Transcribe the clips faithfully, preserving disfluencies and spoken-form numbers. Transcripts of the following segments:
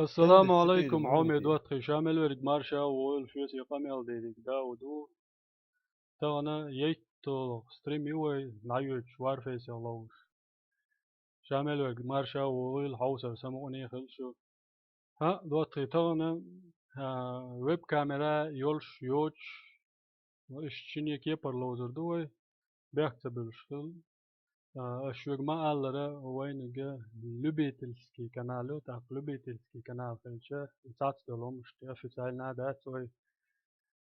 Ассаламу алайкум, хьоме доттагӀий, ша мел верг марша вогӀийла, шуца къамел дерриг Дауд ву. Тахана яйтталгӀа стрим ю вай, дӀайоьдуш Warface-ах ловзуш. Ша мел верг марша вогӀийла, хьовсар самукъане хила шу. ХӀаъ, доттагӀий, тахана, а, веб-камера йолуш, йоцуш, иштта шинне кепара ловзур ду вай, бехк ца буьллуш хила. А, аш шуьга ма-аллара, вайнага любительский канал ю, тӀаккха любительский канал хилча, и цхьацца долу хӀумнаш официально а дац вай.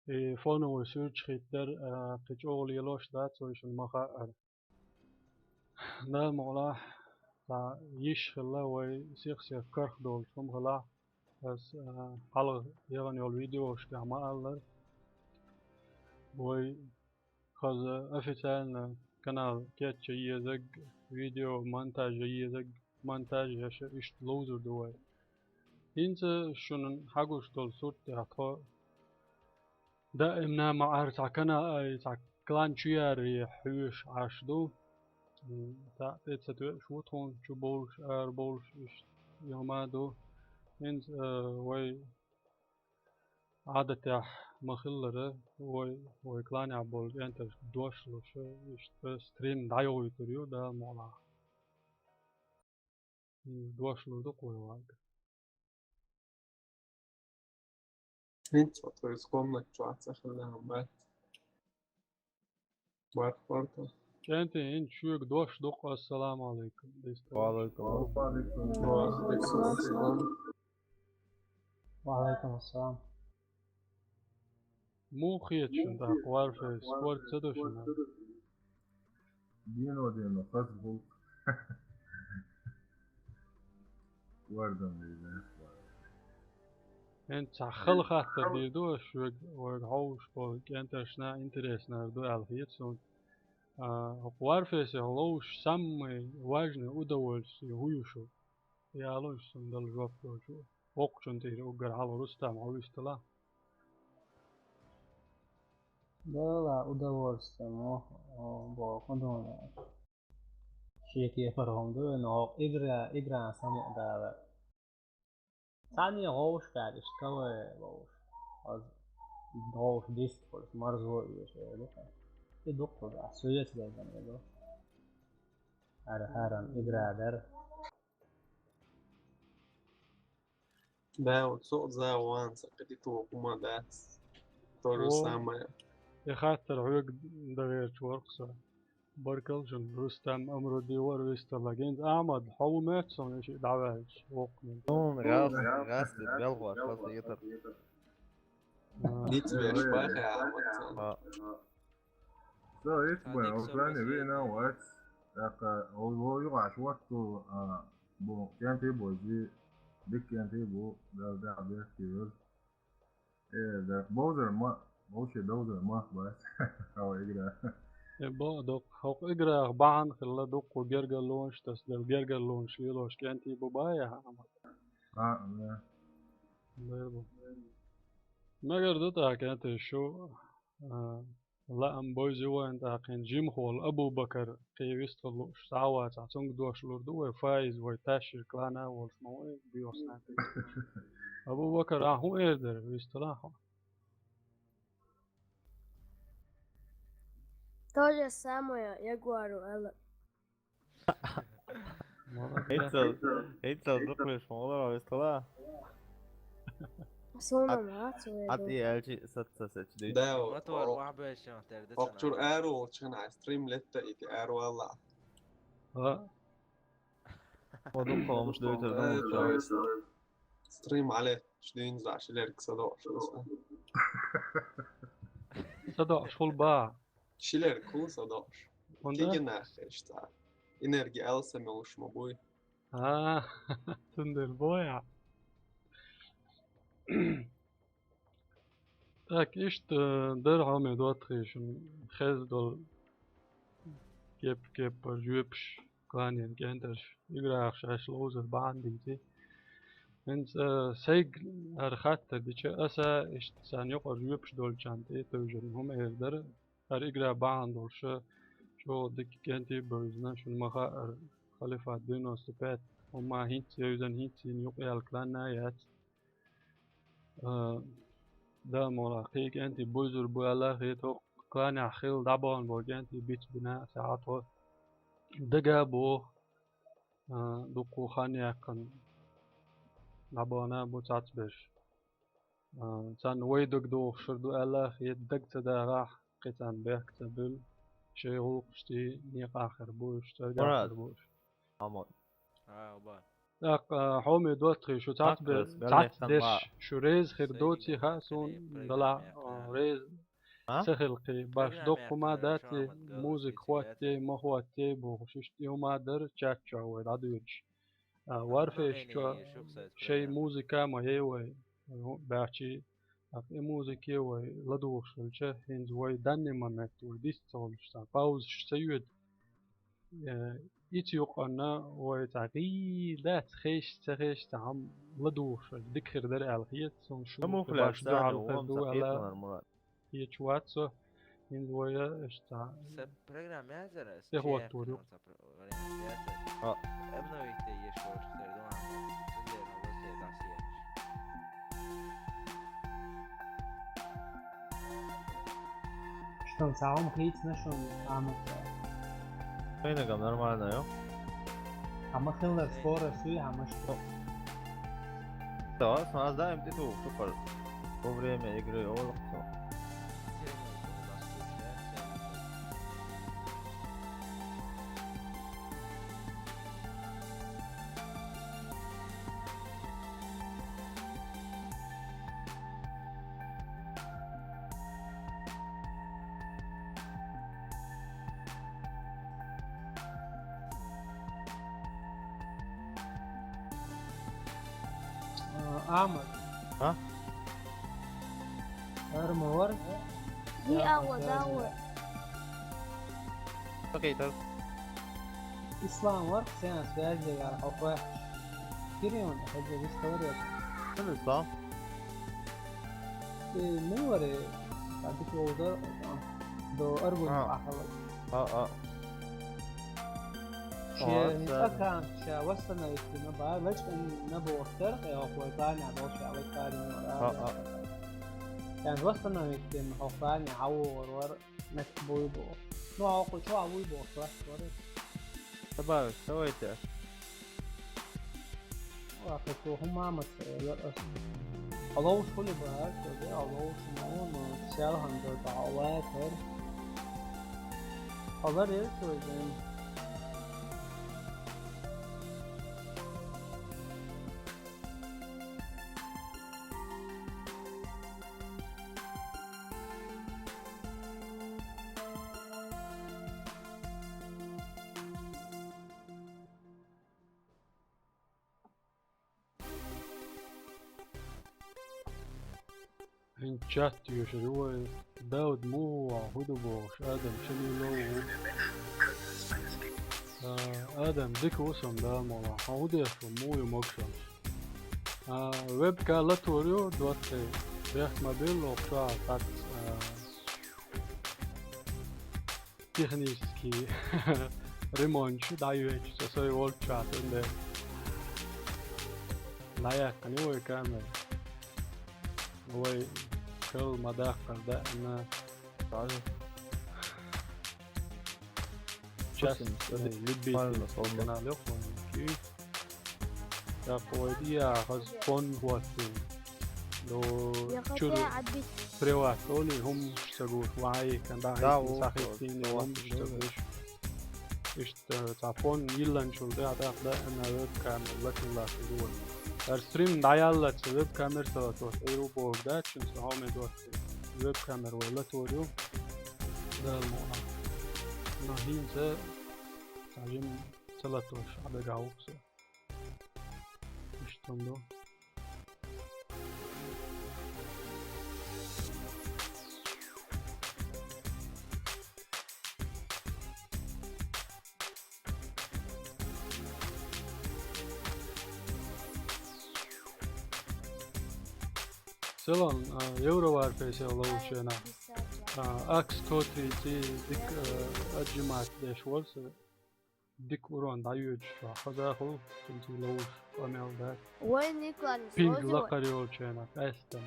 И фоновый суьрташ хӀиттар, а, кхин чӀогӀа лелош дац вай, шуна ма хаъара. Дала мукъалахь, цхьа йиш хилла вай сих-сиха карх долуш хӀума хилахь, ас, а, хьалха яхана йолу видеошкахь ма-аллара. Вай хаза официально канал кечъян езарг, видео монтаж ян езарг, монтаж ян иштта ловзур ду вай. ХӀинца шуна хьагуш долу сурт тӀехь тхо даимна ма-, ара цхьа канал, ай, цхьа клан чу яре хьоьжуш Ӏаш ду. М, цхьа тӀе ца тоьуш ву тхуна, чу бовлуш, ара бовлуш, иштта юха ма ду. ХӀинца, а, вай Ӏадатехь ма-хиллара, вай, вай кланехь болу кӀенташ дош луш, иштта стрим дӀайохуьйтур ю, Дала мукъалахь. М, дош лур ду-кх вай вага. ХӀинца вот вай комнат чохь ца хилла хӀума бац. Барх барта. КӀентий, хӀинца шуьга дош ду-кх, ассаламу алайкум. Ва алайкум. Ва алайкум ассалам. Ва алайкум ассалам. Муха хета шуна тӀаккха Warface, спорт ца до шуна? Дийно, дийно, хаза гӀуллакх. Вардам вийна. ХӀинца цхьа хала хаттар дийр ду аш, вайга, вайга хьовсуш болу кӀенташна интереснар ду аьлла хета суна. А, хӀокху Warface-х ловзуш самый важный удовольствие хӀун ю шун? Яло иш суна дала жоп долчу. Воккхачун тӀера уггар хьалха Рустам, хьо вистала. Дала удовольствие мо, о, боху дуьне. Шен кепара хӀума ду, но игра, игра самукъадала. Цхьанне гӀовш кхаьриш, кавай вовш. Аз гӀовш диск хуьлуш, марзо оьшу, э, ду-кх. И дуккху да, суьйца дайдан, э, ду. Хьара-хьаран игра дара. Да, вот со за ван, са кредит хӀума дац. То же самое. И хаттар хьоьга дан гӀерташ вара-кх со. Баркалла шуна, Рустам Амруди вара вистала. ХӀинца Ахьмад, хьо ву моьтту суна, и шиъ дӀаваьлча, воккханиг? Суна гӀаьсса, гӀаьсса белхош хаза хетар. А. Диц веш бахе Ахьмад цунна. А. Со итт бен Украине виъна вац. ТӀаккха вовшахь юкъахь ватту, а, бу кӀентий бу, зи дика кӀентий бу, Дала дехьа бехке йойла. Э, да, бовзар ма, вовше довзар ма бац. Хьо игра. Э, бо, доккха, хӀокху играх бахьана хилла дуккха гергарлонаш, тасадала гергарлонаш лелош кӀентий бу баха, Ахьмад? А, да. Дера бу. Мегар ду тӀаккха кӀентий шу, а, лаам бовза вайн тӀаккха жимахволу Абу-Бакар кхин вистхула лууш схьа а вацахь, цунга дош лур ду вай, Фаиз вай Ташир клана а волуш ма вай, биохснапи. Абу-Бакар, ахьа хӀун эр дара, вистхила хьо? То же самое, я говорю, Элла. Молодец. ХӀинцал, хӀинцал дукхавеш ма валара, вистхила? Суна Ат-, мац веду. Ат и аьлчи саца саца дуй. Да, Мотор о-, вахьбеш ям тер де хокчур цана. Аьру волчу хана стрим летта ити аьру валла. А? О, дукха хӀумаш дуьйтур ду. Э, муха. Стрим але, шдуьйн за, шилерг садо, шуса. Садо, шул ба. Шилерг хул садо. Онда? Кигина хешта. Энергия алса мелуш ма буй. А, цундела боя. Так, иштта, э, дара хьо ме доттагӀий шуна хезна долу кеп-кепара жоьпаш, кланийн кӀентарш, играх шаьш ловзар бахьана дийци. ХӀинца, э, сайга хӀара хаттар дича, аса иштта царна юкъара жоьпаш долчарна тӀе тевжина хӀума эр дара. ХӀара игра бахьана долуша чӀогӀа дика кӀентий бевзина, шуна ма хаъара, Халифат девяносто пять. Амма хӀинца йовзан, хӀинца йина юкъ яла клан а яц. А, да, мола, кхийга кӀентий буйзур бу аьлла хетар, кланехь хилла дӀабахана бу кӀентий бицбина а саьӀат хьо. Дага а боху, а, дуккха хан яьккхина дӀабахана а бу цхьацберш. А, царна вай дог дохуш хир ду аьлла хета, даг ца дагӀахь, кхин царна бехк ца буьллу, шайн гӀуллакхашца некъахь хир бу уьш, цергахь хир бу уьш. Мурад. Хьамод. А, ба. ТӀаккха, а, хьоме доттагӀий, шу цхьац бе-, цхьац деш, шу реза хир доций хаьа суна, далахь, а, реза ца хила кхин. Баш доккха хӀума дац и, музыка хӀоттае, ма хӀоттае бохуш, иштта и хӀума дара чат чохь вай дӀадоьдуш. А, Варфейс чохь шайн музыка а ма яй вай, ну, баьхчий, тӀаккха и музыке вай ладугӀуш хилча, хӀинца вай данне ма метта, вай дист ца хуьлуш, цхьа паузаш ца йоьду. Э, и ца юкъанна вай цхьа гӀийла дац, хезаш, ца хезаш, цхьа хӀума ладугӀуш хилча, дика хир дара аьлла хета суна, шу баш дуьхьал хир ду аьлла. Кхеташ вац со, хӀинца вай иштта. Сан программа язара, тӀехӀоттор ю. Обновить еш волчу тера ду, цундела васе дӀасаеш. Что, цхьа хӀума хийцина шуна, Ахьмад? Вайнагам нормально ю. Амма хиллар скорость юй, амма что? Да, сан аз даим тӀетуху супер. Во время игры олу со. Ахьмад. А? Ара ма вара? Диа ван, да, ван. Ислам вара, сенас вяжде яра хьо кхоьхьуш. Кирилл, хьо вист вара. Ислам? Э, мила вара, а, дика волу дар, а, до аргун ахала. А, а. Шен аккаунт ша восстановить дина бара, лачкъа наб вахтар, кхе хьо вай клане долуш, вай клане вара. А, а. Сан восстановить дина, хьо клане хьавогӀур вара, меттиг буй боху. Ну, хьо кху чохь вуй боху, класс вара. Добавить, давайте. Ахьа, цо хӀума ма ца элира аса. Хьо ловш хуьлу бара, ца де, хьо ловш ма ву, но сел хьан дар бахьа ватар. Хьо лар еза цо иза. ХӀинца чат йоьшур ю вай, Дауд муха ву, хӀун ду бохуш, Адам Шамилов ву. А, Адам, дика ву сан, Дала мукъ лахь. Хьо хӀун деш ву, муха ю могушаллаш? А, вебка латор ю, доттагӀий, бехк ма билла, оха чохь схьацца, а, технический ремонт шу дӀайоьдуш, со сой волччахь тӀе дара. ДӀаяьккхина ю вай камера. Вай кал ма даккхара даьӀна. Час, э, любитель канал ю, хьуна куьйга. ТӀаккха вай диа хаза фон хӀоттийна. До чуьра приват олий, хӀуманаш ца гуш, ван хьийкан, дӀа хьийкан, са хьийкан, хӀуманаш ца гуш. Иштта цхьа фон йилланчул тӀаьхьа тӀаккха даьӀна веб-камера латийна латтийна ду вай. ХӀара стрим дӀаяллалц веб-камера ца латош, Ӏийр ву бохург дац шуна, со хьоме доцу. Веб-камера вай латор ю. Дала мукъ лахь. Но хӀинца цхьа жимма ца латош, Ӏа дагахь ву-кх со. Иштта ду. Салам, а, Евроварфейсел ловчена. А, Акс Тотри цӀий дика, а, отжимать деш волу со. Дика урон дӀайоьдуш, хаза хуьлу, цуьнца ловзуш къамел дац. Вай никланис Пинг лакхара йолчу хенахь, къаьстина.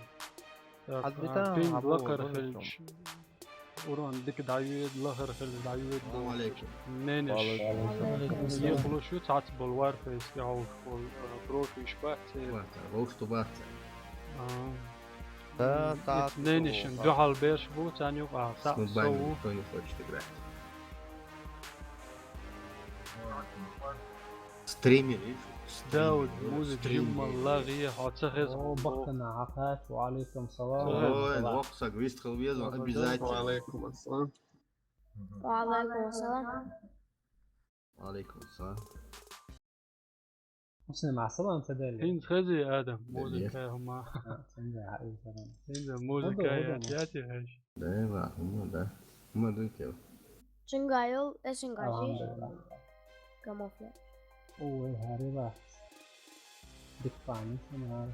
Так, Хьан битахь, пинг хьан лакхара боху, хилча, урон дика дӀайоьду, лахара хилча дӀайоьду. Салам алейкум. Ненаш. Ва алейкум Ехалуш ю цхьац болу Warface тӀехь хьовш болу, а, профиш бац церан. Бац, вовш ду бац. А. Да, да, Ненишин да. Дуьхьал берш бу, царна юкъа, а, С нубами сов. Никто не хочет играть. Стример, видишь? Дауд, Стример, музыка стример. жимма лагъе, хьо ца хеза. О, бахтана хьакхач, ва алейкум салам. Ой, локса гвист хилвеза, обязательно. Ва алейкум ассалам. Ва алейкум ассалам. Алейкум ассалам. Муслим, ассалам, ца делли. ХӀинца хези, Адам, Делли. Музыка хӀума. А, цунга хьаийсаран. ХӀинца музыка Адам, яц, Адам. яц, яц. Да, ва, ну да. Мы дункел. Цуьнгахь йолу, э, цуьнгахь жийш. Алхьамдулиллах. Камуфляж. Ой, хьарева. Дикпани, сама.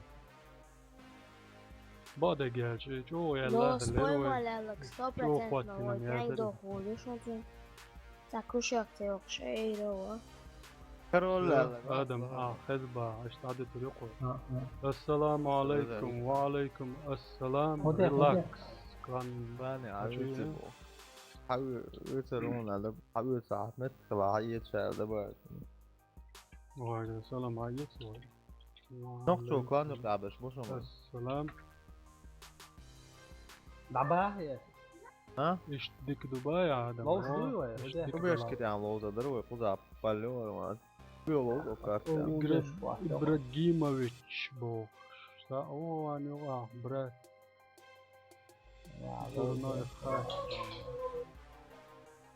Баде гелчи, чо я Но ла, спой лерой. Малялак, сто Чо хватит процентов, нам я я иду хули, что ты. Так уж як ты вообще, Эйрова. Король Да, Лала, Адам, Лала. а, хезба, аш тадытыр юкъо. А, а. Ассаламу алейкум, ва алейкум ассалам, Ходе, ходе. релакс. Клан Бани, а Ачуьйчу. вуьйцу бу. Хьан вуьйцу руна, хьан вуьйцу Ахмед, хила хьан ецу шаьра дабар. Ва алейкум салам, а ецу вай. Нохчо клан юкъа беш, бу шуна. Ассалам. Дабах я. А? Иштта дика ду бай, Адам. Ловш О, дуй вай, иштта хӀуде? дика Кубеш ду. кидан ловза дар вай, кхуза палле вай, ма. Куьо ловза карта. О, Ибра-, Ибрагимович. Ибрагимович бохуш. Ша, о, ан юкъа, брат. Дурной хач.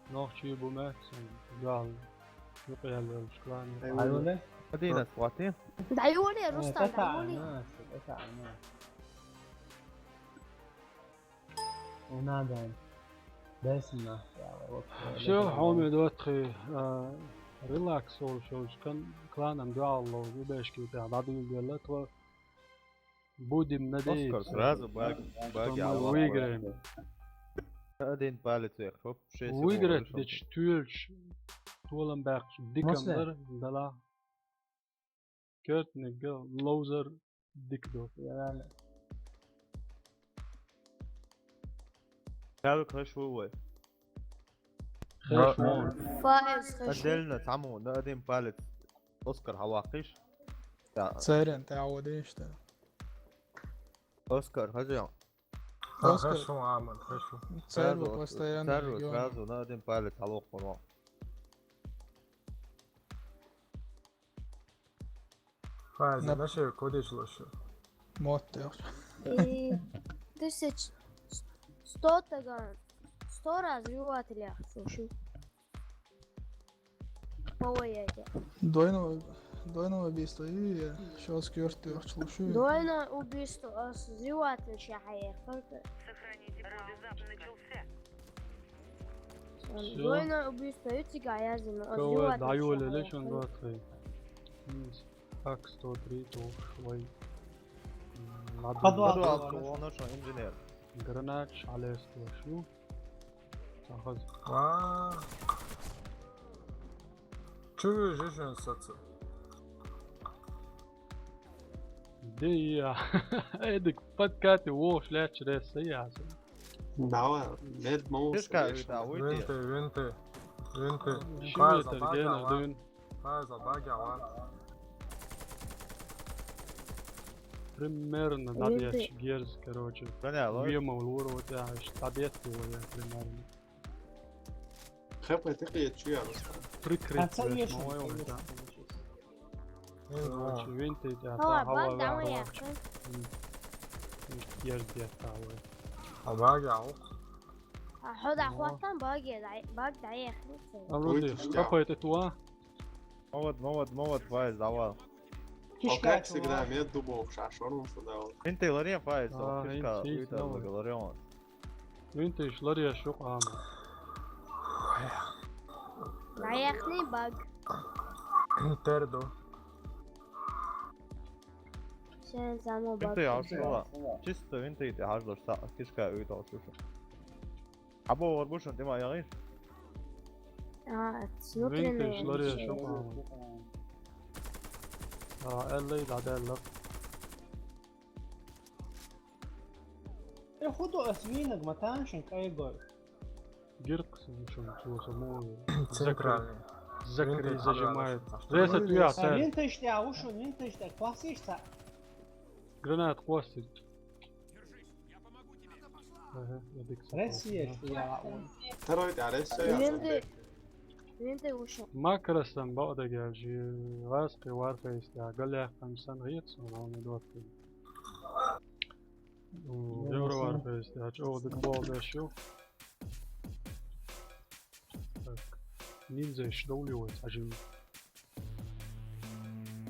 Нохчий бу меца, гал. Юкъа ял йолуш клан. Айвале? Один раз хватит. Да, Юлия, Рустам, да, Юлия. Надо. Десна. Всё, хьоме доттхи, а, релакс волуш йолчу кан-, кланан дуьхьал ловза, бешки тӀехь дӀадуьйладелла тхо. Будем надеяться, Оскар сразу баг, что баги мы Аллах. Выиграем. Один палец вверх, хоп, шесть. Выиграть дечу туьлуш, толам баьккхича дикам дар, дала. Кертниг ловзар дика ду. Хьал хаш ву вай. Хаш ву. Фаиз хаш. Отдельно, цхьаммо, на один палец. Оскар хьаваккхиш. Да. Церан тӀаьхьаводийша. Оскар, хаза. Оскар. Хорошо, Аман, хорошо. Церан Сразу, постоянно сразу, регион. Сразу на один палец хьалоккхур ван. Фаиз, На- наши кодиш лошу. Мотт яхча. И тысяч сто таган, сто раз ювателя, слушай. По ваяте. Двойного, двойного убийства и я щас кёрт яхча лушу. Двойное убийство, а с юватель шахаер только. Сохраните пол. Начался. Двойное убийство, ю цига язину, а с Кого юватель даю ле шахаер лешон только. Готхи. Так, сто три тух вай. Подвал. Подвал, он нашел инженер. Гранат, шалес лошу. Сахаз. А. Чё вы жижен саца? Де я. Эдик подкаты вовш лечь ресса яса. Давай, мед мол. Ты ж как, да, уйди. Винты, винты, винты. Шиметр генер дын. Файза, баги ава. Примерно, да, я герз, короче. Вема улур, вот я, аж табет его, я, примерно. Хепай, ты кие чуя, Рустам? Прикрыть, по-моему, да. Короче, винты, да, Давай, хава, бак, давай, я. Герз, я, хава. А баги ау. А хода хватан баги, дай, бак, дай, я. А вроде, капает это, а? Молод, молод, молод, Файз, давай. А как всегда, мед дубов шашором сюда вот. Инты ларен, Файз, А, фишка, инты, уйта, давай. Ларен. Винты шлар я шук ам. Дай, я, бак. Терду. Сен само бак. Инты, а что? Чисто инты, ты хажлар, фишка, уйта, слушай. Або вар бушан, ты моя, говоришь? А, с внутренней. Винтиш лареш, шо паам. А, эллей, да, да, эллей. Э, худо ас винаг матаншин кайгой. Гиркс, шун, чего самого. Центральный. Закры, закры, винтиш зажимает. Реса, туя, а, цен. Винтиш тя, ушун, винтиш тя, классишца. Гранат классик. Ага, эдик. Россия, я он. Второй, да, Россия. Винты, винты уши. Макросом баъда гажи, ласки варфейс, да, галя хамсан гиц, но он идёт. Евро варфейс, да, чё, дык баъда шо. Так. Ниндзя ещё доуливается, а жив.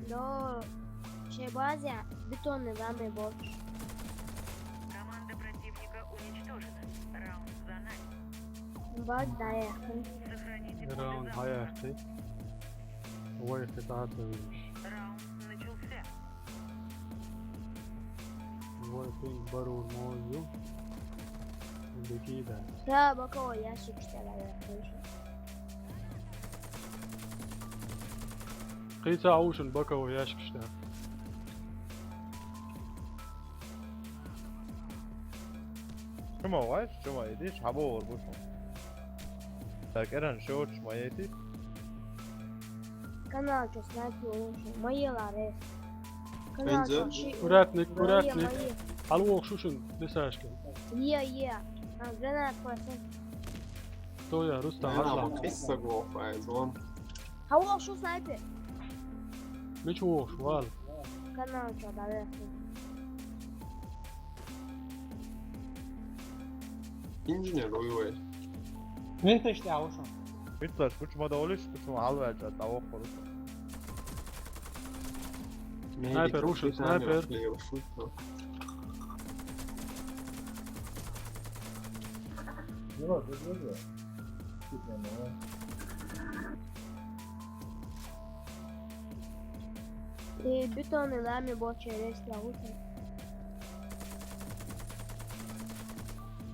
Но, шебазя, бетонный вами бот. Команда противника уничтожена. Раунд за нами. Бот, да, я. Сохраните. Раунд, пользу за хаяхты. Вай, хитата виш. Раунд начался. Вай, пинг барур мозу. Беги, да. Да, боковой ящик, что ли, я слышу. Кыйса аушун боковой ящик, что ли. Чума вай, чума иди, шабо орбушум. Так, эран шоуч маети. Канал чё снайпер лучше. Мои ларес. Канал чё чи-. Аккуратник, аккуратник. Мои, мои. Алу охшушун, десашка. Е, е. А, гранат класс. Кто я, Рустам? Ага, вот есть соглофа, звон. Алу охшу снайпер. Мич охшу, вал. Канал чё, да, верхний. Инженер, ой, ой. Винтиш тя, ушун. Винтиш, кучма да олиш, кучма алвача, да охору. Снайпер, ушун, снайпер. И бетонный лами бочерес лягут.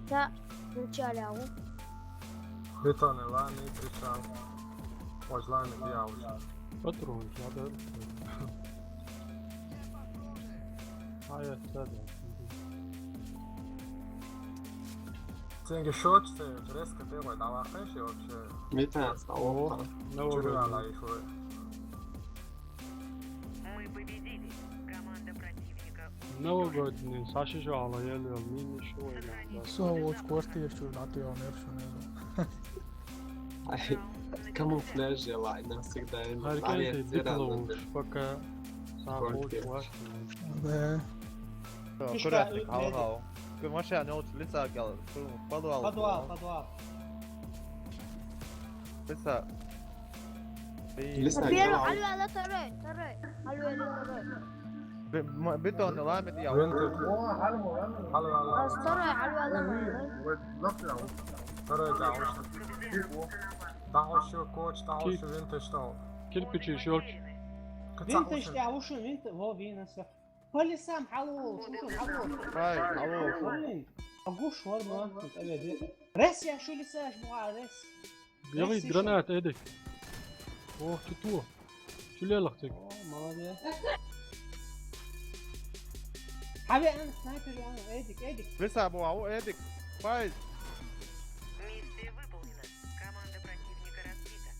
Да, причал лягут. Бетонный лами, причал. Ой, лами, я уже. Патрон, надо. А, я сяду. Ценги шоч, цен резко ты вай, давай, вообще. Мета, о, ну, чё, вы, ала, их вы. Мы победили. Команда противника. Новогодний, Саши жо ала, я лел, мини шо, я. Со, вот квартир чё, на ты, он, я всё не знаю. Ай, камуфляж я лай, навсегда. Аргентин, диплоуш, пока. Сам хочешь, ваш. Да. Аккуратник, хау, хау. Кы машина не лучше лица гал, подвал. Подвал, подвал. Лица. Первый, алло, алло, второй, второй. Алло, алло, второй. Бе-, м-, бетон, ламит я. Второй, алло, алло, алло. Второй, да, уж. Тахошо коч, тахошо винтиш тау. Кирпичи шёч. Винтиш тя, ушун винт, во винаса. Полисам, хало, ушун, хало. Ай, хало. Агуш вар ма, эведи. Рес я, шу лисаш, буа, рес. Бери гранат, Эдик. О, туту. Шулелахтик. О, молодец. Хави, ан, снайпер, ан, Эдик, Эдик. Лиса, буа, о, Эдик. Файз. Миссия выполнена. Команда противника разбита.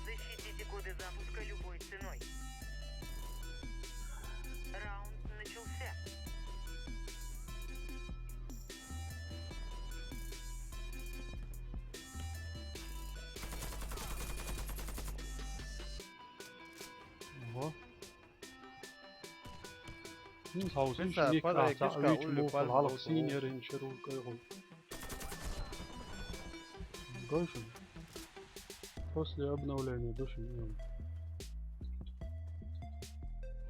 Защитите коды запуска любой ценой. Раунд начался. Ого. Ин хаус, ин шиник, падай, а, кишка, уич улли, муфал, пальм, халах, лото, синер, ин шерул, кайгул. Гойшун. После обновления души не.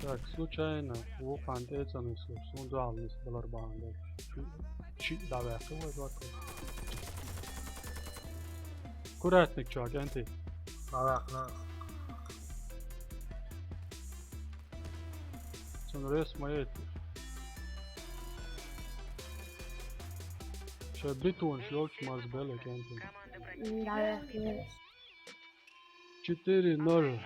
Так, случайно, вухан тецаны слуш, он дуалнис балар баанда. Чи, чи, давай, кого, давай, кого. Аккуратник, чувак, анти. Давай, на. Сон рес маетиш. Ша бетон шёлч марз белла кенте. Да, я. Четыре ноль.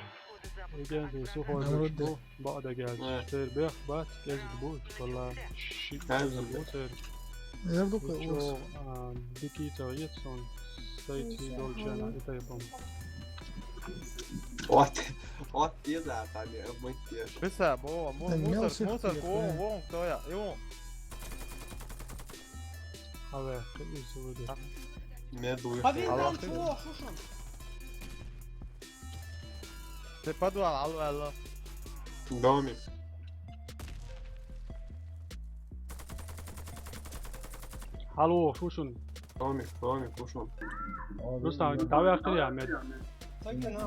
Кенте сухой. Намруд. Бо, бо да гелч. Э. Тер бех бац, кез бу, школа. Ши-, кез бу, тер. Я буду. Чё, а, дикий то есть он, сойти долчана, это я помню. Вот, вот, не знаю, там, э, мы те же. Писа, бо, му-, да, мусор, мусор, вон, вон, кто я, и он. Алло, как не сегодня? Меду. Победа, алло, чего, шушун? Ты подвал, алло, алло. Домик. Алло, шушун. Домик, домик, шушун. Рустам, давай ахтер я, мед. Домик,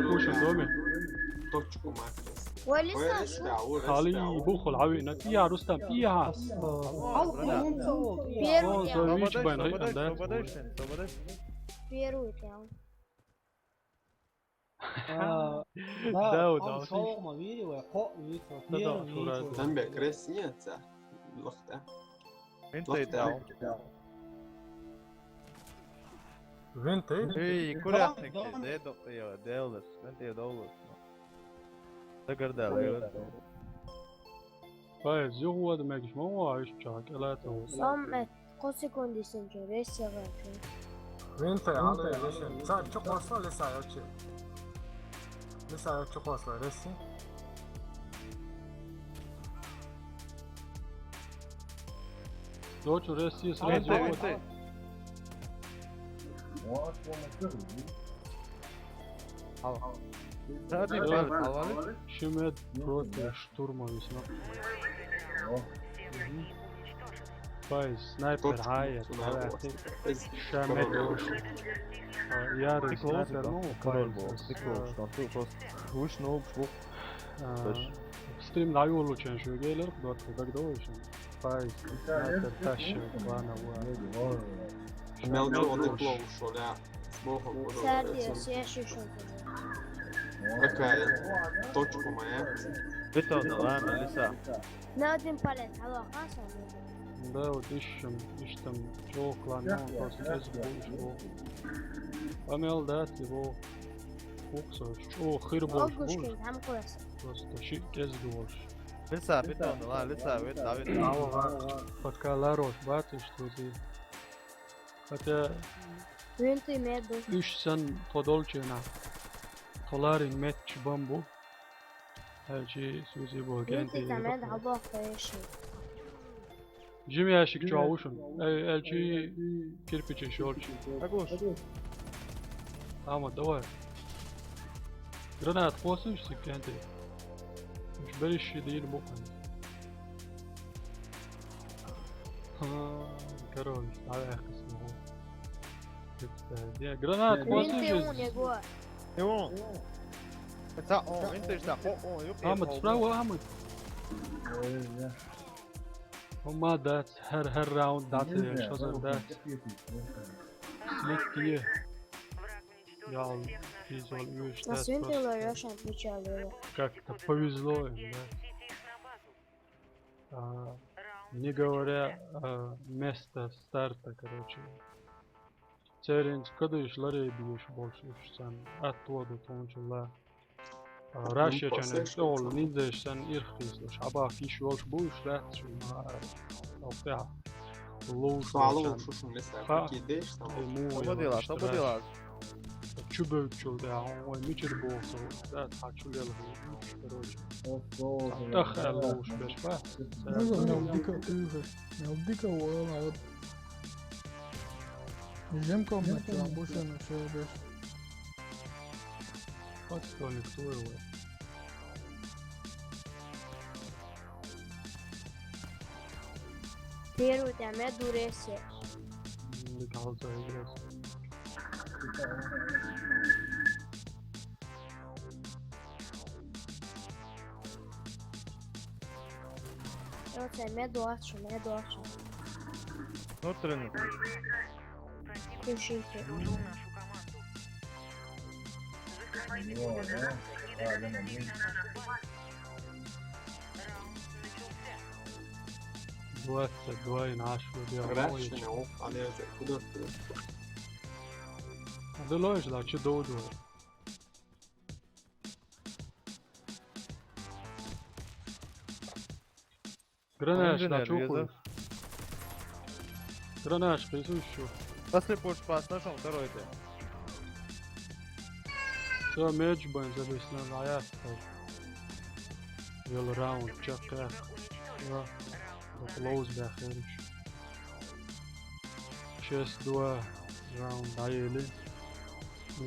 шушун, домик. Точку макрос. Ой, Лиса, шу. Хали, бухал, ави, на тия, Рустам, тия. Первый. О, раунд. Первый раунд. Первый раунд. А, да, да, он шоу ма вири ва, хо вири ва, да, да, первый вири ва. Там бе красица. Лохта. Винтей, лохта. Винтей? Эй, курятник, да, да, де до-, я, делас. Винтей доллар. Дагар да, левас. Пай, зюгу вада мегиш ма ва, иш чак, элата ва. Сам эт. Кхо секунди сен чу, ресси гъачу. Винтер, алло, ресси. Са, чу хвасла, Лиса, я чи. Лиса, я чу хвасла, ресси. Дочу ресси, сразу. Винтер, винтер. Ал. Сади, ал, ал, ал. Шимед против штурма висна. О. Мгм. Пай, снайпер, точка, хайер, сюда, давай, вот. Шамед, король. А, я снайпер, ну, король пай, был, с-, ты король, а, что ты просто вышел, ушел. А, точно. Стрим на юлу чен шу гейлер, куда ты так думаешь? Пай, снайпер, тащи, ладно, ладно. Мелко, вот и плохо, что ли, а? Сбоку. Сади, я шишом. Какая? Точка моя. Бетонна, ладно, Лиса. На один палец, алло, хасан. Да, вот ищем, ищем. Чё, клан, ну, просто здесь был, что. Амел, да, его. Уксо, чё, хыр был, что. Огушкин, там курс. Просто щи, кез был. Лиса, бетонна, ладно, Лиса, вид, Давид. Алло, ладно. Пока ларос, бачишь, что ты. Хотя винти мед бу. Уьш сан тодолчена. Толарин мед чубан бу. Элчи сузи бу. Винти генти та мед хабах кайши. Жим ящик чуаушун. Эл-, элчи кирпичи шорчи. Агуш. Ама, давай. Гранат хвостуешь, сикенти. Уж бериши дир буханти. Ха, король, давай, хасму. Я гранат, винти хвостуешь. Его. Его. Это он, винти ж так, о, о, юпи. Ахмед, справа, Ахмед. Ой, я. О, молодец, хер, хер раунд, да, ты, что за, да. Слегкие. Я вижу, вижу, да, просто. На свинту ловёшь, отвечали. Как-то повезло им, да. А, не говоря, а, место старта, короче. Церенц, когда иш ларей биеш больше, уж сам оттуда тончила. А, Рашия чанен, ол ниндзеш сан ирхиз, уж абах иш волш буш, да, шума, а, окта. Лоуш. Сало шушун места, ха, какие деш там. Ему, что делать, что делать? Чубел чул, да, ой, мичер босо, да, та чулел, короче. Ах, э, лоуш, беш, ба? Ну, мел дика, ты же, мел дика, вон, а вот. Жем комнату, а больше на всё, беш. Как столик твоего? Первый там я дуресе. М, да, кого-то играть. Оце медуачу, медуачу. Внутренний. Слушайте. Двадцать два и наш выбил. Грачный, о, а не это, куда ты? Да лоишь, да, что долго? Гранаш, да, Инженер, что я хуй? Гранаш, присутствую. После пуш пас нашел второй ты. Все, меч бен, забес на лаяс. Вел раунд, чак, чак. Да. Да, клоуз бяхериш. Шесть два раунд, да, или.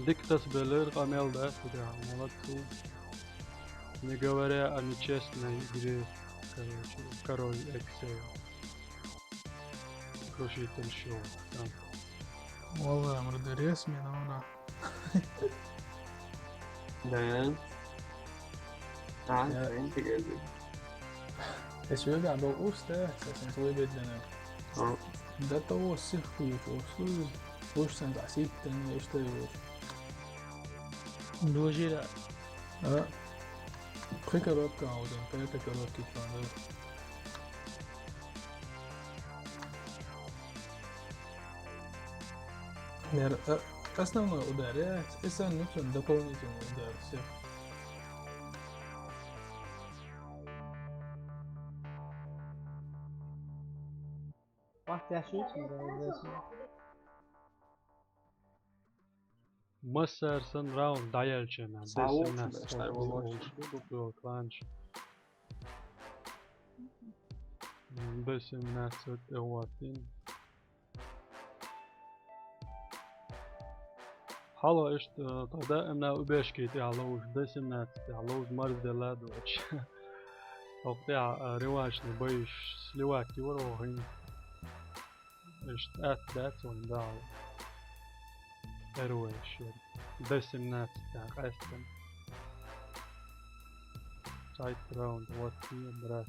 Диктас белер, камел, да, сюда, молодцы. Не говоря о нечестной игре, короче, король Эксел. Крушитель шоу, там. والله أمر دريس من هنا. Да. А, Я- да, интересно. Es juogan vēl uzstājās, es nezinu, vai biedrene. А, Да того сих хуй, что служит. Слушай, да, сидит, не что его. Дожира. А? Какая коробка, а вот это коробки, что надо. Наверное, э, основной удар, я, если он ничего, дополнительный удар, все. Вахт яшуйчун да. Массарсан раунд даялча, ман. А, Десять вот, на да, сто что его лучше. Кланч. Десять на сто эватин. Хало, ишт, тогда именно убежки ты алоуш, десять на сто алоуш, марс де ладуч. Окей, а, реваншный боишь сливать его, хин. Ишт, это, да, он дал. Первый шер. Десять на сто, так, эстен. Сайт раунд, вот, и брат.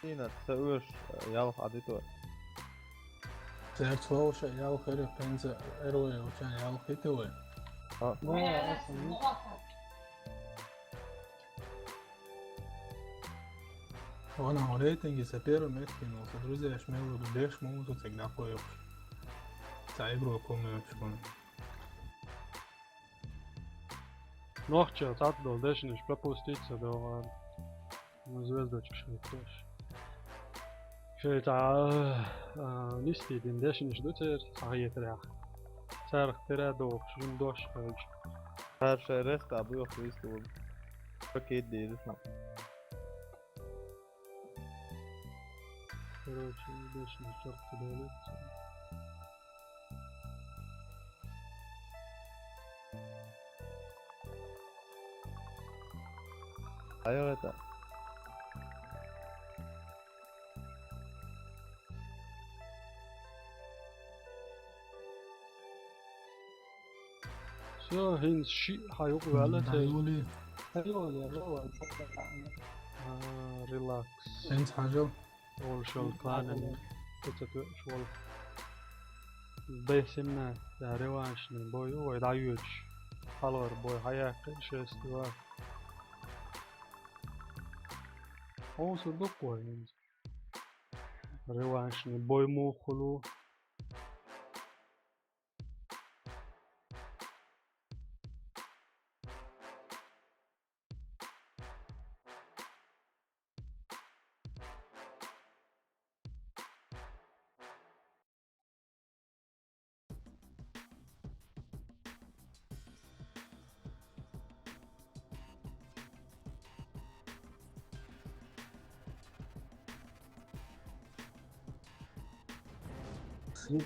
Сина, це уж ялх адитор. Церт слоуша, я ухарю, пенза, эруэ, учан, я ухитывай. А, Ну, я, это, ну. Вон он рейтинги за первым месте кинулся. Друзья, я шмел буду беш, могу тут всегда поехать. Цайбру, помню, что. Нохча, цат дол, дешниш пропуститься, да, ладно. Ну, звездочек швидкош. Шейтар, а, нисти дин дешниш дутер, сахиетрях. Царх тера дох, шун дош, короче. Хорошо, рех табу йох вистул. Окей, дедис на. Короче, дешниш чёрт подавляется. А я это. Всё, хин ши, хаюк вала те. Даюли. Хаюк вала, вала. А, релакс. Энс хажал. Ол шол кланен. Куча ту шол. Бесимна, да, реваншный бой, ой, да, юч. Халор бой, хаяк, шесть два. О, судук бой. Реваншный бой мухулу.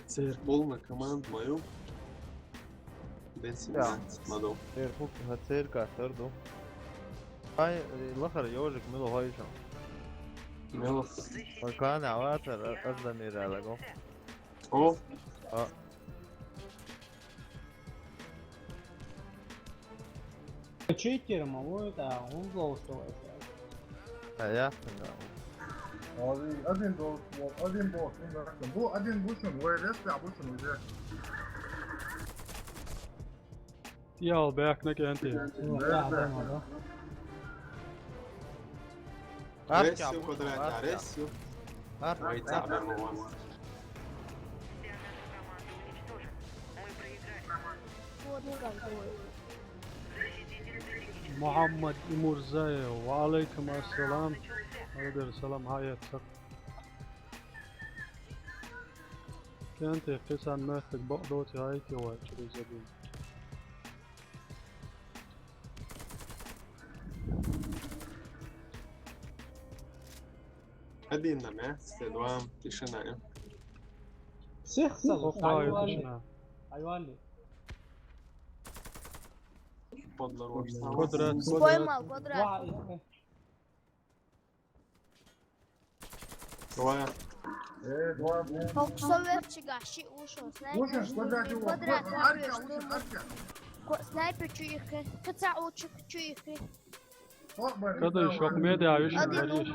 Цербол на команд мою. Десять, Да. Мадо. Эр хук на церка сарду. Ай, лахар ёжик мило хойшо. Мело. Валкана аватар, аз да мира лаго. О, А, Читер, мало это, он зло устроился. а я, да. Один, один долг, вот, один бот, ну, да. Был один бушен, вы резко обычно уже. Ял бэк на кенти. Ну, да, да, да. Аркья, Ресси, квадрат, аркья. Ресси. Аркья. Вай, цабар вон. Мухаммад Имурзаев, ва алейкум ассалам. Алейкум салам, хьаят сар. Кенте, кхесан мехтаг бакъдоти гьайки ва чуруз забин. Один на мясце, два, тишина. Всех Ох, хай, айвали. Тишина. Айвали. Подло. Квадрат, квадрат. Поймал, квадрат. Ва, э. Давай. Э, два, два. Токсоверчик, а ши ушо. Ушо, квадрат, квадрат, арка, квадрат. Ушо, арка. Ко-, снайпер чуйхи. Кыца учик чуйхи. Кадыш, шок меда, а вишен Один. Дариш.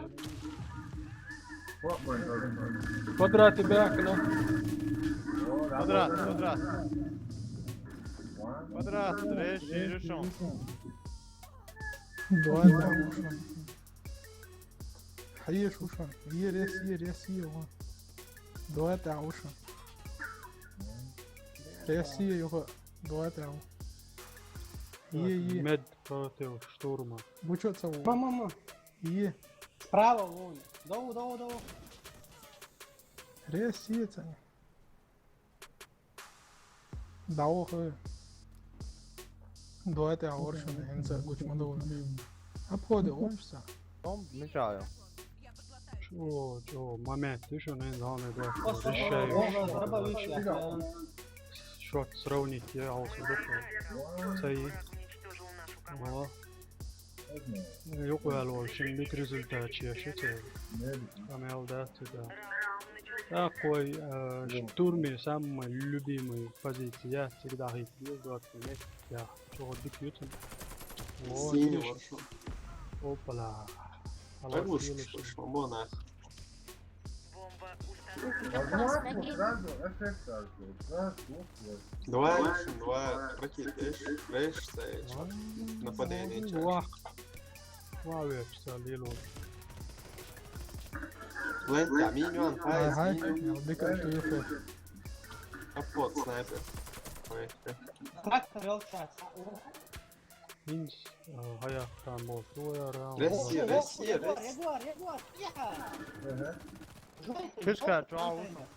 Квадрат и бяхна. Квадрат, квадрат. Квадрат, реш, решен. Давай, да, ушо. Хьаеш ушан. Е, рес, е, рес, е, ва. Давай, да, ушан. Рес, е, юха. Давай, да. Е, е. Мед против штурма. Бу чё це? Ма, ма, ма. Е. Справа вон. Дау, дау, дау. Рес, е, це. Дау, хы. Давай, да, оршун, хенца гучма дау. Обходи, оршса. Том, мешаю. Чё, чё, момент, ты что, не знал, не знал. Просто решаю. Можно, треба вещи, а, Что сравнить, я, а, вот, вот, вот. Цей. Ага. Юкъ вялвал, шин дика результат чеш я цей. Амел да, цей да. Такой, э, штурме самая любимая позиция, всегда говорит, есть двадцать минут, я, чего дик ютен. О, Синий видишь? Вообще. Опа-ла. Алло, хорош, силы хорош, вон нах. Бомба установлена. Одного сразу эффект сразу. Раз, двух, вот. Два, два, ракет, эш, эш, эш. Нападение, чё? Два. Два вепса, лилу. Лента, миньон, Ага, айс, миньон. Я дыка ту юхе. Капот, снайпер. Ой, Так, стрелка. Инс, а, гьаяхъ там бол, туя раунд. Рес, О, рес, о, рес. Егор, Егор, Егор, тихо. Ага. Жёлтый, Чешка, жёлтый, чё, жёлтый.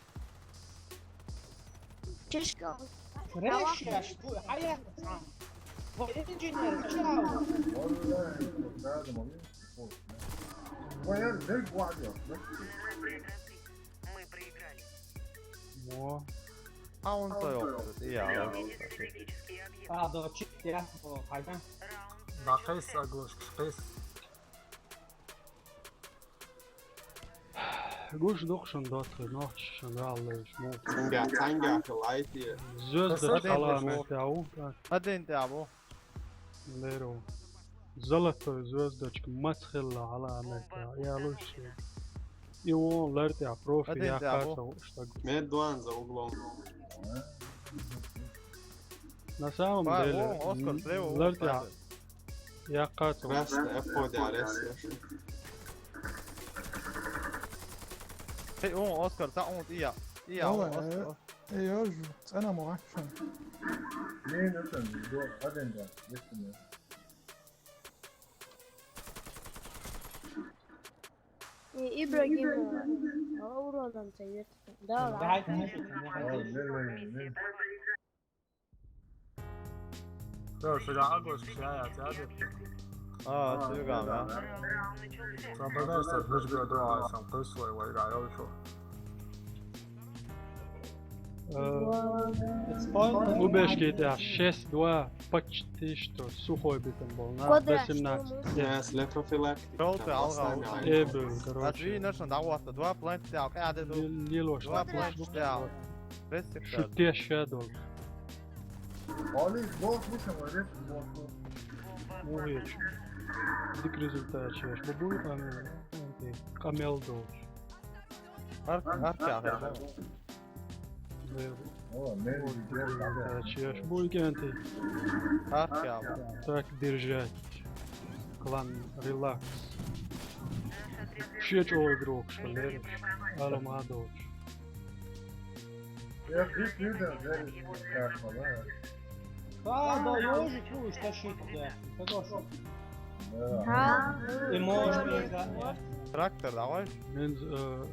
Чешка. Реш, я, что, гьаяхъ там. Вы инженер, чё? Валлахи, вот рядом, а видишь, вот, да. Твоя, дай гвардия, да? Мы проиграли. Во. А он то ёлку, я. А, да, чик, я, о, хайда. Да, къес, аглош, къес. Гуш духшан дотхи, нохчшан раллеш, мо. Цанга, цанга, лайти. Звёздочка Къес, къес, къес. Аламет, ау. Аден, да, бо. Леру. Золотой звёздочка, мацхилла аламет, я луш. И вон лертя профи Один я тя каса бу. Уштаг. Мед дуан за углом. На самом Ба, деле, вон, Оскар, м, слева, вон, лертя слева. Я каса. Красный, я подя, рес, я. Хей, вон, Оскар, та, вон, и я. И я, Вала, вон, Оскар. Э, э, я жу, цена мо, а, шо? Не, не, не, не, один, да, есть у меня. И Ибрагим, а, уроном совет. Да, ладно. Давай, конечно, не ходи. Всё, всё, я могу, всё, я тебя. А, ты гам, да? Свобода, что ты же говорю, а, сам ты свой, вай, да, я ушёл. Э, Спорт. Убежки, да, шесть два, почти что сухой битен был, на Квадрат, восемнадцать. Что мы? Э, с летрофилактикой. Жёлтый, там алга, основная алга. Э, блин, короче. А ты, ну что, да, вот, два планеты, да, а, да, да. Лил-, лилош, Два лилош. Планеты, да. Респект. Шутеш, я дол. Али, вот, слушай, молодец, вот, вот. Увечу. Дик результат, чеш. Бубу, а, ну, окей. Камел дол. Арт, арт, арт. О, не, вот, не, не. Чеш, буйкенти. Арт, арт. Так держать. Клан, релакс. Шен чӀогӀа игрокаш хилла леринаш. Ала ма долуш. Эх, ис видео, дерриг как хала. Да, да, ёжик луш ташийта, да. Согласен. Да. И можно, да. Трактор, давай. Мен, э,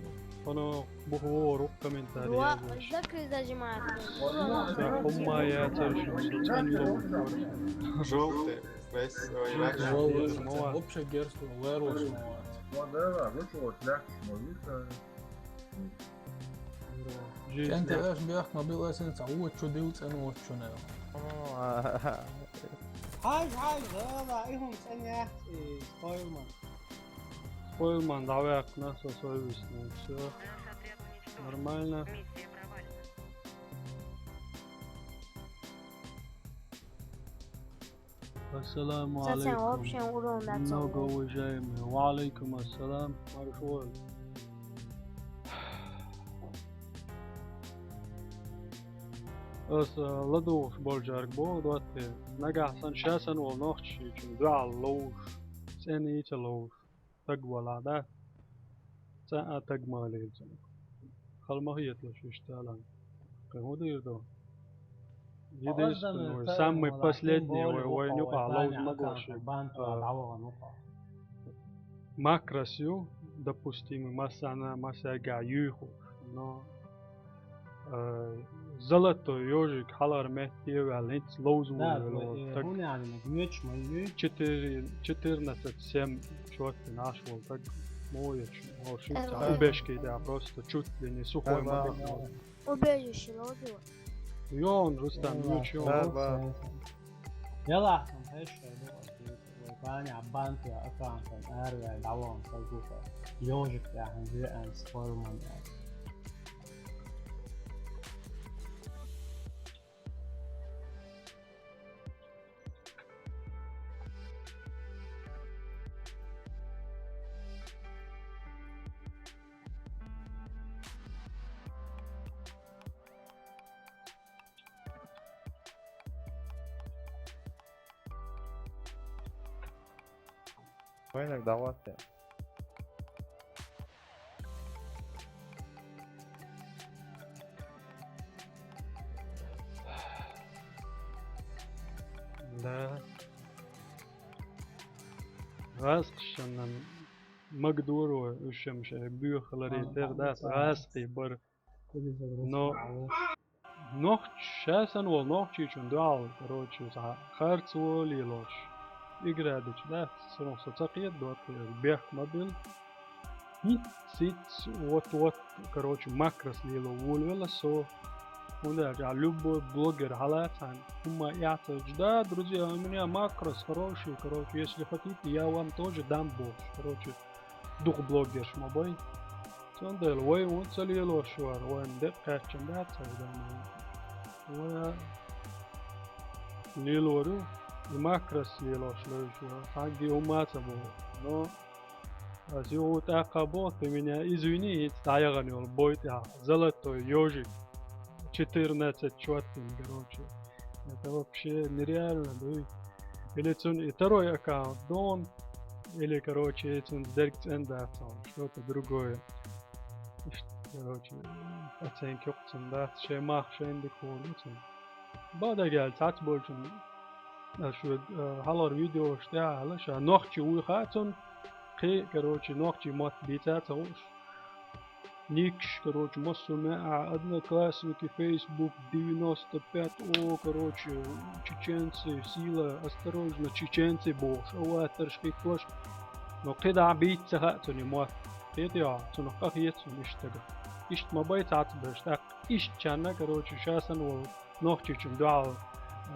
оно бухвор комментарий. Два, закрыть зажимает. Да, хумма я царшин, царшин. Жёлтый. Вообще герсу лерос моват. Ма да, да, вычула тляхаш ма виса. Чен те аш бяхк ма биласин ца, у чу дил цен у чу не. Хай, хай, да, да, и хум цен я, и спойлман. Спойлман, давай окна со свой висну, всё. Нормально. Ассаламу алейкум. Вообще урон, да, многоуважаемый. Ва алейкум ассалам. Маршо. Ас, э, ладугӀуш болчаьрга боху доттагӀа. Нагахь санна ша санна волу нохчичун дуьхьал ловзуш, цӀена йийца ловзуш. Таг вала, да? Цкъа а таг ма лелла цунах. Хала ма хеталаш иштта алан. Кхин хӀун дийр ду? Единственный, самый последний вай, вайна юкъахь ловза ма го ши. Макрос ю, допустим, массана, массаьрга юьйхуш. Но Э, золотой ёжик хьалхара метте а ваьлла, хӀинца ловза волавелла волу таг. Четыре, четырнадцать семь чоттина Ӏаш волу таг. Моечу, о, шуьца убежище, да, просто чуть ли не сухой ма бу. Убежище ловза. Йон, Рустам, ючу. Яла, хан, хешер, Ваня банту аккаунтан араваьлла дӀавахана хазуха. Ёжик тӀехь веана спойлман аьлла. Вайнаг дӀавахана. Да. ГӀазкхашна магадоро, уьш-м шайн боьха хиларе тера дац, гӀазкхий бара. Но нохч-, ша санна волу нохчичун дуьхьал, короче, цхьа харцо лелош. Игра дича дац, цунах со ца кхета, доттагӀа, бехк ма билла. ХӀинцца, вот, вот, короче, макрос лело волавелла со. ХӀунда аьлча любой блогер хьалаца, хӀумма эхь ца хилча: «Да, друзья, у меня макрос хороший, короче, если хотите, я вам тоже дам», бохуш, короче. Дукха блогерш ма бай. Цундела вай хӀунда ца лелош вара, вайна декъа кхаьчна дац хӀара дан. Вай лелор ю, и макрос лелош левзаш вара, хьагге хӀумма а ца боху. Но аса юха тӀаккха боху, ты меня извини, хӀинца дӀаяхана йолу бой тӀехь, золотой ёжик, четырнадцать чоттина, короче. Это вообще нереально, дуй. Или цунна и второй аккаунт дон, или, короче, цунна дерг цӀена дац, что-то другое. Иштта, короче, оценка юкъа цунна дац, шайн мах шайна дика хуур ду цунна. Бакъдерг аьлча, цхьацца болчун, аша, э, хьалхара видеош тӀехь а аьлла, ша нохчи вуй хаьа цунна, кхин, короче, нохчий мотт бийца а ца хууш. Никаш, короче, массо а маьӀӀа, Одноклассники, Facebook, девяносто пять, о, короче, чеченцы, сила, осторожно, чеченцы бохуш, аватарш хӀиттош. Но кхидӀа бийца ца хаьа цунна и мотт. Кхетий хьо, цунах къахета цунна иштта стага. Иштта ма бай цхьацца берш, тӀаккха иштта чанна, короче, ша санна волу нохчичун дуьхьал,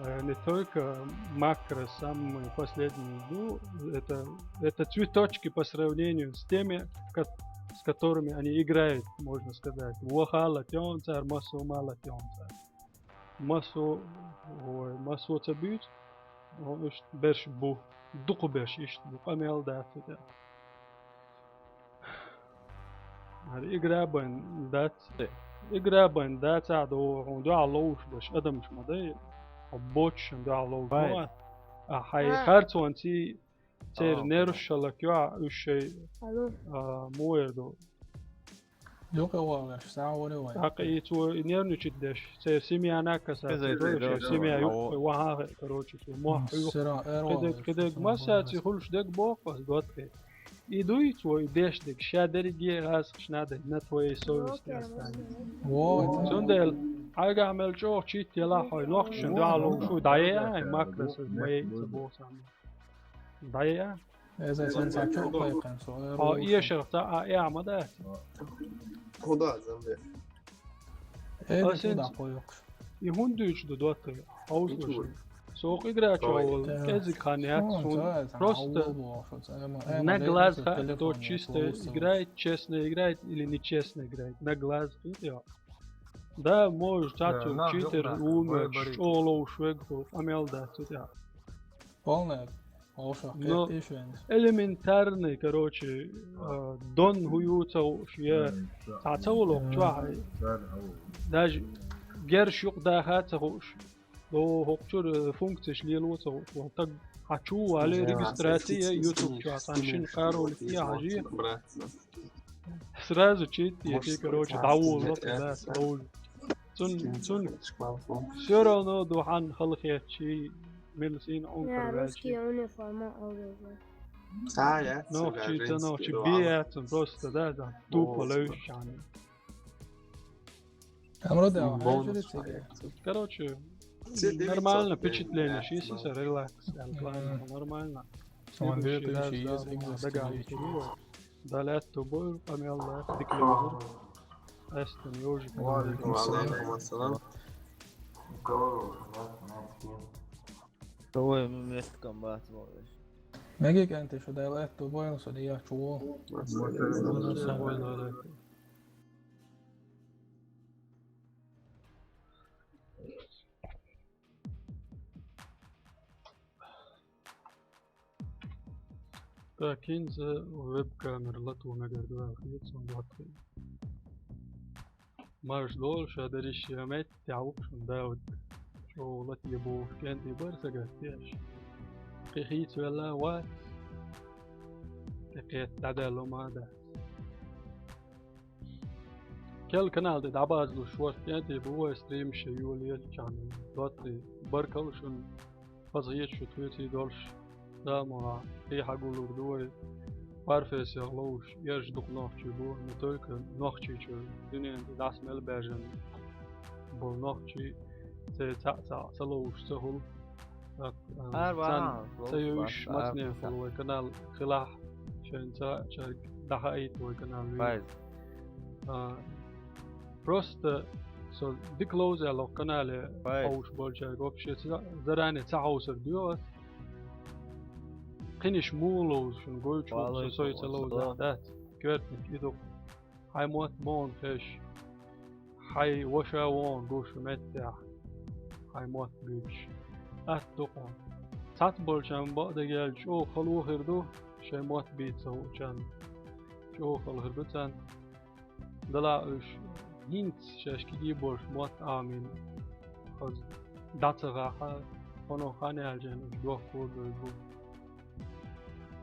э, не только макрос, самый последний, ну, это, это цветочки по сравнению с теми, ко-, с которыми они играют, можно сказать. Ваха латён цара, массо а ма латён цара. Массо, ой, массо а ца буьйцу, о, иштта берш бу, дукха берш иштта бу, къамел дац и тӀе. ХӀара игра бен дац. Игра бен дац, а, до хьуна дуьхьал ловзуш берш адамаш ма дай. Хьо боцчунна дуьхьал ловзуш ма вац. А хьайн харцонций Церан нерваш шалак йоӀ, уьш шай, а, муэр ду. Юкъе вагӀаш, сагӀа варе вай. ТӀаккха и цо и нервничать деш, церан семьяна касаться, церан семья юкъе вахьа хе, короче, цо мохь хьоьху. Кхидерг, кхидерг массаца хуьлуш дерг боху ас, доттагӀий. И дуй цо и деш дерг, ша дерриге а гӀазкхашна а дерг, на твоей совести останется. Цундела хьайгахь мел чӀогӀа читтелахь хьо, нохчашна дуьхьал ловш ву, дӀаяйа хьайн макрас, ма яйа ца боху цхьамма. ДӀаяйа. Иза сен цхьа чу кхойкхина со. Хьо эшарх цхьа а эхь ма дац. ХӀун дац, Замбе? Э, ас хӀун хӀинца дӀакхойкхуш? И хӀунда дуьйцуш ду, доттагӀий? Хьовсалаш. Со кху игра чохь волу кӀезиг хан яц суна. Просто на глаз хаьа, кто чисто играет, честно играет или нечестно играет. На глаз кхетий хьо? Да, может, цхьацца читер ву моьттуш, чӀогӀа ловш верг ву, къамел дац цу тӀехь. Полная. Элементарный, короче, а, дон хӀун ю ца хууш, я цхьа ца волу чохь, даже герш юкъа даха ца хууш, до хӀокху чуьра, э, функцеш лело ца хууш. Ван таг хьан чу вале, регистрация я YouTube чохь, цхьана шина кхаролик я хьажий. Сразу читтетий, короче, дӀаволла, да, сразу. Цун, цун всё равно ду хьан хала хетчий, мила сийна Ӏункар ваьлчий. Нохчий, ца нохчий, бе яц цун просто, да, да, тупо левшчахьана. Амро да, короче, нормально впечатление, ши сиса релакс, нормально. Следующий раз, да, дагахь. Да, лаьтто бойла, къамел лаьтта, дика левзира. Астон, Ёжик. Ва алейкум ассалам. Давай, мы вместе комбат, молодец. Мега кӀанте, шу дай лаьтто бойла, со дия чу. Так, хӀинца веб-камера лато мегар ду аьлла хета суна доттагӀий. Марш долу ша дерриш я меттехь ву-кх шуна Дауд. ЧӀогӀа латте бохуш кӀентий бара сагатдеш. Кхин хийцавелла а вац. Кхин кхетта дӀадаьлла ма дац. Кел канал тӀе дӀабазлуш шорта кӀентий бу вай стримаш йолаелчахьана. ДоттагӀий, баркалла шуна. Хаза хета шу тхоьций долуш, да, ма хьан хьагуллур ду вай. Парфесех ловш, ерш дукха нохчий бу, не только Нохчийчуьра, дуьненна тӀе дӀаса мел баьржина болу нохчий, церан цхьаъ-цхьаъ ца ловш ца хуьлу. ТӀаккха, а, царна ца йовш мацане хуьлу вай канал хилахь, шайна ца хаьачаьрга дӀахаийта вай канал вийна. А, просто со дика ловза аьлла хӀокху канале хьовсуш болчаьрга вообще ца, заранее ца хьовсур доьху ас. Кхиниш муха ловза шуна гойтуш ву, со сой ца ловза дац. Коьртаниг и ду-кх. Хьайн мотт ма вон хезаш. Хьайн ваша вон гуш меттехь. Хьайн мотт буьйцуш. Атта ду-кх хьуна. Цхьацца болчарна бакъдерг аьлча, чӀогӀа хала хир ду, шайн мотт бийца ца хуучарна. ЧӀогӀа хала хир ду царна. Делахь уьш хӀинца шаьш кегий болуш мотт Ӏамийна, хаза дӀа ца хаьа, хӀунда хан яьлча уьш дохко а бевр бу.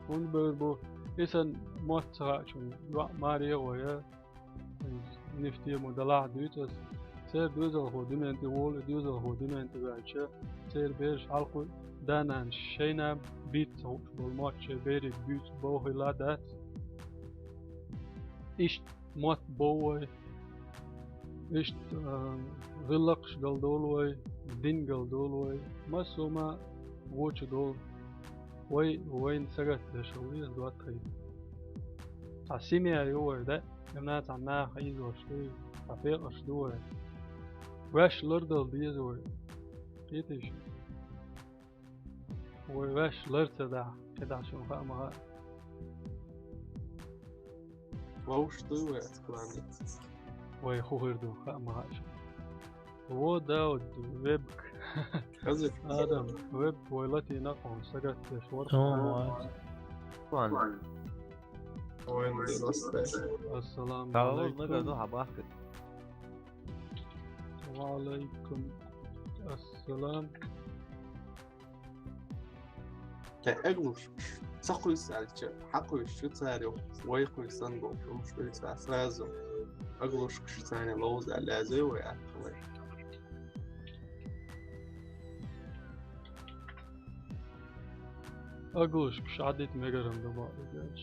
ХӀунда бевр бу, и санна мотт ца хаьачунна йоӀ маре а гӀо я, нефтема делахь а дуьйцу ас, церан доьзалхо дуьнен тӀе волу, и доьзалхо дуьнен тӀе ваьлча, церан бераш хьалакхуьу, да-нанас шайна бийца ца хууш болу мотт шайн берега буьйцу бохийла а дац. Иштта мотт бов вай. Иштта, а, гӀиллакхаш галдолу вай, дин галдолу вай. Массо а ма вочу долу. Вай, вайна сагатдеш хила веза доттагӀий. Цхьа семья ю вай, да? Цхьа нах хьийзош ду, цхьа пекъаш ду вай. Ваьш лардала деза вай. Кхетий шу? Вай ваьш лар ца дахь, кхидӀа шуна хаа ма хаьа. Вовш ду вай аьтта плане. Вай хӀун хир ду, хаа ма хаьа шуна. Во, Дауд, вебка. Хаза. Адам, вебка вай латийна хьуна сагатдеш вара. О, вай. Ван. Вайн застар. Ассаламу алейкум. Ва алейкум ассалам. Тай эгнуш. Ца кхуьйсу аьлча, хьакхуьйсу цара юха, вай кхуьйсу санна болчу хӀумаш кхуьйсу сразу. Оглушкаш царна ловза аьлла лаьза вай аьлла. Оглушкаш Ӏадита мегар-м ду бакъ дагадеш.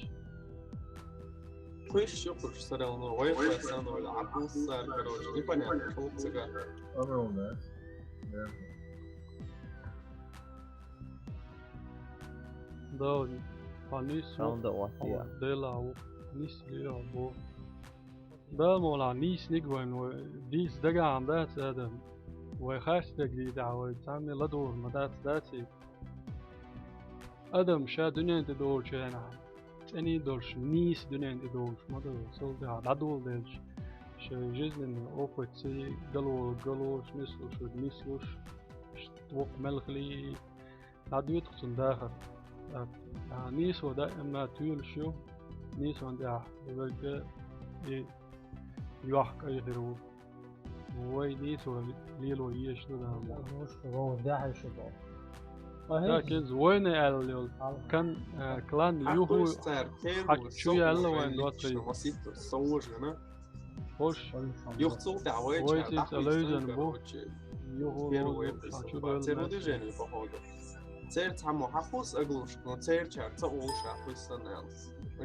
Кхуьйсу юкъуш сарал, ну, вай кхуьйсу санна вай Ӏаббуссар, короче, непонятно, чул цига. Ага, да. Да. Дауди, хьан нийса ву? Саунда вахтия. Дела ву. Нийса лиа бу. Да, мола, нийсниг вайн вай. Дийца дагахьа дац адам. Вай харцдерг дийцахь вай, цхьамма ладугӀур ма дац, дац и. Адам ша дуьнен тӀе долчу хенахь, цӀена долуш, нийса дуьнен тӀе долуш ма ду, цул тӀаьхьа дӀадоладелча, шайн жизненный опытца гало, галош, нислуш, нислуш, воккха мел хилий, дӀадоьду-кх цунна дахар. ТӀаккха, а, нийсо даимна туьйлуш ю, нийсонна тӀехь верг и йохк айхир ву. Вай нийсо лело езаш ду Дала. Вовш, вовш, дехьа шу боху. Да, кхин вайна аьлла йолу. Кан, а, клан юху хьакхуьйсу цара, хьакхуьйсу чу яьлла вайн доцций. Хош. Юха цул тӀаьхьа вай вайчара цӀе дӀахуьйсу левзина бу. Короче, юху первый ловза, выпуск. Церан движение, походу. Церан цхьаммо хьакхуьйсу оглушка, но церачара ца олуш хьакхуьйсу санна аьлла.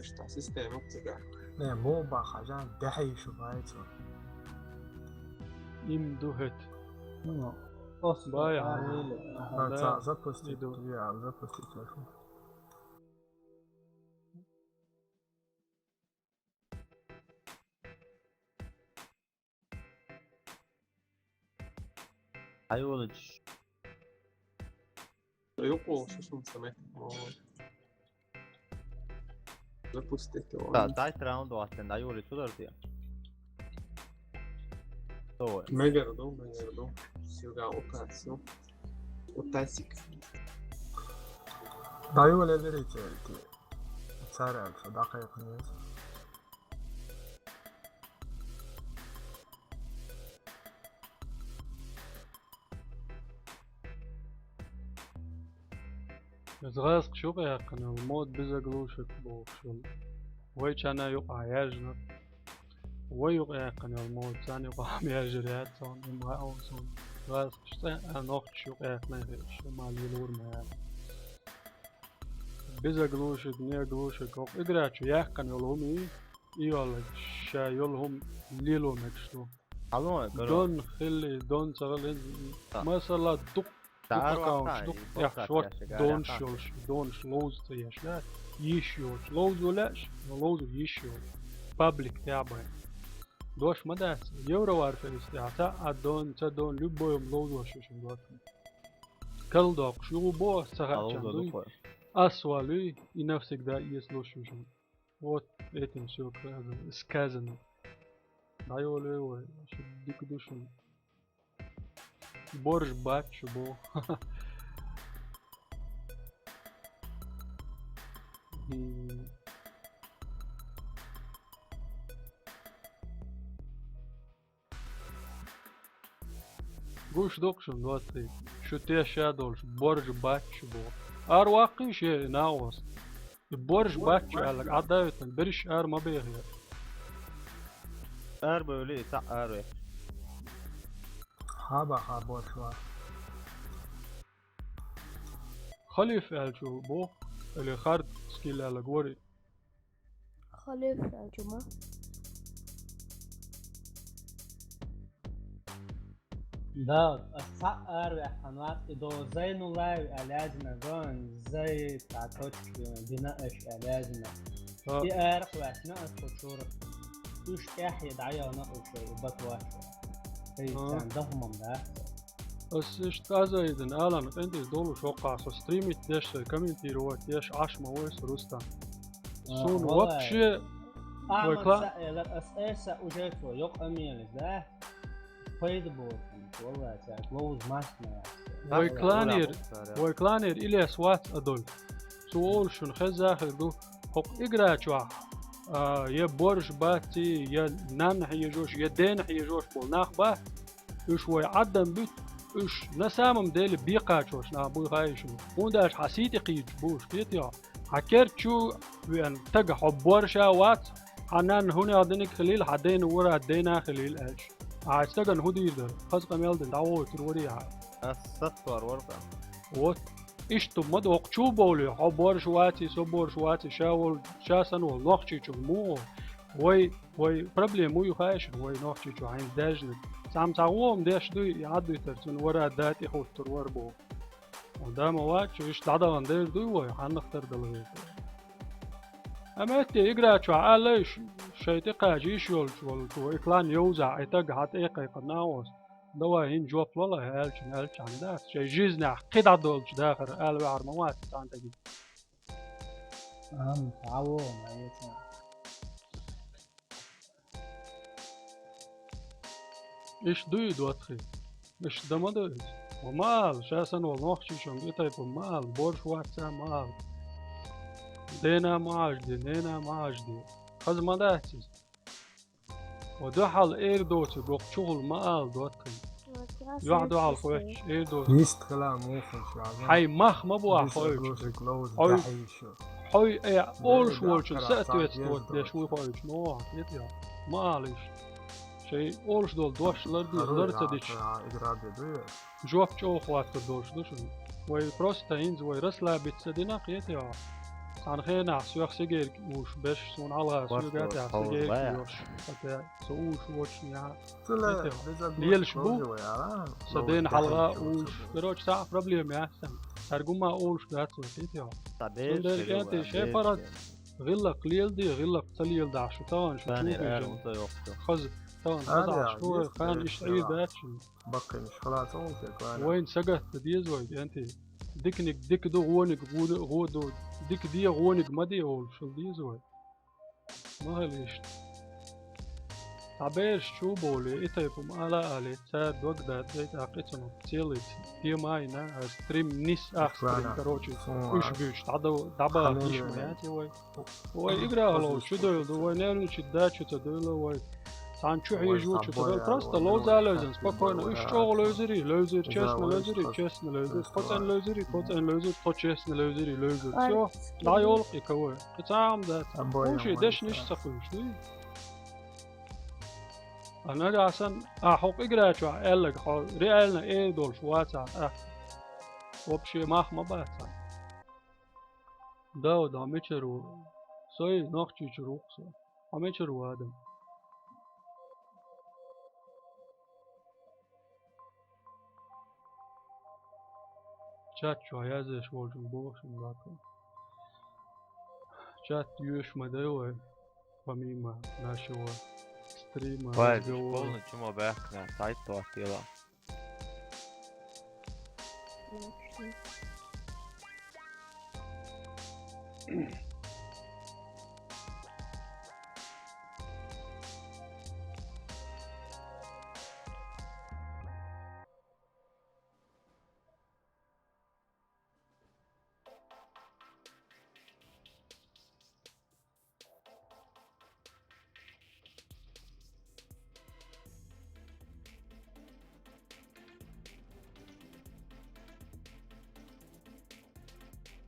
Иштта система цига. Не, мо баха жан дехьа шу бай цо. Им ду хӀет. Ну, ос бай, а, а, да, ца-, запустить, иду. Я, запустить, я. Айволич. Юкъо, шу сумца меттиг ма вон. Запустить его. Да, дай раунд ваттен, да, Юрий, туда ты. Давай. Мегар ду, мегар ду. Сюда утасил. Утасик. Да, Юрий, берите эти. Царя, да, как не. Иза гӀазкхаша юкъа яьккхина йолу мода безоглушек бохуш йолу. Вайчарна юкъахь яьржина. Вай юкъа яьккхина йолу мода, царна юкъахь ма яьржира яц цунна, и ма а ву суна. ГӀазкхаша цӀе а нохчаша юкъа яьккхина хиъна, шу ма лелора ма яьлла. Безоглушек, неоглушек, хӀокху игра чу яьккхина йолу хӀума и, и йолу ша йолу хӀума лело мегаш ду. Алло, горо. Дон хилли, дон ца хилли, масала, дукха аккаунташ ду, тӀехь шорт донаш йолуш, донаш ловза ца еш, да? Йиш йоцуш. Ловзо лаьаш, но ловзо йиш йоцуш. Паблик тӀехь бен. Дош ма дац. Евроварфейс тӀехь цхьа а дон, ца дон, любой хӀума ловзош ю шуна дош. Кал доккхуш, юху бо аса ца хаьа чан дуй. Ас валуй, и навсегда эцалуш ю шуна. Вот этим всё сказано. ДӀайолаве вай, шу дика ду шуна. Борж бац шу боху. М. Гуш доккху шуна доций, шу тешша долуш, борж бац шу боху. Ара ваккхий шен накъост. И борж бац шу аьлларг, Ӏадда а витина, берриш ара ма бехе. Ара бевли, цхьаъ ара ве. Хаба, ха борж вац. Халиф аьлла чу боху, или хард скил аьлларг вари. Халиф аьлла чу ма. Да, ас цхьаъ ара ваьккхина вац, и до Зайнуллаев аьлла яздина, гон, Зай, цхьа точка, бина аш аьлла яздина. А. И арахь ваьцна ас кху чура. Уьш тӀаьхье дӀаяхна уьш, и батвач. Хей, а, царна дахмам дац. Ас иштта азайдина, алан, къинтӀера долуш хӀокхахь со стримить деш, комментировать деш, Ӏаш ма вай со, Рустам. А, суна валлай. Вообще, а, вай кла- ца элар, ас эса уже цо йокъа мелис, да? Пайда боцун, валлай, цаьрга ловза масна яц. Вай кланера, вай кланера Илес вац а долу. Цо олуш шуна хезна хир ду, хӀокху игра чохь, а, я борж бацций, я нанна хьежош, я дена хьежош болу нах бац. Уьш вай Ӏаддан буьту, уьш на самом деле бекхачош нах буй хаий шуна. ХӀунда аьлча хьан сий тӀе кхийдаш бу уьш, кхетий хьо? Хьан кер чу веана стаг хьо боарша вац, хьан нанна хӀунех диниг хилийла, хьан дена вара дена хилийла аьлча. Хьан стагана хӀун дийр дара? Хаза къамел дина, дӀавойтур варий хьан? Ас саттор вара-кх. Вот. Иштта ма доккху чу бовлий, хьо боарша ваций, со боарша ваций, ша волу, ша санна волу нохчийчуьнга муха? Вай, вай проблема вуй хаьа шуна, вай нохчийчу хьайна даьржинарг. Цхьамма цхьа гӀо-м деш дуй, и Ӏадвитар цунна вара да тӀехӀуттур вара боху. Ва да ма вац, иштта дӀадахана дер дуй вай, хьаннах тардала веза. Амма тӀе игра чохь аьлла, ш-, шайн тӀе кхача йиш йолчу волчу, и клан йовзахь, и стаг хьан тӀе а кхайкхина а воцу. Давай, хӀинца жоп лолахь аьллачун, аьллачхьана дац. Шайн жизнехь кхидӀа долчу дахар ала ваьхьар ма вац цхьана стаге. Амма, цхьа а вогӀу, ма эца. Иштта дуй и доттагӀий? Иштта дан ма ду иза. Ва ма ала, ша санна волу нохчийчуьнга и тайпа ма ала, боарша вац ца ма ала. Дена ма Ӏажде, нена ма Ӏажде. Хаза ма дац иза. Ва дуьхьал эр доцург вокху чухула ма ала доттагӀий. Юьхь дуьхьал хоьттуш, эр доцург. Йист хила муха шу. Хьайн мах ма бу ахь хойчу. Хьой, хьой, э, олуш волчун соответствовать деш вуй хойчу, ма вахьа, кхета йо. Ма ала иштта. Шайн олуш долу дош ларде, лар ца дича. Жоп чӀогӀа хӀоттур долуш ду шуна. Вай просто хӀинца вай расслабиться дина, кхета йо. Цхьана хенахь соьх сигерг уш беш, суна хьалха соьга тӀехь сигерг йош. Хьатта со уш воцуш яхьа. Лелаш бу. Сан дена хьалха уш. Короче, цхьа а проблема яц сан. Цаьрга хӀумма олуш дац вай, кхета йо. Цундела кӀентий шен паргӀат гӀиллакх леладе, гӀиллакх ца леладахь шу тахана шу чу хезна. Хаза, тахана хазахь шу вай, кхана иштта Ӏийр дац шуна. Баккхийнаш хала ца волу те, кхана. Вайна сагатта деза вай, кӀентий. Диканиг дика ду, гӀониг гӀо ду, дика де, гӀониг ма де олуш хила деза вай. Ма хила иштта. Цхьа бераш чу а бовлий, и тайпа ма ала а алий, цара дог датӀа дайта а кхицунах целый тема а йина, а стрим нис ах стрим, короче, уьш буьйцуш дӀадо-, дӀабала йиш ма яц и вай. Вай игра гӀалгӀа чу девлла ду, вай нервничать дац чу ца девлла вай. Цхьана чу хьежа чу ца девлла. Просто ловза а левзина, спокойно. Уьш чӀогӀа левзирий, левзира, честно левзирий, честно левзира. Тхо цӀена левзирий, тхо цӀена левзира, тхо честно левзирий, левзира. Всё, дӀайолу и кого. Кхин цхьа а хӀума дац. ХӀума шен дешнаш ца кхуьйсуш дуй? А нагахь санна, а хьо къигра чохь аьлларг, хьо реально эр долуш вацахь, а, вообще мах ма бац цхьаьна. Дауд, хьо мичара ву? Со и Нохчийчуьра ву-кх со. Хьо мичара ву, Адам? Чат чохь язъеш волчун боху шуна баккхий. Чат йоьшуш ма дай вай, помимо нашего стрима, разговора. Полный чумо баьхкина, сайт тохтела.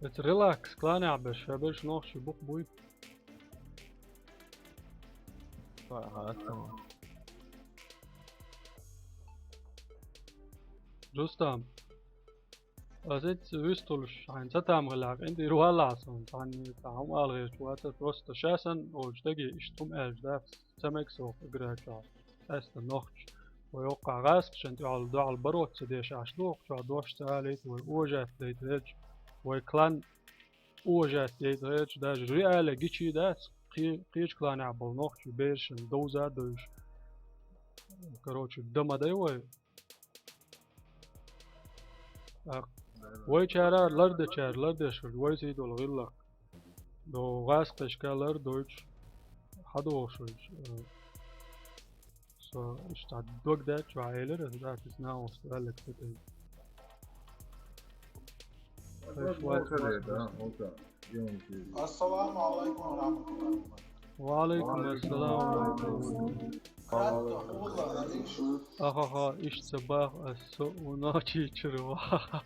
Эца релакс, кланехь берш, ша берш нохчий бух буй. Ага, аццо. Рустам. Ас эцца вуьсталуш, хьайна ца там хилахь, кӀентий, валахь суна, цхьанна цхьа хӀума ала гӀерташ вацара, просто ша санна олучу стаге иштта хӀума аьлча дац, ца мега со хӀокху игра чохь, къаьста нохча. Вай хӀокхахь гӀазкхашна тӀехула дуьхьал бароц ца деш Ӏаш ду, хӀокху чохь дош ца алийта, вай уважать дайта гӀерташ, вай клан уважать дайта гӀерташ, даже реально гичий дац, кхе-, кхечу кланехь болу нохчий берашна довза а довзуш. Короче, дан ма дай вай. ТӀаккха вайчара лардечара лардеш хилча, вайца и долу гӀиллакх. ДогӀу гӀазкхашка лардойтуш, хьадогӀуш хилча, э, со иштта дог даьччохь элира, аса дац иза нахуста аьлларг ца тайпа. Ассаламу алайкум ва рахматуллахи ва баракатух. Ва алайкум ассалам ва рахматуллахи ва баракатух. Ахаха, иштта ца баха ас со у нохчийчуьра ваха.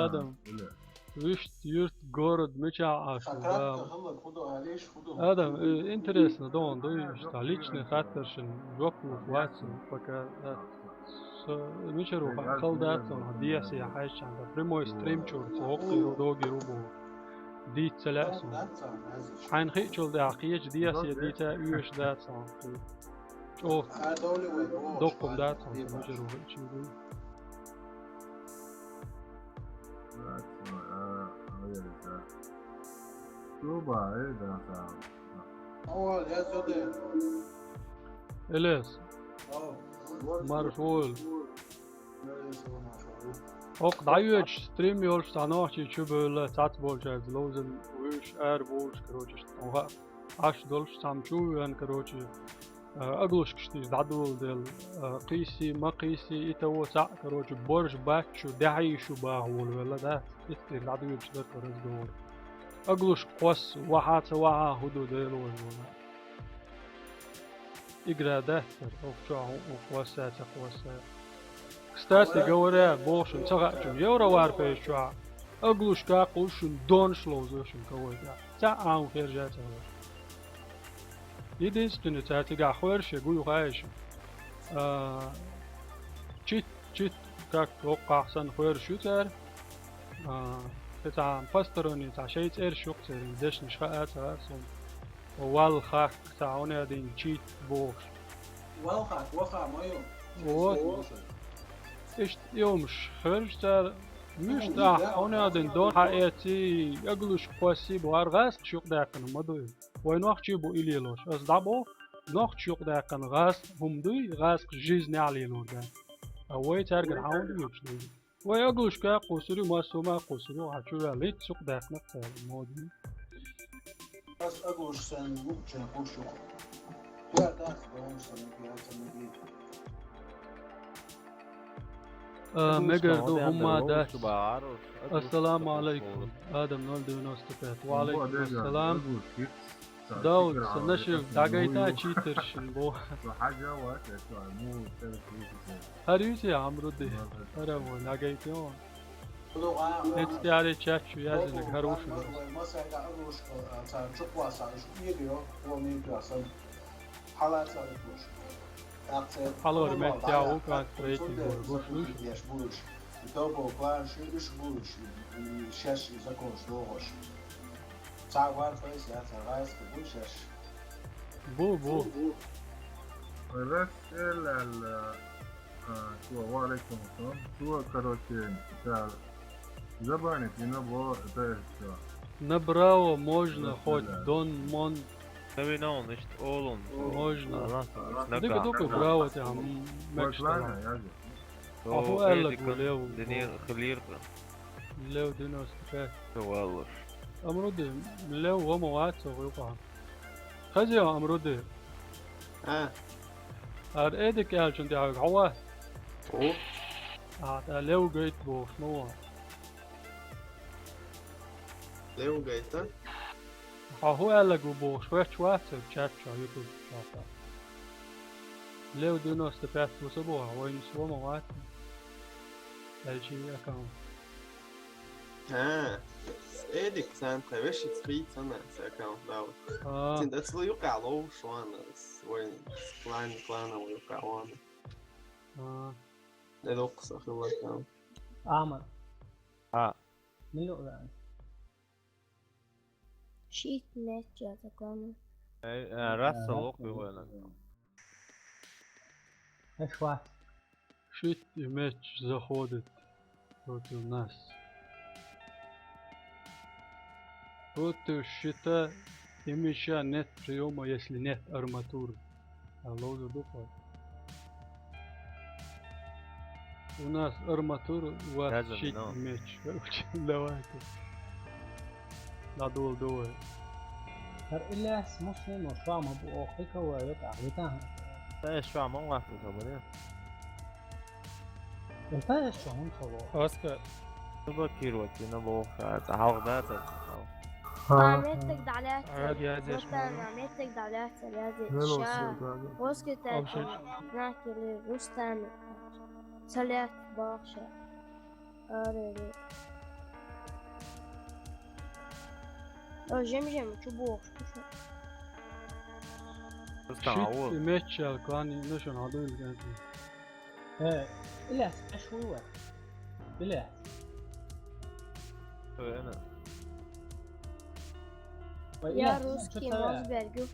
Адам. Вуьшта, юрт, город, мичахь Ӏаш ву, да. Адам, э, интересно, догӀун ду, иштта личный хаттаршна жоп луш вац, пока, да. Со мичара ву хала дац суна, дехьа хьаьжча, да, прямой стрим чуьра, цо хӀокхуьйру, догийру бохуш. Дийца ца лаьа суна. Хьайна хиъчул тӀаьхьа кхечу дехьа дийца оьшуш дац суна. ЧӀогӀа доккхум дац суна, мичара ву хиъча. Элес. Марш вуйла. ХӀокху дӀайоьдуш стрим йолуш цхьа нохчий чу бевлла, цхьацца болчаьрца ловзам вуьйш, ара бовлуш, короче, иштта тхуна хаьа. Ӏаш долуш цхьамма чу а веана, короче, а, аглушкаш дийца дӀадоладелла, а, кхийсий, ма кхийсий, и таво цхьаъ, короче, борш бац шу, дехьий шу баха волавелла, да? Иштта дӀадоьдуш дара разговор. Аглушка кхосса, вахьа ца вахьа, хӀун ду Дела вай вала. Игра дац хӀара, хӀокху чохь хӀун кхосса а ца кхосса а. Кстати говоря, боху шуна ца хаьачунна, Евроварфейс чохь аглушка кхуссуш шуна донаш ловзо шуна кавай тӀехь. Цхьа а хӀума хержа а ца хилла. Единственное, цара цигахь хьоьруш я гуй хаьа шу. А, чит, чит, как, воккхахь санна хьоьруш ю цара. А, кхин цхьа посторонний, цхьа шайн цӀераш ю-кх церан, дешнаш хаа а ца хаьа суна. Валхак, цхьа хӀун аьлла дийна, чит бохуш. Валхак, ваха ма ю. Вот. Иштта и хӀумаш хьоьруш цара, муьшта ахь хӀун аьлла дийна, дон хьаэций, аглушка кхоссий боху, хӀара гӀазкхаша юкъадаьккхина ма ду и. Вай нохчий бу и лелош. Аса дӀабоху, нохчаша юкъадаьккхина гӀазкхи хӀума дуй, гӀазкхаша жизнь а лелор дац. А вай цаьргара хьан хӀун дуьйцуш ду? Вай аглушка а кхуссур ю, массо а хӀума а кхуссур ю, хьан чу ваьлла, хӀинцца юкъадаьккхина-кх цара, мода ю. Ас аглушка санна юкъачу кхуссур ю. Я дац, боху, санна, я санна, я. А, мегар ду, хӀумма дац. Ассаламу алайкум. Адам ноль девяносто пять. Ва алайкум ассалам. Дауд, сан нашив дӀагайта читершин бо. ХӀара юьсу я Амруди? ХӀара вон дӀагайта вон. Эцу тӀаьхьа чат чу яздинарг хӀара ву шуна. Хьалхара меттехь ву концентрейти гуш, гуш, гуш. Добо план шу, уьш гуш, шаьш законаш дохуш. Цхьа ван пайса яц, цхьа вайска гуш шаьш. Бу, бу. Расселял, а, цо, ва алейкум ассалам. Цо, короче, ца забанить и на бо, это всё. На браво можно хоть дон мон. Навинон, иштта олун. Можно. Дика ду-кх браво тӀехь, м, мегаш тӀехь. Ахьа хӀун аьлларг ву Лев? Динера хилира. Лев девяносто пять. Со валлалаш. Амруди, Лев ва ма вац цо юкъахь. Хезий хьо, Амруди? А. ХӀара Эдик аьллачун тӀехь хьо вац? О. А, тӀаккха Лев гайта бохуш ма ву. Лев гайта? Хьо хӀун аьлларг ву бохуш, хӀоьтташ вац хӀара чат чохь, YouTube чохь. Лев девяносто пять ву ца боху, вайна со ма вац. Аьлчи аккаунт. А, Эдик санна тхан вешица хийцана сан аккаунт, да. А. Цуьнан дац лу юкъа ловш ван, вайн клан, клан юкъа ван. А. Де доккха сан хилла аккаунт. Амма. А. Мила ваьлла? Шийтта меттехь закон. Эй, э, раз, э, салок раз, выгонан. Эшва. Шийтта меттехь заходит против нас. Против щита и меча нет приёма, если нет арматуры. А ловза ду-кх. У нас арматура, у вас щит, меч. Короче, давайте. ДӀадоладо вай. ХӀара Ильяс муслим, шуьга ма бу оха хӀикавай, векъа, витахьа. Тай шуьга ма вахту хабаре. Тай шуьга хӀун хало? Оскар. Блокировать йина боху, цхьа хьалха дацара цхьа хьалха. А, меттиг дӀалаьццара. Араб язеш меттана, меттиг дӀалаьццара язеш. Ша, хӀоскетаьрча, накили, рустами. Ца лаьтта боху ша. Арали. Ё, жем-жем, чё бохуш, чё? Шит и меч чел, клани, ну что, надо или нет? Э, Ильяс, а шо его? Ильяс. Ой, Анна. Ой, Я Ильяс, русский, чё ты? Мосберг.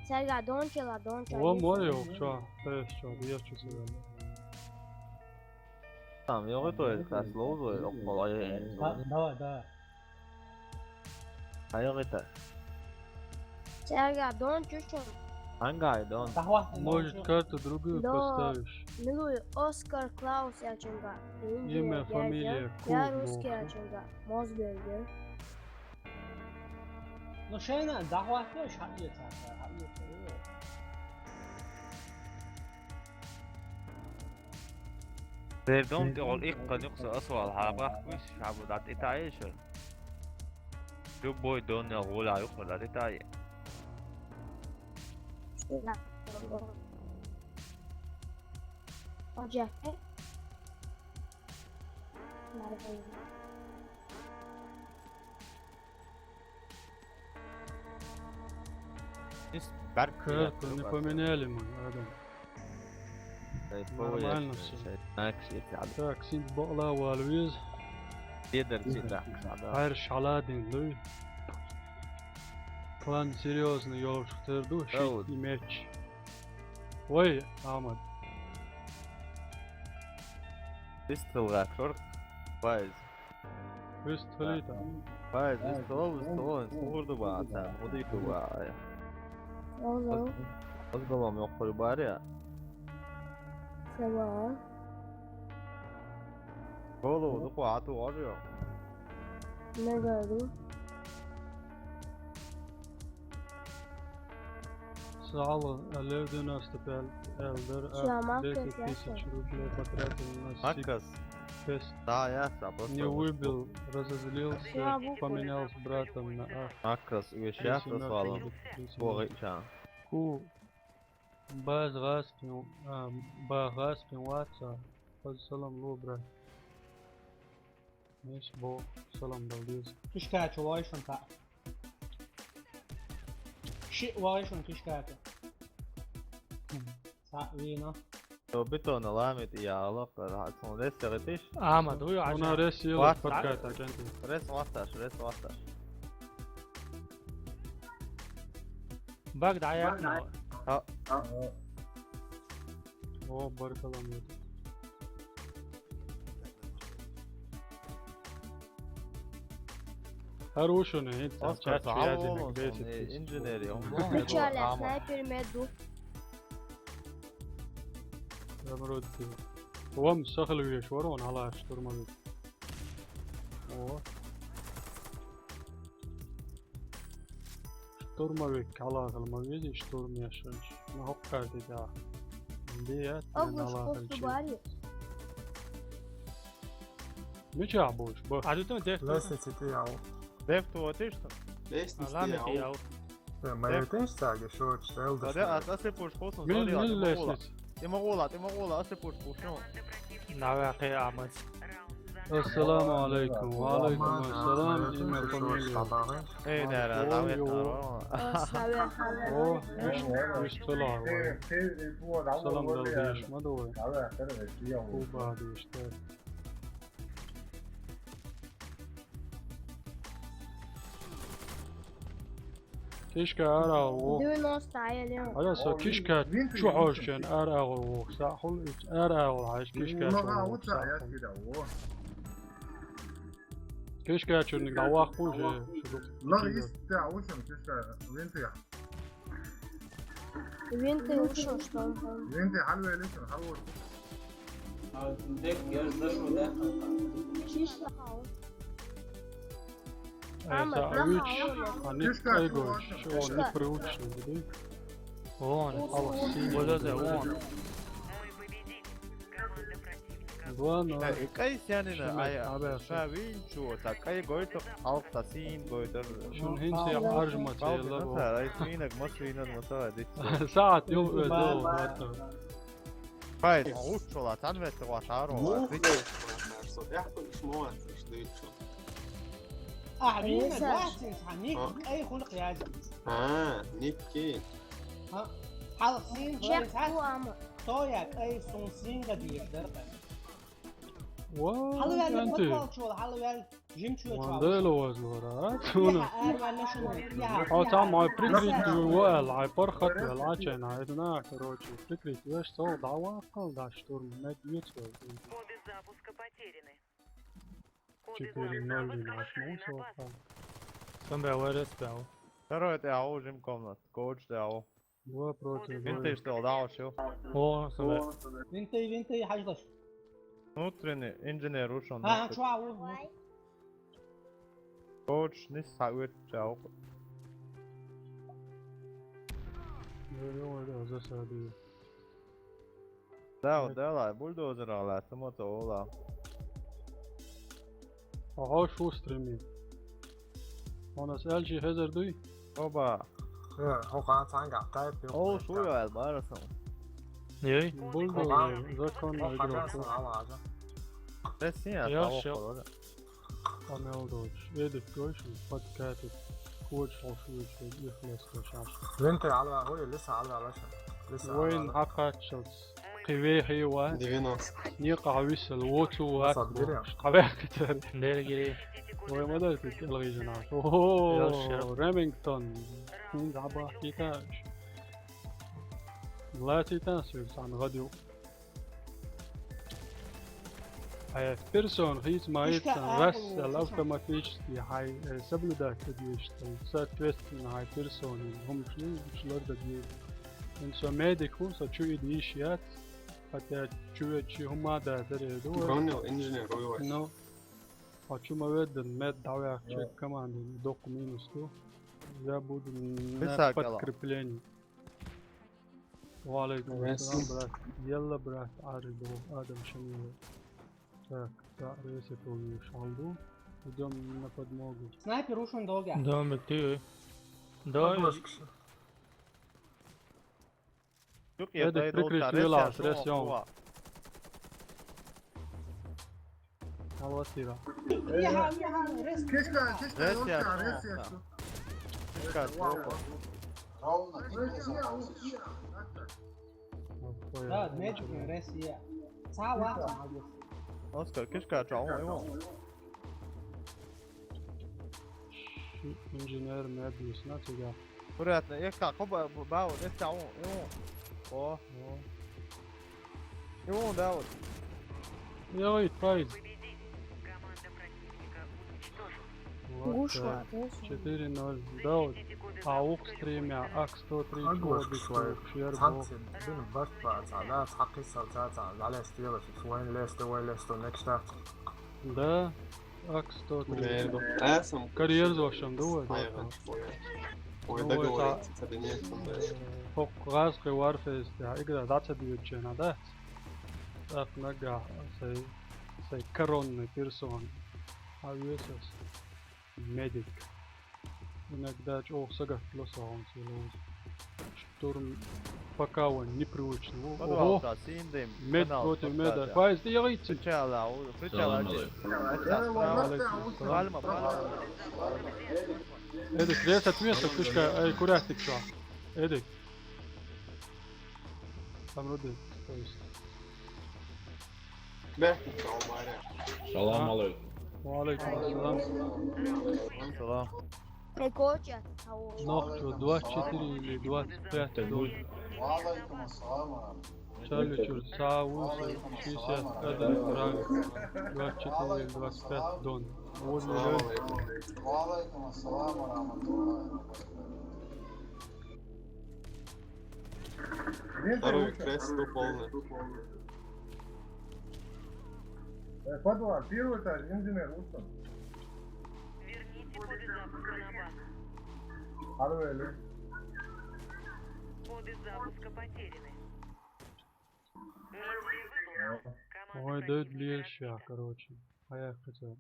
Серга, дончела, дончела. О, море, чё? Э, чё, я чё сказал? Там, я готовлю, как слово, я полагаю. Да, давай, давай. А я это. Серга, дон чё? Ангай, дон. Может, карту другую поставишь? Милуй, Оскар Клаус я ченга. Имя, фамилия, я русский я ченга. Мосберг. Ну, шена, захватываешь, хапье цаца, хапье цаца. Дердон ти ол иккан юкса асвал хабах куш, хабу дат итаешо. Любой дон я гула юкса дат итае. Окей. Ис-, бәрк Кэ, не поменяли мы, Адам. Нормально всё. Так, синт бакъла валвиз. Пидор синт бакъла. Хайр шаладин, луй. План серьёзный, ёлчуктар ду, шит и меч. Ой, Амад. Пистолга чор. Байз. Вистхалита. Байз, вистхал, вистхал, вистхал, хурду баата, хурду баа. Озо. Аз балам ёкъур бар я. Сава. Голову да къуату ор ё. Не говорю. Сало, а Лев девяносто пять Элдер, а, десять тысяч рублей потратил на Макас. Тест. Да, я сам просто не выбил, разозлился, поменял с братом на А. Макас, угощаться с валом. Богича. Ку. Баз Гаспин, а, Ба Гаспин ваца. Хаз салам лу, брат. Неш бо салам далдиз. Кишкачу лойшун та. Ши лойшун кишкачу. Са вина. Робито на ламит и алоқ, сон дес сегетиш. Ама, ду ё, она рес ела подкат, агенты. Рес ваташ, рес ваташ. Баг даяк на. А. О, баркалам. Хорошо, не, Оскар, сау бол, инженер, я. Ичала, снайпер меду. Замрот. Вам сахал веш, ворон, ала штурмовик. О. Штурмовик, ала, ала, ма вези штурм яшаш. На хоккарди, да. Бият, Август, ала, посту бари. Мича будешь, ба? А ты там деф? Лестница ты, ау. Деф ты вот ты что? Лестница ты, ау. Э, моя тенш сага, шо, что, Элдер. Да, а, а ты пуш, пуш, мил, мил лестница. Ты могу ла, ты могу ла, а ты пуш, пуш, ну. Нага, ты, а, мать. Ассаламу алейкум. Ва алейкум ассалам. Имя, фамилия. Эй, да, да, да, да. О, иш, иш, тылар, ва. Салам дал деш, ма, давай. Куба деш, да. Кишка ара во. Девяносто, а я лево. Ара со кишка чухошен ара во. Сахул ич ара во, аш кишка. Кишка чуник давах уже. Лар ист да, ушан кишка винты. Винты ушо, что он там. Винты халвели, халвели. А, дек, я ж зашёл, да? Чисто хаос. Э, Ама, за плохо, уч, он они кайгой, он не приучен, да? Он, он, он. Два ноль. Э, кай сянина, ай, абе, ша винчу, та кай гойту, алта син гойту. Шун хинси аржма тела. Ай, свинок, ма свинок, ма сади. Саат, ё, э, до, вот. Пай, учула, тан вет вашаро. Ну, блядь, что, я хуй шмоа, что и что. Ахьа вийна, Лиза. Дуьхьа цхьа ник А. Кӏай хуьлу кхаьжна. А, никки. А, хьалха сийна Жек вайна цхьа. Куама. Тоя кӏай сун сийна дийш дара кхаьжна. Ва, хьалаваьлла Анти. Подвал чула, хьалаваьлла жим чула чула. Ван дела вазлора, а? Цуна. Яхьа, ара ваьлла шуна. Яхьа. Хьо цхьа ма прикрыть ю, ва, аьлла, хьай паргӀат ваьлла, а чайна, хьайна, короче, прикрыть веш, цо дӀаваккхал, да, штурм, мед вецвал. Коды запуска потеряны. Четыре ноль вина, аш муса ваха. Сан бе варес бе. Второй тӀе агӀо, жим комнат. Коуч тӀе агӀо. Два против двоих. Винтый, что ли, да, вообще? О, сан бе. Винтый, винтый, хьажлаш. Внутренний инженер ушёл. А, чё, а, у, у. Коуч, не сагвет, чё. Говорю, да, засади. Да, вот, да, ла, бульдозер ала, самото ола. Ага, шустрыми. У нас L G хезер дуй? Оба. Э, хо хан цанга тайп ю. О, шу я, барасан. Ей? Бульдозер, законная игра. Ала, ала. Ресия, я того щас. Амел дочь. Эдик гойши, подкатит. Коуч хо шуй, их лес кошаш. Винтый ала, ой, лиса ала, лиса. Лиса ала. Вайн хакачалц. Киве хива. Девяносто. Никъа висал, вочу вак. Садгири. Каве китер. Дергири. Ой, мадар кит, элгизана. О, Ремингтон. Кин даба кита. Латита сюрсан гадю. Э, персон, хиц маит, ишка раз, ахлу, автоматически, хай, э, соблюдать дадьюшта, соответственно, хай персон, хум шли, шлор дадьюшта. Ин со медик хум, со чу идиш яц, хотя чу чи хума да, даре, ду. Бронил инженер, ой, ой. Но, а чу ма веддан, мед давяк, чек команды, док минус ту. Я буду на подкреплении. Ва алейкум ассалам, брат. Елла, брат, ари бо, адам шамиле. Так, да, рейсе полный шалду. Идём на подмогу. Снайпер ушун долга. Да, мы ты. Да. Эдик прикрыть вела, ресён. Алло, Сира. Кишка, кишка, ресия, ресия. Кишка, ровно. Да, медик, ресия. Сава, сава. Оскар, кишка, чао, его. Инженер, медик, на тебя. Аккуратно, я как, оба, бау, я чао, его. О, о. Его, да, вот. Йой, прайз. Гуш, четыре ноль. Да, вот. А ух стримя, ак сто три, Хагвас чула, свай. Шербо. Санкция, блин, баш, ба, ца, да, ца, кис, ца, ца, ца, залез, стрелы, свайн лес, свайн лес, next. Да, ак сто три. Карьер зошам, да, вот. Ой, договориться, это не. Хок газ, хой Warface, да, игра, да, ца бьют, че надо. Так, нога, сей, сей коронный персон. А весос. Медик. Иногда чё, сагат плюс, а он целый. Штурм пока он непривычный. О, подвал, ого. Мед против меда. Файз, ты яйца. Причала, причала. Салам алейкум. Пальма, пальма. Эдик, рез отмеса, кышка, эй, курятник, чё? Эдик. Там руды, то есть. Салам алейкум. Ва алейкум ассалам. Салам. Прикольчик. Нохчо, двадцать четыре или двадцать пять дон. Чаличур, сау, шестьдесят один грамм, двадцать четыре или двадцать пять дон. Ва алейкум ассалам ва рахматуллахи ва баракатуху. Второй крест полный. Э, подвал, первый этаж, инженер, Усон. Верните коды запуска на бак. Алло, алло. Коды запуска потеряны. Миссия выполнена. Команда противника разбита. Ой, дают леща, короче. А я хотел.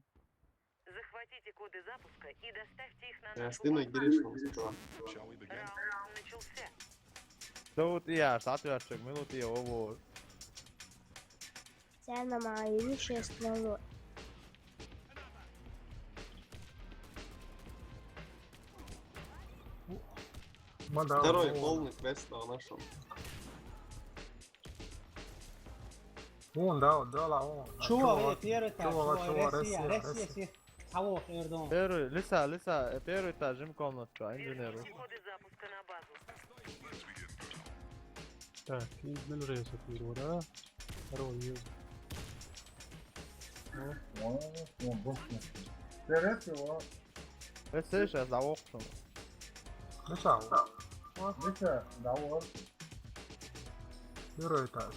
Захватите коды запуска и доставьте их на нашу базу. Раунд начался. Зовут я, соответственно, минут я, ого. Цена моя вещественного. Ma da, Второй полный квест на нашем. Вон, да, да, ла, вон. Чувак, чувак, э, первый этаж, чувак, чувак, чувак, рес, рес, рес, рес, рес, рес. Алло, Эрдон. Первый, лиса, лиса, э, первый этаж, им комнатка, инженеру. Коды запуска на базу. Так, не рез от него, да? Второй есть. Ну. Вон, вон, бог не. Вперед его. Э, слышь, я за окном. Ну что? Ну что, да вот. Первый этаж.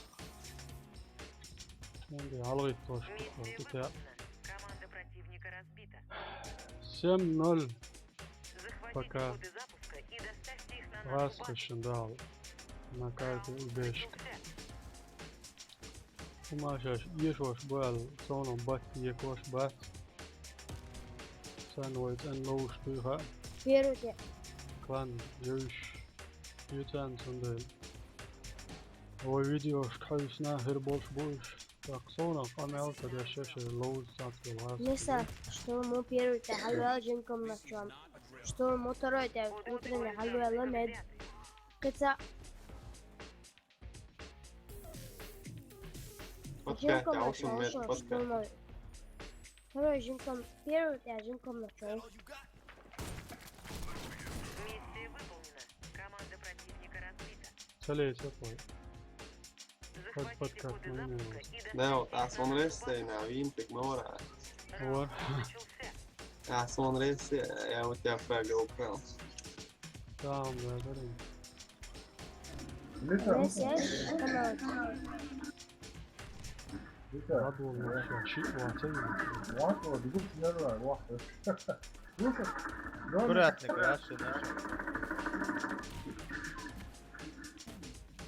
Şimdi alıyıp doştuk. Миссия выполнена. Команда противника разбита. Семь ноль. Захватите Пока коды запуска и доставьте их на нашу базу. Васка şimdi al. На карте Раунд убежка. Начался. Kumašaš iešoš bēl, sono bat iekos bat. Sen voit en lūš pīhā. Pierūtie. Klan, jyš. Jytän sundēl. Voi videoš kajus nā hirbolš būš. Tak sono kamēl, kad es šeši lūdzu sāktu lāstu. Misa, что ему первый-то, halvē žinkom на чем. Что ему второй-то, утренний, halvē ламед. Кыца. Подка, Жинком я на ушел, чем, мед, что подка. Ему второй жинком, первый-то, жинком на чем. Миссия выполнена. Команда противника разбита. Целей, целей. Захватите коды запуска и доставьте их на нашу базу. Nē, tās man reizē nav, viņi tik norā. Rauнд начался. Tās man reizē jau tā pagaukā. Tamam, ya, darīju. Nē, es, es, es, Ладно, вообще, щит, ладно. Ладно, бегут, не знаю, ладно. Слушай, Kur atnika, es šeit nešu.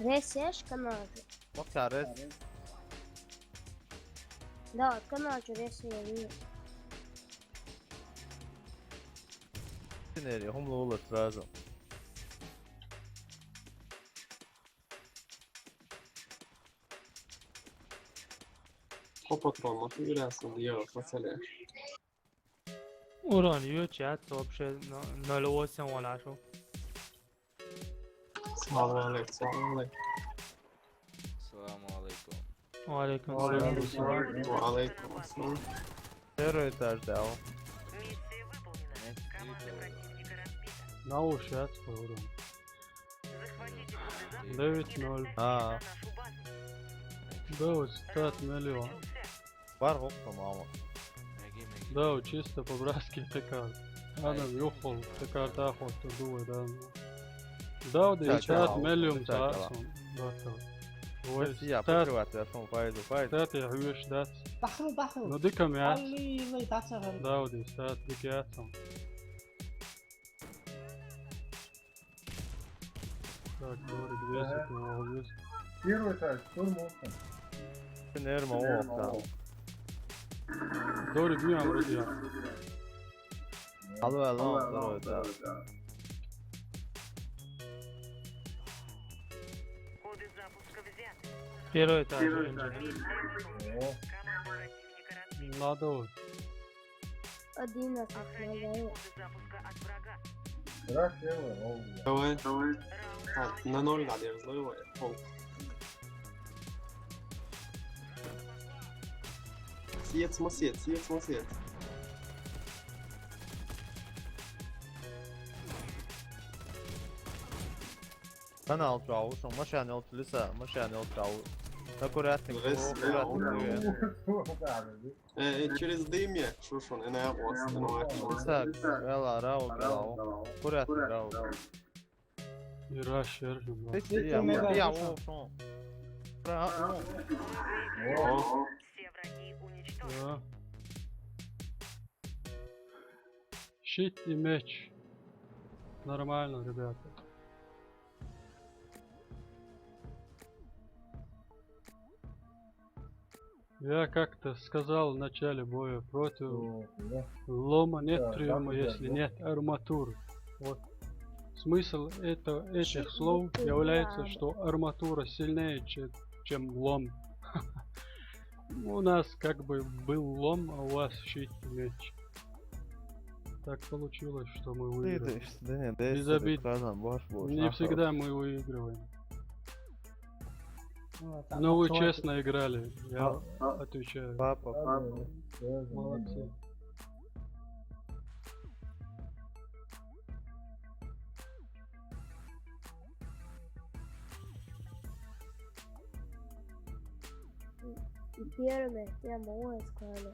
Res eš kanāli. Maksā res. Да, вот канал что res я вижу. Синери, хум лула сразу. Опа, там, вот и раз, вот я, пацаны. Урон, ю, чат, вообще, но, ноль восемь вон нашел. Салам алейкум, салам алейкум. Салам алейкум. Ва алейкум салам. Ва алейкум салам. Первый этаж дал. Миссия выполнена. Команда противника разбита. На уши отскоро. Захватите коды запуска и доставьте их на нашу базу. А. Да, вот стат миллион. Бар ғой, по-моему. Да, вот чисто по-братски такая. Она ай, ёхол, такая, да, хоть ты думай, да. Да, вот и стат миллион, да, сон, да, то. Ой, я стат. Покрывать, я сон, пойду, пойду. Стат, я вижу, да. Дахруу, дахруу. Ну, дика мяч. Аллилай, дацаган. Да, вот и стат, дика сон. Так, Дори, двести, молодец. Первый этаж, штурм окна. Нерма, о, да. Дори, бьём, вроде. Алло, алло, второй этаж. Коды запуска взяты. Первый этаж, Энджин. О. Команда противника разбита. Надо вот. Одиннадцать. Охраняйте коды запуска от врага. Раз, первый, о, бля. Давай. Давай. А, на ноль надо, я взрываю. Пол. Съедь, смосъедь, съедь, смосъедь. Kanāli čau, šun mašīna jau plisā, mašīna jau čau. Аккуратно, аккуратно. Э, э, через дым я, шушун, и на его остановить. Так, гала, рау, гала. Аккуратно, рау. И раш, я же, брат. Ты, я, я, о, шун. Браво. О. Все враги уничтожены. Да. Щит и меч. Нормально, ребята. Я как-то сказал в начале боя против лома нет приёма, если нет арматуры. Вот. Смысл это, этих слов является, что арматура сильнее, че-, чем лом. У нас как бы был лом, а у вас щит и меч. Так получилось, что мы выиграли. Без обид. Не всегда мы выигрываем. Ну, вы честно играли, я отвечаю. Папа, папа. Молодцы. Первое, я молодец, Клара.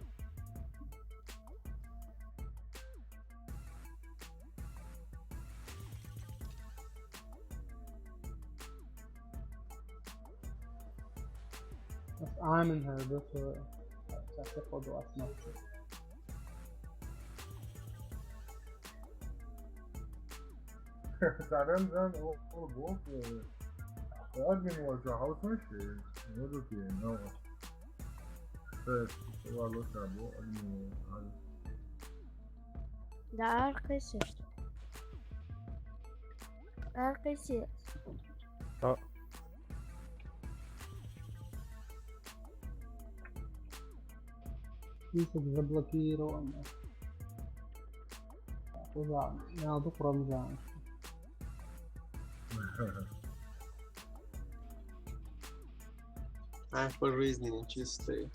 Ас Ӏамин хӀара ду цо, цхьа ца ходу ас нохчо. Саран зан о, о, бо, э, админ вожа, хавсан ши, может, и, но. Э, вало сабо, админ вожа. Да, аркайсеш. Аркайсеш. А. Список заблокирован. Уза, я тут пробзан. Ай, по жизни нечистый.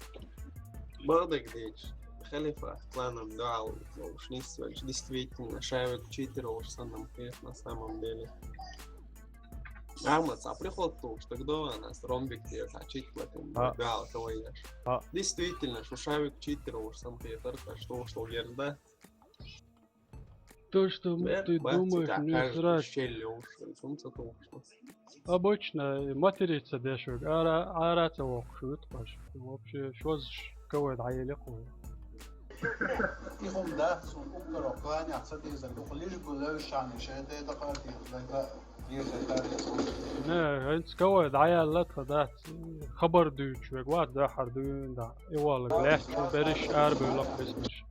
Бадагдич, халифа, кланом дал, шнисвач, действительно, шавик читер, уж санам, на самом деле. Ахмад, а приход то, что когда у нас ромбик, где-то чуть в этом, А. Бал, кого ешь. А. Действительно, что шавик читер, уж сам, что, что, Герда. То, что ты думаешь, мне срать. Обычно материться дешёг, ара, ара ца вокшут, вообще, что ж, кого это, а или кого? Ихум да, сум уккаро кланя, ца диза, лишь бы левшани, шеде да кати, да, да, Не, хӀинца кавай дӀаялла тха дац, хабар дуьйцуш вега вац, дахьар дуьйна дӀа. И валлаг лаьтташ берриш арабевлла безаш.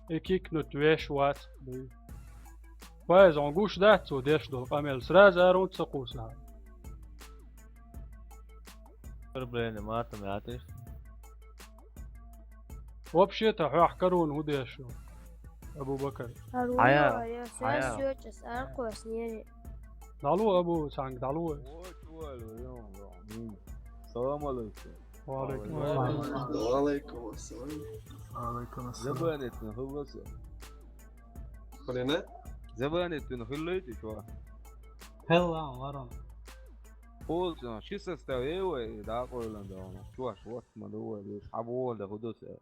И кикнут веш вац дуй. Файз, хьуна гуш дац цо деш долу къамел, сразу ара хӀунда ца кхуссу хьан? Проблема, Мартан, яа теш? Вообще-то хьох карона хӀун деш ю, Абу-Бакар? Хьая, хьая. ДӀалу, Абу, цхьаьнга дӀалу. Салам алейкум. Ва алейкум ассалам. Ва алейкум ассалам. Ва алейкум ассалам. Забанит на хулласа. Хулина? Забанит на хуллайти шо. Хелла, варам. Полча, ши состав э вай, дӀакъойлан да вана. Чуваш, вот, ма ду вай, лиш, хьабола да худуса.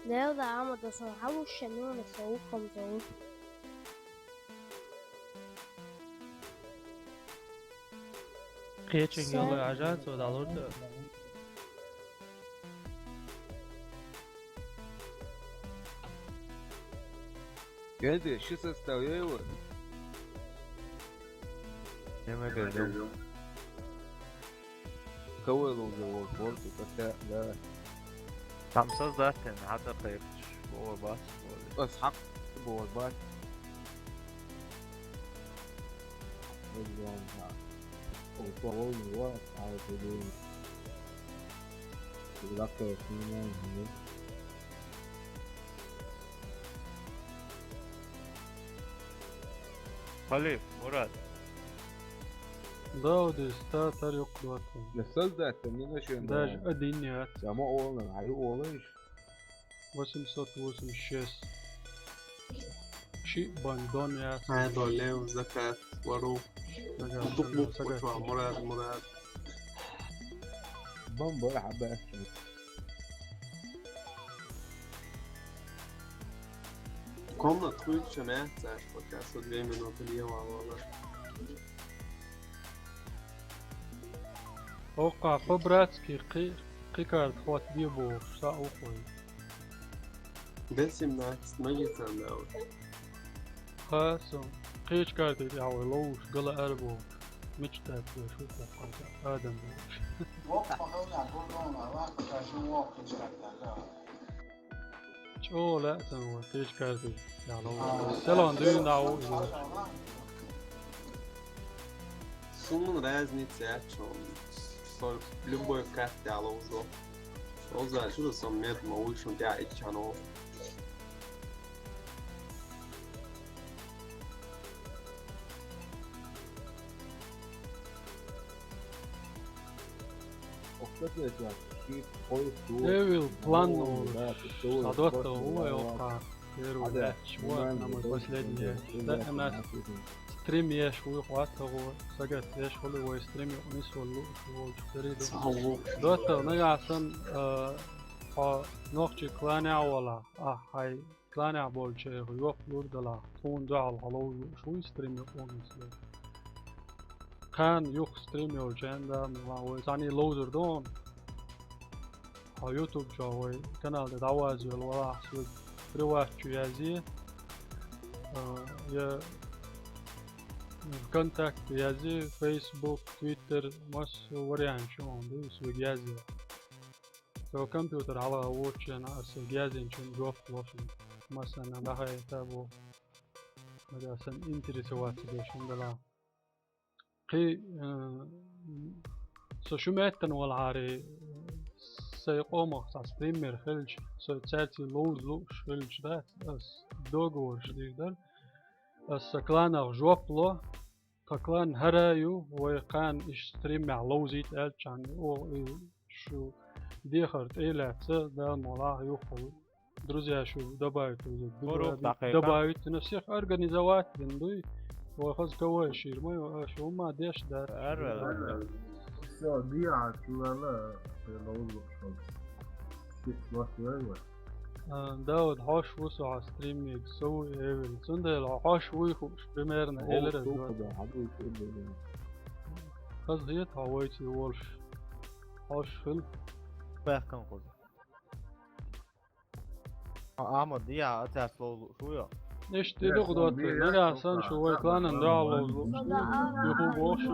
Дела да Ахьмада со хьалуш шен нуна со ухам зову. Кхечун йолу ажа цо далурда. Генди, ши состав ей вай? Нема гелдем. Кого я ловлю? Вот, вот, это, да. Там создатель, надо поехать. Бова бас, бова. Ас хак, бова бас. Вот, да, да. Вот, по волне, вот, а это день. Когда кто снимает, нет. Халиф, Мурат. Да, вот здесь, та, та, рюк, два, три. Да создать-то не начнём, да. Даже один нет. Я могу, он, а его, он, восемьсот восемьдесят шесть. Ши бандон яц. Хьайн долев, закат, вару. Закат, Дукмук закат. Пучва, Мурат, Мурат. Бомба, хьаба. Комнат хуйча мяц, аж пока со две минуты не валала. Окха, по-братски, кхи-, кхи карт хват бе бохуш, са ухуй. Д семнадцать, магисан да. Ха, со. Кхечу карти тӀехь вай ловуш, гала ара бохуш. Мича дац вай шу тӀехь, Адам бохуш. Воккха хьална гурдона, ваккха шу воккха кхечу карта, да. ЧӀогӀа лаьа сан вай кхечу карти тӀехь ловуш. Селон дуьйна дӀа ву иза. Суна разница яц, со любой карта тӀехь ловзо. Ozza, şurası son met, ma uy şun tæ iç channel. Evil план, ну, садвата уе окъа. Первый match, вот, на мой последний. Да, у нас стрим еш, уй хватагъу, сагат еш, хули вай стрим еш, нис валлу, волчу периду. Дота, нагахь санна, э, хьо нохчи кланехь валахь, а, хьай кланехь болчеран жоп лур далахь, тхуна дуьхьал хьо ловзуш вуй стрим еш, нис валлу. Кхана юха стрим йолчу хенахь, ма вай цхьаьний ловзур ду хьуна. Хьо YouTube чохь вай канал тӀе дӀавазйолу валахь, соьга приват чу язъе. А, я ВКонтакте язъе, Facebook, Twitter, массо а вариант чу хьуна ду, соьга язъе. Со компьютер хьалха воцучу хенахь аса соьга язйинчунна жоп ло шуна. Масала, дӀахайта бу. Нагахь санна интересоваться деш хӀума далахь. Кхин, э, со шу меттана валахьара, сайн къомах цхьа стример хилча, со цаьрца ловза лууш хилча дац, ас договорш дийр дара. Ас сан кланах жоп ло, тхан клан хӀара ю, вай кхана иштта стримехь ловзийта аьллачхьана, оха и шу дехар тӀе а лаьцна, Дала мукъ лахь, юххе друзья шу добавить ву, добавить, на всех организовать дина дуй. Вай хаза КВ шийр ма ю, аша хӀумма деш дац. Всё, диа, чу вала, ловза лууш хилча. Шиъ лош вай вай. А, Дауд, хьош ву со хьан стримега, со ву Эвил. Цундела хьо хьош вуй хууш, примерно, элира. Хаза хета хьо вайца волуш. Хьош хила. Баьхкан кхуза. Ахьмад, я, а цаьрца ловза лууш ву йо? Иштта и дукха доцур. Нагахь санна шу вай кланан дуьхьал ловза лууш ву. Юху боху шу.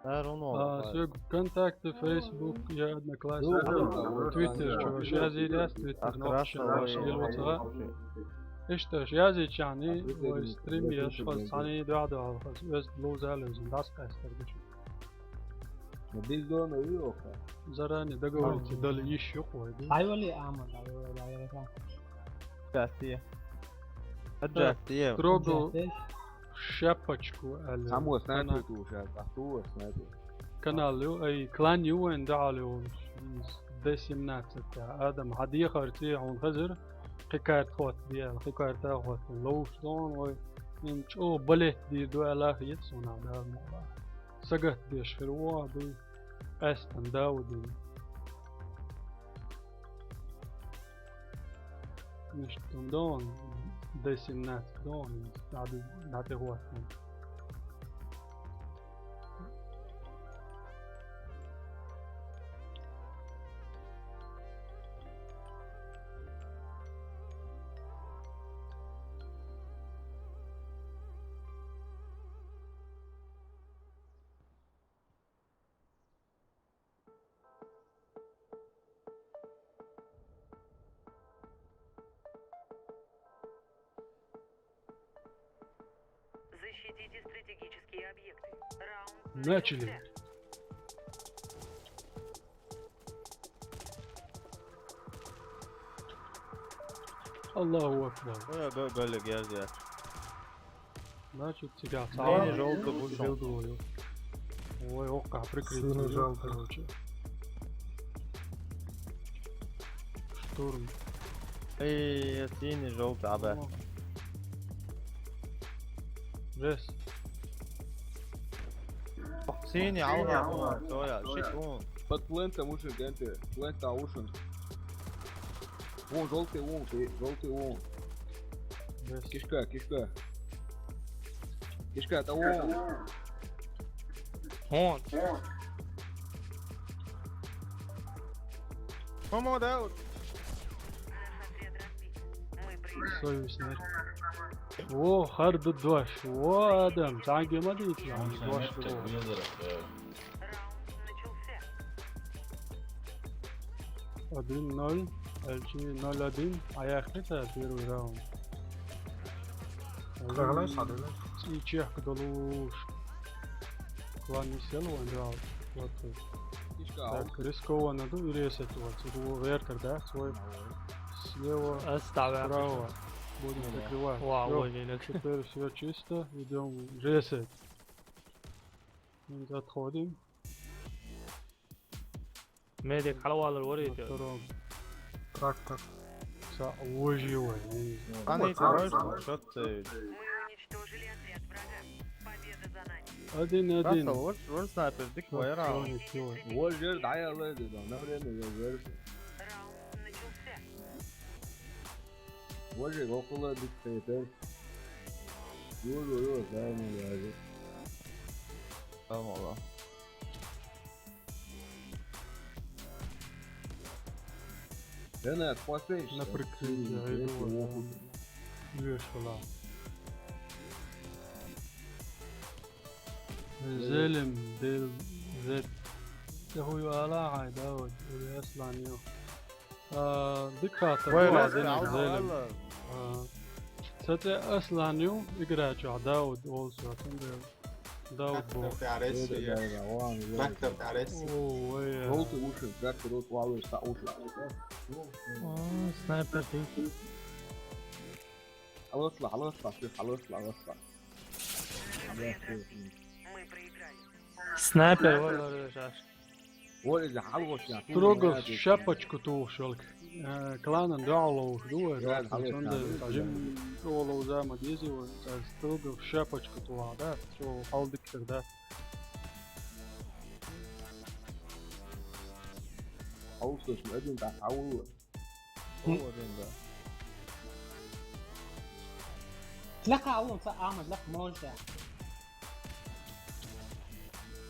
А, соьга ВКонтакте, Facebook, я Одноклассник, Twitter чу аша язйийр яц, Twitter нохчашна аша лело ца гӀа. Иштта аша язйичхьана, вай стрим еш, хаза цхьаьний дуьхьа ду хьалха, хаза оьзда ловза а левзина, дӀасакъаьстар ду шу. Дилдона ю оха. Заранее договориться дала йиш ю-кх вай, ду? Хьайвали, Ахьмад, хьайвали, хьайвали. Частия. Частия. Трогал шапочку аьлла. Само снайпер ту ша, ту снайпер. Канал ю, ай, клан ю вайн дуьхьал ю. Д семнадцать, адам, хьан дехарца хьуна хезира, кхин карта хӀоттаде аьлла, кхин карта а хӀоттийна, ловш ду хьуна вай. Ин чӀогӀа балет дийр ду аьлла хета суна, Дала мукъ лахь. Сагатдеш хир ву ахь дуй, къаьстина Даудина. Иштта хӀума ду хьуна, Д семнадцать ду хьуна, дӀа-, дӀатӀехӀоттийна. Защитите стратегические объекты. Раунд начался. Начали. Аллаху акбар. Ой, га-, гале герзя. Значит, тебя синий, желтый, бушен. Ой, окко, прикрытие, короче. Штурм. Эй, синий, желтый, а, б. О. Жесть. Синий, алга, всё, я, щит, вон. Под плентом уши, генты. Плент, а, уши. Вон, желтый вон, ты, желтый вон. Жесть. Кишка, кишка. Кишка, это вон. Вон. Мама, да, вот. Совесть нет. О, хар ду дош. О, адам, цхьаьнгге ма дийца, дош ду. Один ноль, Л Ч ноль один, а я хита первый раунд. Кагала садыгы. И чехка долуш. Клан не сел, он играл. Вот тут. Так, рискованно, ну, или если это вот, это его веркер, да, свой. Слева, Оставь. Справа. Будем закрывать. Вау, Всё, ой, Ленок. Теперь все чисто. Идем в десять. Отходим. Медик, хьалавалар варийте. Втором. Трактор. Са, ой, ой, ой. Ани, Tamam, товарищ, tamam. Что ты? Мы уничтожили отряд врага. Победа за нами. Один, один. Просто вот, вот снайпер, дик вайра. Всё, ничего. Вожер даяла да, на время вожер. Раунд начался. Вожер около диктатор. Юр, юр, юр, дай ему вожер. Tamam oğlum. Ренат, посмотри. На прикрытие, я иду, вот, там. Вешала. Зелим, дел, зет. Тахуй ала хай, да, вот, или аслан ё. А, дикатор, Вай, ну, раз, один алла, зелим. алла. А, Сате аслан ё, играча, да, вот, олсо, там, да. Да, вот, Трактор бо. تعرف Да, да, да, ладно, ладно. Трактор تعرف. О, ой, а. Желтый уши, трактор вот валый, са уши. О, снайпер ты. Алысла, алысла, всё, алысла, алысла. Мы проиграли. Снайпер, вот, вот, вот, вот. Вожер, алгош, я. Строго в шапочку ту шёлк. Э, кланан да оло, дуэ, Я, да, алгош, он я. да, жим, оло, за, мадизи, вот, э, строго в шапочку ту, да, всё, халдик, да. Алгош, один так, алгош. О, один, да. Тлаха алун са амад лах можда.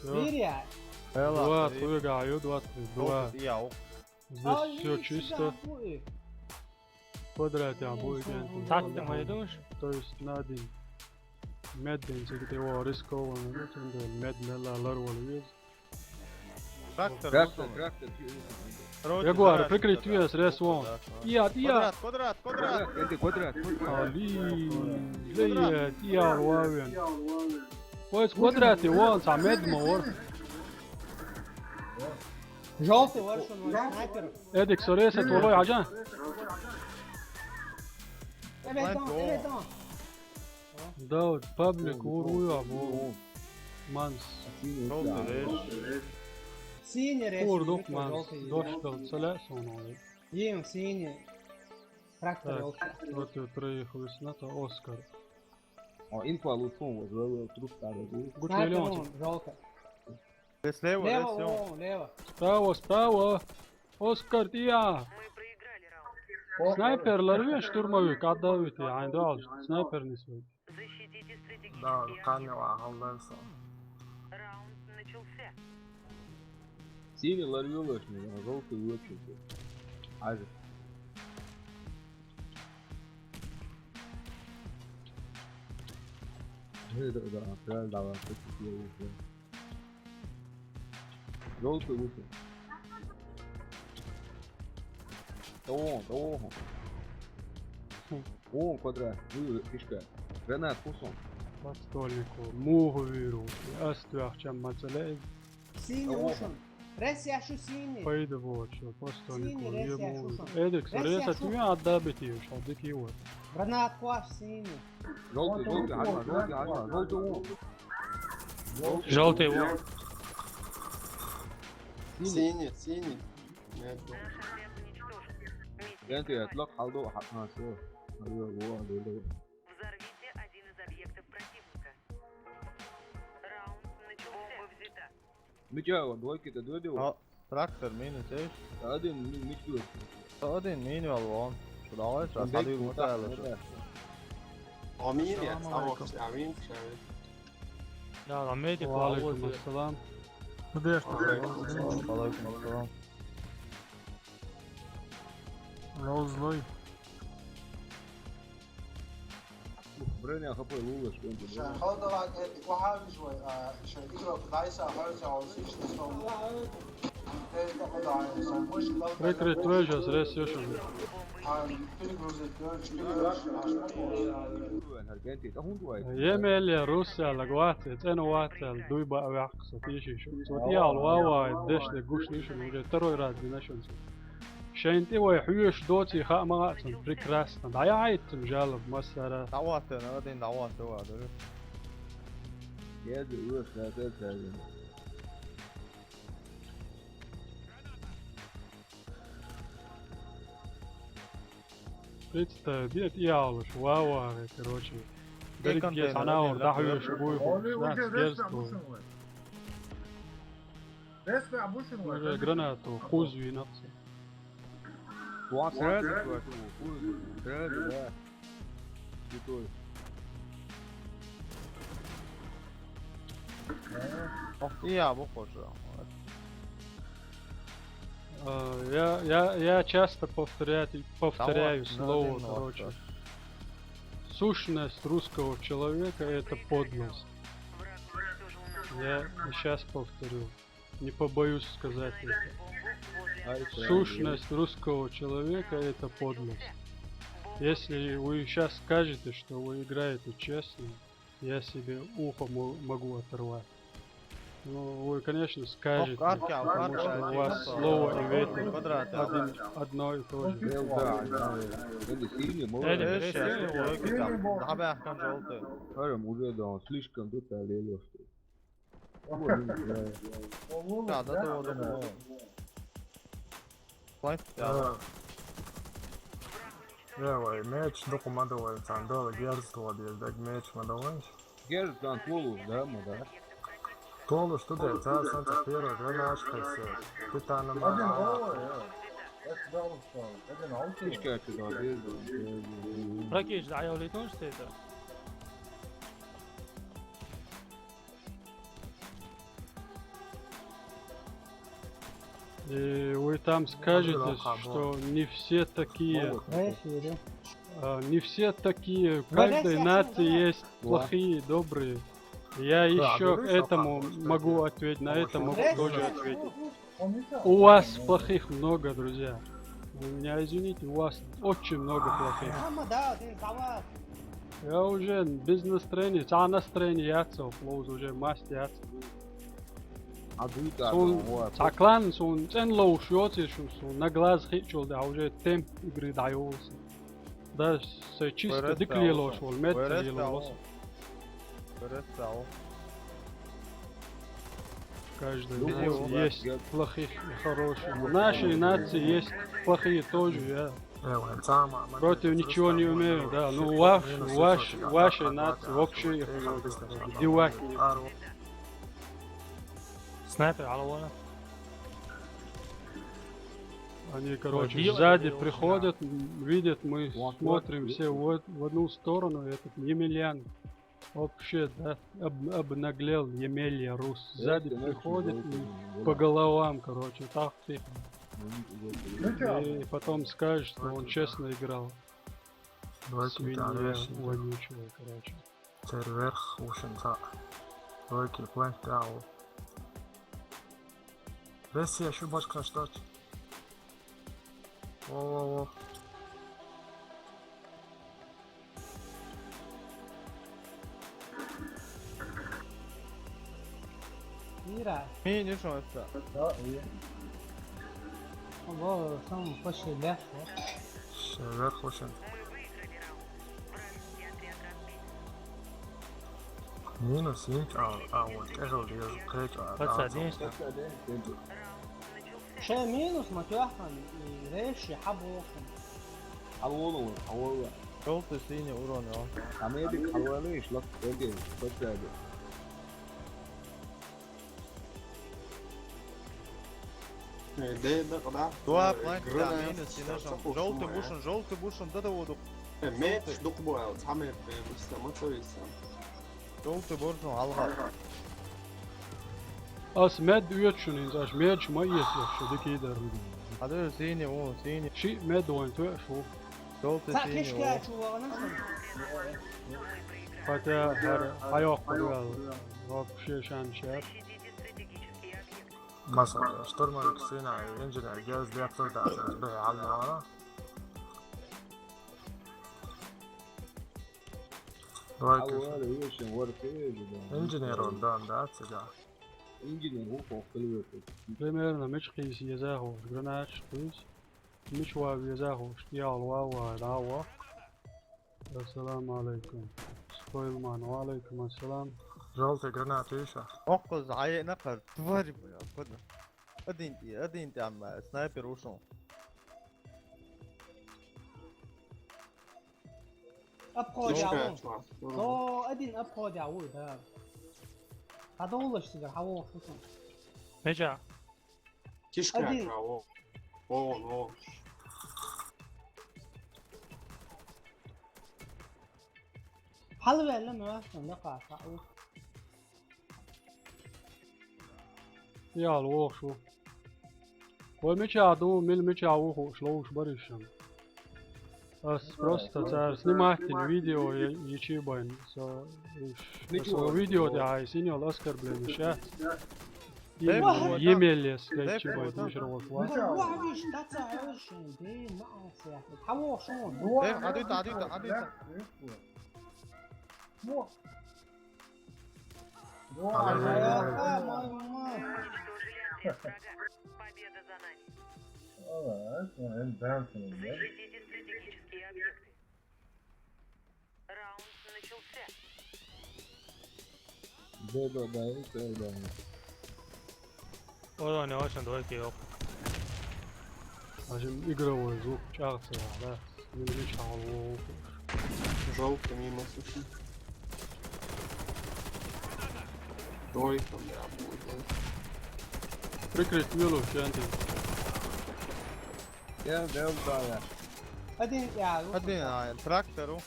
Всё. Сирия. Эла, Два, ты хуйга, ю, два, три, два. Желтый, я, о. Здесь все чисто. Квадрат, я, будет. Сатты майдуш. То есть на один. Медден, где его рискованно, ну, тем более, медден, ла, лар, валуез. Трактор, Трактор, вот он. Трактор. Короче, Ягуар, здрасте, прикрыть да. вес, рес вон. Да, да. Я, я. Квадрат, квадрат, квадрат. Это квадрат. Али, лея, я, луавен. Ой, квадрат, и вон, са медден, мор. Желтый, вот он, снайпер. Эдик, сорес, это валой, аджа. Эбетон, эбетон. Да, вот, паблик, уруя, бо. Манс. Желтый, видишь? Синий рез. Курдук, манс. Дошкал, целя, соной. Ем, синий. Трактор Так, ёлка. Вот и троих высота, Оскар. О, инфа лучше, вот, вот, вот, труп старый, вот. Гучелён. Снайпер, желтый. Здесь слева, Лево, здесь, всё. о, лево. Справа, справа. Оскар, тия. Мы проиграли раунд. Снайперлер вен штурмовик, отдавите, айн дал. Снайпер не свой. Защитите стратегические Да, объекты. Канева, Халденса. Раунд начался. Синий ларвёлочный, а желтый вылочный. Азик. Да, да, да, да, да, да. Желтый лучше. Того, того. О, квадрат. Вы, фишка. Гранат, кусон. Постольнику, мугу виру. Астуях, чем мацалей. Синий О. ушен. Рез я шу синий. Пойду вот, что постольнику, Синий, не рез я мугу. шуша. Эдик, Рез я сорес, а шу- ты отдабити, что дик его. Гранат кваш синий. Желтый, желтый, ага, желтый, ага, желтый, о. Желтый, о. Синий. Синий, синий. Нет, Наш отряд уничтожен. Миссия Гэнтэ, провалена. Атлок, Халдо, ха, а, всё. Алло, алло, алло, алло. Взорвите один из объектов противника. Раунд начался. Бомба взята. Митя, вот, двойки-то добил. А, трактор минус, видишь? Один ми-, митьку. Один минус, вон. Что давай, сейчас Бэк один вот вот так, это. вот так. Амин, я Салам алейкум. Амин, Амин. Да, да, медик, Ва алейкум валуез. ассалам. Алейкум ассалам. Лоу злой. Брэня хапай лулаш, он тут. Шахал давай, это квахал швай, а, шай игрок дайса, а, шай игрок дайса, а, шай игрок дайса, а, Прикрыть вежа, рес ешув. Емелия Русса лагвац, цӀена вац, дуй ба вяхса тиши шу. Цо тӀе аьлла, ва, ва, деш де гуш нишун, уже второй раз дина шун. Шайн тӀе вай хьоьжуш доций хаа ма хаьа цунна, прекрасно. ДӀаяхьийта цунна жалоб массара. ДӀаватта, надо дин дӀаватта, ва, дара. Еза, уьш, да, да, да, да. Представь, бед ялыш, ва, ва, короче. Дерриге контейнер, цхьана один ур дахьоьш буй, он нас уже герз весь буй. Уже гранату, куз винапса. Вон сразу квартиру, куз, сразу, да. Святой. Ох, и я, похоже. А, я, я, я часто повторяю, повторяю слово, короче. Сущность русского человека — это подлость. Я сейчас повторю. Не побоюсь сказать это. Сущность русского человека — это подлость. Если вы сейчас скажете, что вы играете честно, я себе ухо мо-, могу оторвать. Ну, вы, конечно, скажете, потому что у вас слово и ветер один, одно и то же. Слишком тут олелёшки. Да, да, да, да. План. Давай, меч, документ давай, там, давай, герз, давай, даг, меч, ма давай. Герз, там, толуш, да, ма, да? Толуш, что да, цар, сан, цар, первый, да, наш, как все. Ты там, ма, а. Один, о, я. Это, да, вот, что, один, а, окей. Фишка, ты, да, без, без, без, без. Прокиш, да, я улетел, что это? И вы там скажете, что не все такие, а, не все такие, в каждой нации есть плохие, добрые. Я еще к этому могу ответить, на это могу тоже ответить. У вас плохих много, друзья. Вы меня извините, у вас очень много плохих. Я уже без настроения, цхьа настроение яц, ловз уже маст яц. Сун цхьа клан, сун цӀен ловш йоций шу, сун на глаз хиъчул да, уже темп игры дӀайолуш. Да, с-, чисто дика лелош вол, мед лелош. Каждый наций есть плохих и хороших. У нашей нации есть плохие тоже, я против ничего не имею, да. Ну, ваш, ваш, вашей нации вообще их девать не. Снайпер, алло, вон. Они, короче, сзади приходят, м, видят, мы смотрим все в, в одну сторону, этот Емельян. Вообще, да, об-, обнаглел Емелья Рус. Сзади приходит и по головам, короче, так тихо. И потом скажет, что он честно играл. Свинья вонючая, короче. Сервер хушин са. Лойки план тау. Россия, шу башка ждать. Во, во, во. Ира. Минус он это. Да, и. Во, сам пошли, да? Сервер хушин. Минус, минус, а, а, вот, это вот, я же крейт, а, пацан, да, день что? Ше минус, ма тоьххан, и рейши хьабохун. Хьаволу, хьаволу. Жовтый, синий урон, а. А медик хьаволу, и шлак, окей, подсади. Э, де, да, да. Два, э, план, да, гранат, минус, и нажал. Жовтый бушун, жовтый бушун, да, да, воду. Э, меч, дукбойл, самый, э, виса, ма то виса. Жовтый бушун, алга. Ас мед оьцу шуна хӀинца, аш мед шу ма эца, шу дика йидар. Хьада синий, о, синий. Шиъ мед вайн тоьа шу. Жовтый, синий, о. Хотя, хӀара, хьайоккхур ваьлла. Вообще шанс яц. Масала, штурман ксина инженер гез дяцар дацар бе алла. Давай, Ксюша. Инженер он дан дацар да. Примерно мич кхийса еза ховш, гранач кхийса. Мич ва веза ховш, тӀехьал ва ва, да ва. Ассаламу алейкум. Спойлман, ва алейкум ассалам. Желтый гранат, видишь? Оккуз айна кар, тварь, бля, куда? Один ти, один ти, ам, снайпер ушел. Обходя, Слушай, вон. Чувак, О, один обходя, ой, да. Подоллашь себе, а вот, слушай. Меча. Тишка, один. Чувак, о, о, о. Хьалвелла ма, анда хаха. Ял воху. Вай мича ду, мил мича воху, шлоуш баришам. Ас просто цар снимать дин видео е-, ечи байн. Со, иш, Ничего. Со видео де ай синьол оскорбление, ша. Дай Е-, вот. Емельес, Дай дай чего вот. Мишер вошла. Вахвиш, таца, ошен, де, ма, аса. Хаво, шо? Э, адыта, адыта, адыта. Во. Ай, ай, ай, ай. Победа за нами. Alright, well, I'm bouncing, right? Защитите стратегические объекты. Раунд начался. Да, да, да, это, да. Ora ne olsun, doğru ki yok. Hacım, игровой звук чагъца, да? Мени чагъал. Жалко, мимо, слушай. Дойка, бля, будет. Прикрыть милу, чанти. Я, да, да, да. Один, я, Один, а, трактору.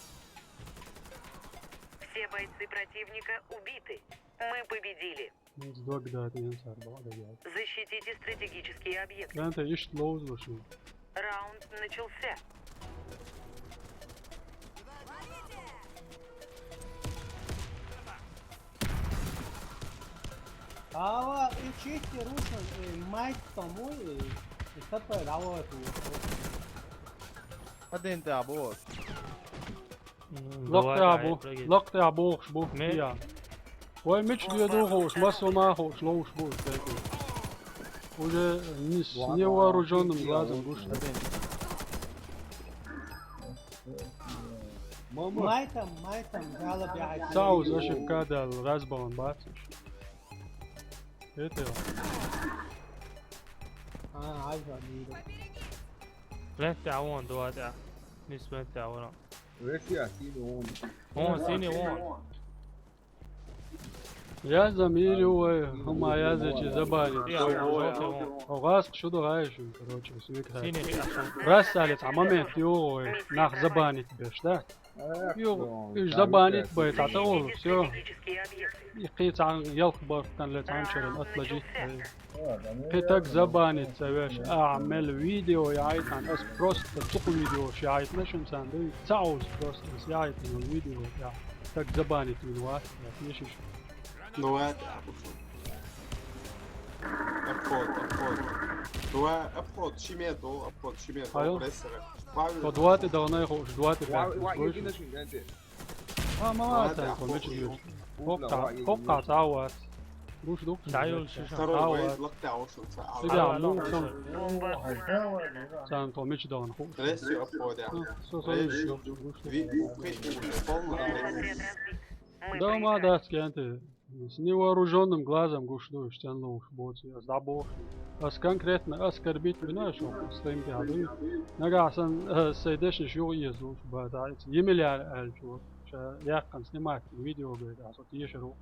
Все бойцы противника убиты. Мы победили. Сдох, да, ты не сорвал, да, я. Защитите стратегические объекты. Да, это ишт лоуз лучше. Раунд начался. Ава, и чисти рушен, и майт тому, и, и тапа рават. Один ты обоз. Лакътабу, лакътабу, хушбу, я. Вай мич дедухуш, масума хуш, лоушбу, уже не с невооружённым глазом гуш. Майтам, майтам, жалоб я. Сауз ошибка дал, разбаван бацуш. Это. А, ай, жаль. Вентте авон, дуада. Мис вентте авон. Вентте авон. Вон, сини вон. Я замерю, ой, хама я за чи забанит. Я, вон, вон, вон. Огас, что догайшим, короче, свекра. Сини, я. Раз салит, а момент, ё, ой, нах забанит беш, да? Юх, уж забанит бай, тата ол, всё. И кхы цхьан ялх барт тан ле цхьан чаран отложить бай. Кхы таг забанит ца веш, а, мел видео яйтан, ас просто цук видео яйтна шун сан, да, цауз просто ас яйтан видео, я. Таг забанит вин ва, я, нешиш. Ну, это, а, пошёл. Обход, обход. Два, обход, шимето, обход, шимето, Алло. Прессера. Правильно. По два ты давно их, уж два ты Ва-, пять, ва-, слышишь? Единичный, знаете. А, мама, Ладно, там, охуй. Помечен. Ладно, Кокка, ладно, кокка, ладно. Цауат. Душ, душ. Да, Юль, шиша. Второй Цауат. Вейд, лакта, ошо, ца-, а, Сюда, ладно, ну, ладно. Там. Сан, помечен, да, он хуш. Ресю, обходя. Ну, всё, всё, Ресю. Всё, всё. Ви-, ви-, ви-, полный. Да, ма, да, скиньте. С невооружённым глазом гуш душ, тян луш, боц, я забох. Ас конкретно оскорбить вина, что стоим рядом. Нагасан, э, сейдешниш ю езуш, ба, да, это Емельян Альчур. Ща я кан снимать видео, говорит, а вот ешеру.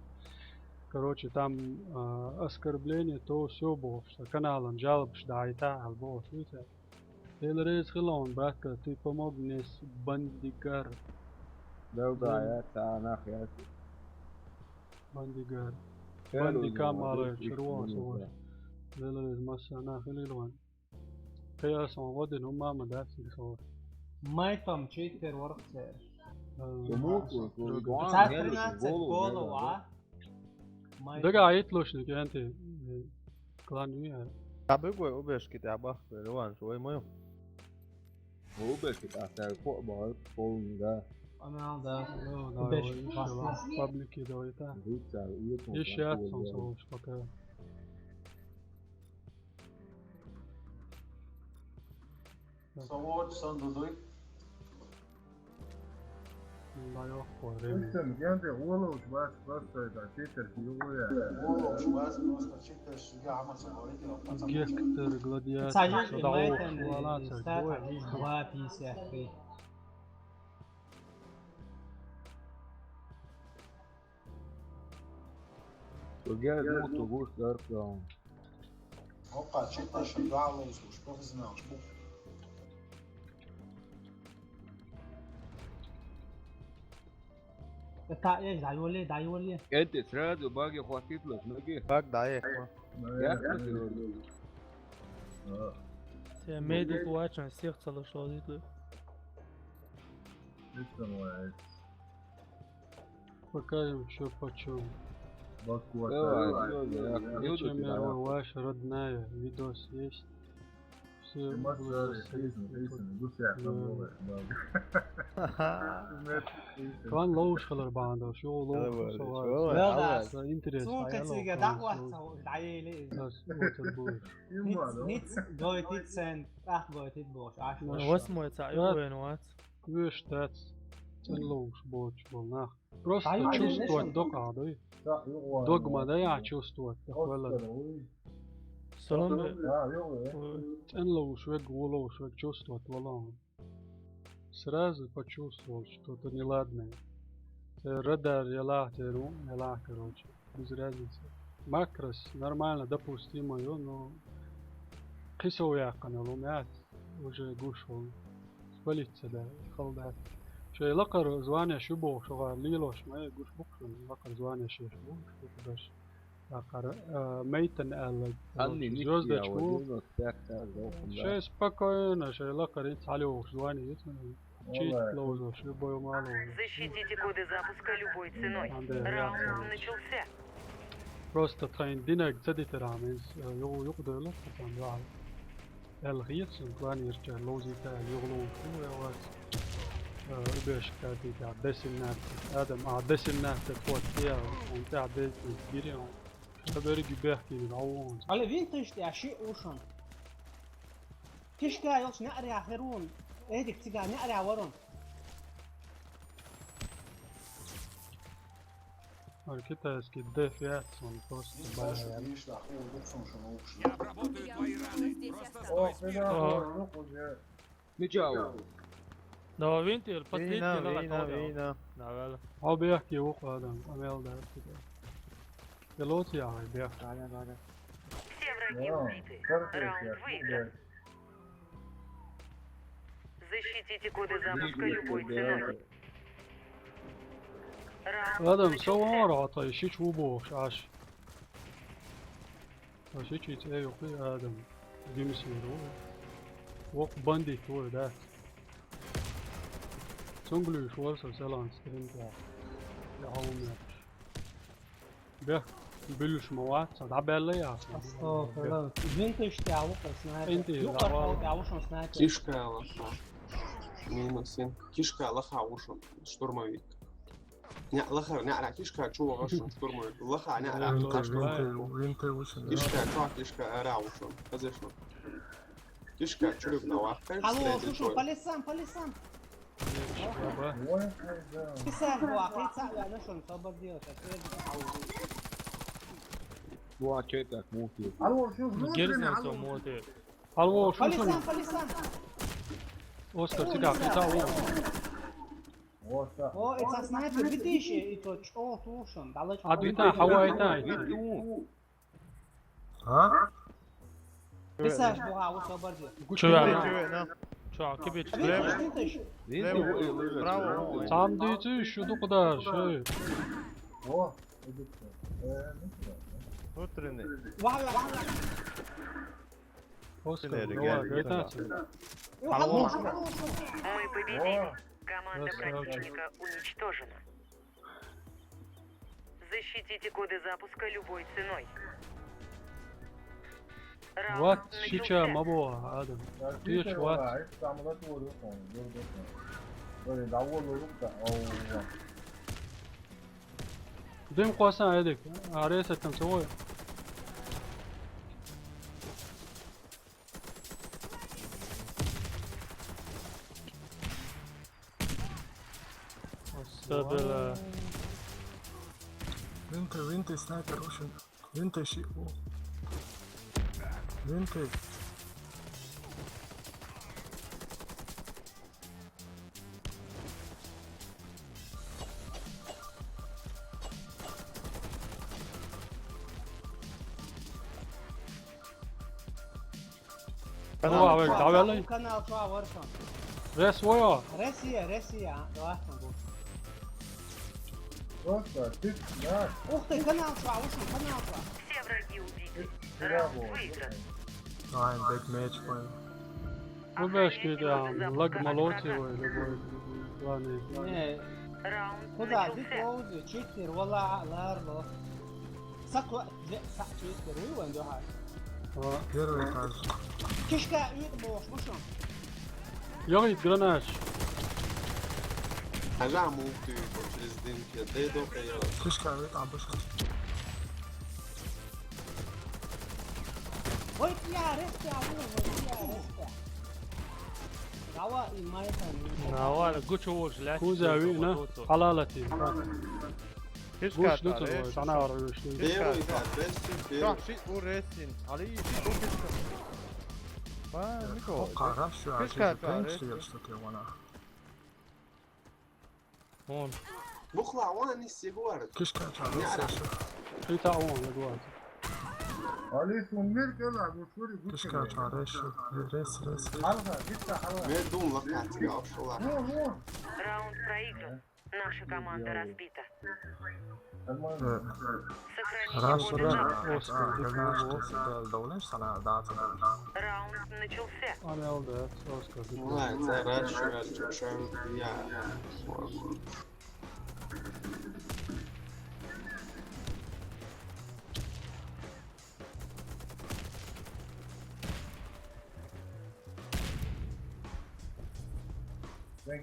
Короче, там, э, оскорбление, то всё было, что каналом жалобш, да, и та, альбо, видите. Элрез хилон, братка, ты помог мне с бандигар. Да, да, Бан- я, та, нах, я. Бандигар. Хело, Бандика ну, мало, вот, чурвон, вот, сова. Да. Элрез масса, нах, хилилван. Каясон, вот, ну, мама, да, син, сова. Майтом, читер, ворксер. Э, Кому, масса. Кому, Кому, Царь Кому, тринадцать Кому, голова. Кому, Май. Дага айт лошник, энти, э, План ю яра? Абы гой убежки тӀа бахка, реванш, ой, мой. Убежки тӀа, тӀа, фо-, бахка, полный, да. Ана, да. Ну, да, убежки ой, тӀа. Паблики, давай, да. Ещё отсюда, пока. Совод сан дудуй. Даёх, время. Устын, генде, олуш бас, просто это, читер, югуя. Олуш бас, просто читер, шуга, ама, савой, да, пацан. Гектор, гладиатор, сажи, сюда, понимаете, ох, валан, стат, сажи, два пятьдесят три. Ugea nu tu guš darkam. Opa, čitaš, galo, sluš, profesionalno, špuk. Та еш, даёле, даёле. Эти сразу баги хватит лык, ноги. Баг, да, эх. Я что ты говоришь? Се медик вачан, всех целошозит лык. Покажем, что почем. Давай, давай, давай. Причём я ваш родная, видос есть. Все вопросы. Кван лоуш хилар банда, шо лоуш хилар. Интерес. Сука, цига дагва, даели. Ниц, ниц, гойтит сен, ах, гойтит бош, аш. Восьмой ца, ё, вен вац. Квеш тац, цен лоуш боч бол нах. Просто чувствовать докъадой. Догма да я чувствовать, да хвала. Салам. Цен лоуш вег, лоуш вег чувствовать валан. Сразу почувствовал что-то неладное. Те радар яла, те ру, яла, короче. Без разницы. Макрос нормально, допустимо, ё, но кисов якъана ло мят, уже гуш вол. Полиция да, халда. Шей лакъар звание шу бо, шуга лилош ма, гуш букшун, лакъар звание шеш бо, шу кудаш. Лакъар, э, мейтен алла. Анни звёздочку. Шей спокойно, шей лакъар ин цали ох звание ит. Чит лоуза, любой мало. Защитите коды запуска любой ценой. Раунд начался. Просто тайн динаг цадитер аминс, э, юг, юг дойла, там, да. Эл хиет син план ирча, лоузита, юг лоуз, ну, я вас, э, убежка, да, десиннат, адам, а, десиннат, вот, я, он, да, десин, бирион. Что береги бехки, не, а он. Але винтыш, я, ши ушан. Кишка, ёлш, не, я, херун. Эдик, цига, не, я, ворон. Ар китайский деф яц, он просто балая. Я обработаю твои раны. Просто стой смирно. О, ну, уже. Мичао. Да, винтер, последний. Вина, вина, вина. Да, вела. Объект его кладем, амел, да, типа. Пилот я, объект. Да, да, да, да. Все враги убиты. Раунд выигран. Защитите коды запуска любой ценой. Раунд начался. Адам, со вон рата, ищи чубо, аш. Ищи чит, эй, окей, Адам. Гимси ру. Вок бандит, ой, да. Цунглю шварса салан стрим, да. Я, а у меня. Бех, билюш мавац, да, белла я. Астагфирулла. Винтыш тя лука снайпер. Инти, лука да, тя лука снайпер. Кишка лаха. Минус ин. Кишка лаха ушел. Штурмовик. Не, лаха, не, ара, кишка чу ушел штурмовик. Лаха, не, ара. Винты, винты, винты ушел. Кишка чу, кишка ара ушел. Конечно. Кишка чу люб на лаха. Алло, слушай, по лесам, по лесам. Киса, бо, ахи ца, я нашёл, собор делать, а ты это, ау. Бо, а чё так мутит? Алло, что, внутренний, алло. Герзан со мутит. Алло, что, что? По лесам, по лесам. Оскар, тебя, киса, о. О, это снайпер, видишь, и то, чё, слушай, далеко. А ты там, Хавай, там. А? Писаешь, буга, вот собор. Чё, я? Чё, кибит? Лево. Лево, право. Там дойти ещё до куда, что? О, иди сюда. Э, ну сюда. Внутренний. Оскар, давай, это. Мы победили. Команда противника уничтожена. Защитите коды запуска любой ценой. Раунд Вот, сейчас начался. Мабо, Адам. Ты чё, вот? Böyle davul olup da, Allah. Dim qosan edik. Ares ettim, soy. Sabela. Winter, winter, sniper, ocean. Winter, shi-, oh. Winter. Kanal Oha, çuva, abi, davet. Kanal çuva, varsan. Res voyo. Resija, Resija, a, dolasim bu. Просто, ты, да. Ух ты, канал чуа, слушай, канал чуа. Все враги убиты. Раунд выигран. Ай, big match, man. Выбачте, да, лаг молоти, любой, главный. Не. Раунд Куда? Ты начался. Ползи, читер, вала, ларло. Сакла, де, са, читер, уй, ван, дохар. О, первый этаж. Кишка, уй, бош, бошон. Йоги, гранаш. Хажа мух ты, через дым, я дай дока, я. Кишка, уй, там бошон. Ой, я, респи, а, ой, я, респи. Дава, и майка, и Нава, гучу уж, ля. Кузя, ви, на, алалати. Кишка, Гуш, ну, да, ты, реш, ой, сана, ой, реш. Кишка, Первый, да. Да, бэсти, первый. Ши, у, ресин. Али, ши, у, кишка. Ба, нико. О, хорошо, а Кишка, ты, да, конечно, реш. Я что-то вона. Он. Бухла, он не сигуар. Кишка, ча, не, реш, да. Реш. Ты та он, я говорю. Али, суммир, кела, гушури, гушури. Кишка, ча, реш, реш, реш. Халга, гитта, халга. Ме дум лакат, я, шула. Ну, ну. Раунд проигран. Наша команда разбита. Э, Сохраните Раз, ход раз, игры. Раз, раз, раз, раз, раз, раз, раз, раз, раз. Раунд начался. Ана алды, Оскар. Вай, за раз, раз, раз, раз, я.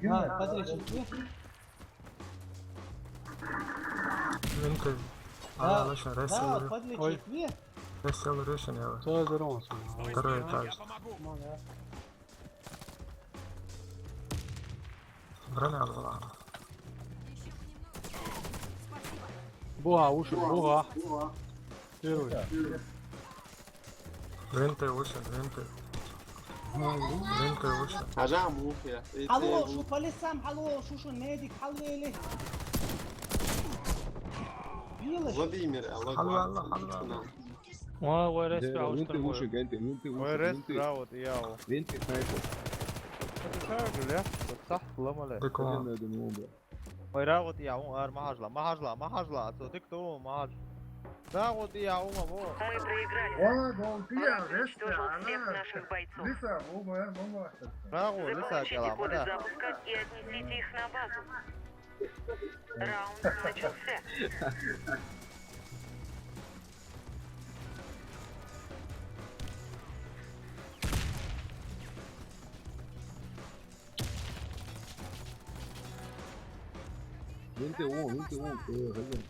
А, подожди. Винты. Да, а, лучше, да, рестлер. Подожди. Ой. Рестлер, рестлер, я. Кто здоровался? Второй этаж. Мага. Гранат была. Буа, уши, буа. Первый. Винты выше, винты. Винты выше. Хажа мух я. Алло, шу по лесам, алло, шу, шу, медик, алло, или. Владимир, алло, алло, алло, алло. Ой, ой, рес, да, прямо винты выше, винты, винты выше, винты. Ой, рес, прямо, вот, я, вот. Винты снайпер. Это как, бля? Вот так, ломали. Прикол. Один на один, ну, бля. Ой, рагъут я, ун ар, махажла, махажла, махажла, ацо, тик ту, махаж. Рагъут я, ун, або. Мы проиграли. Ой, гол, пия, Враг уничтожил всех наших бойцов. Лиса, о, моя мама. Рагъут, лиса, заполучите коды запуска и отнесите их на базу. Раунд начался. Винты он, винты он, э, блин.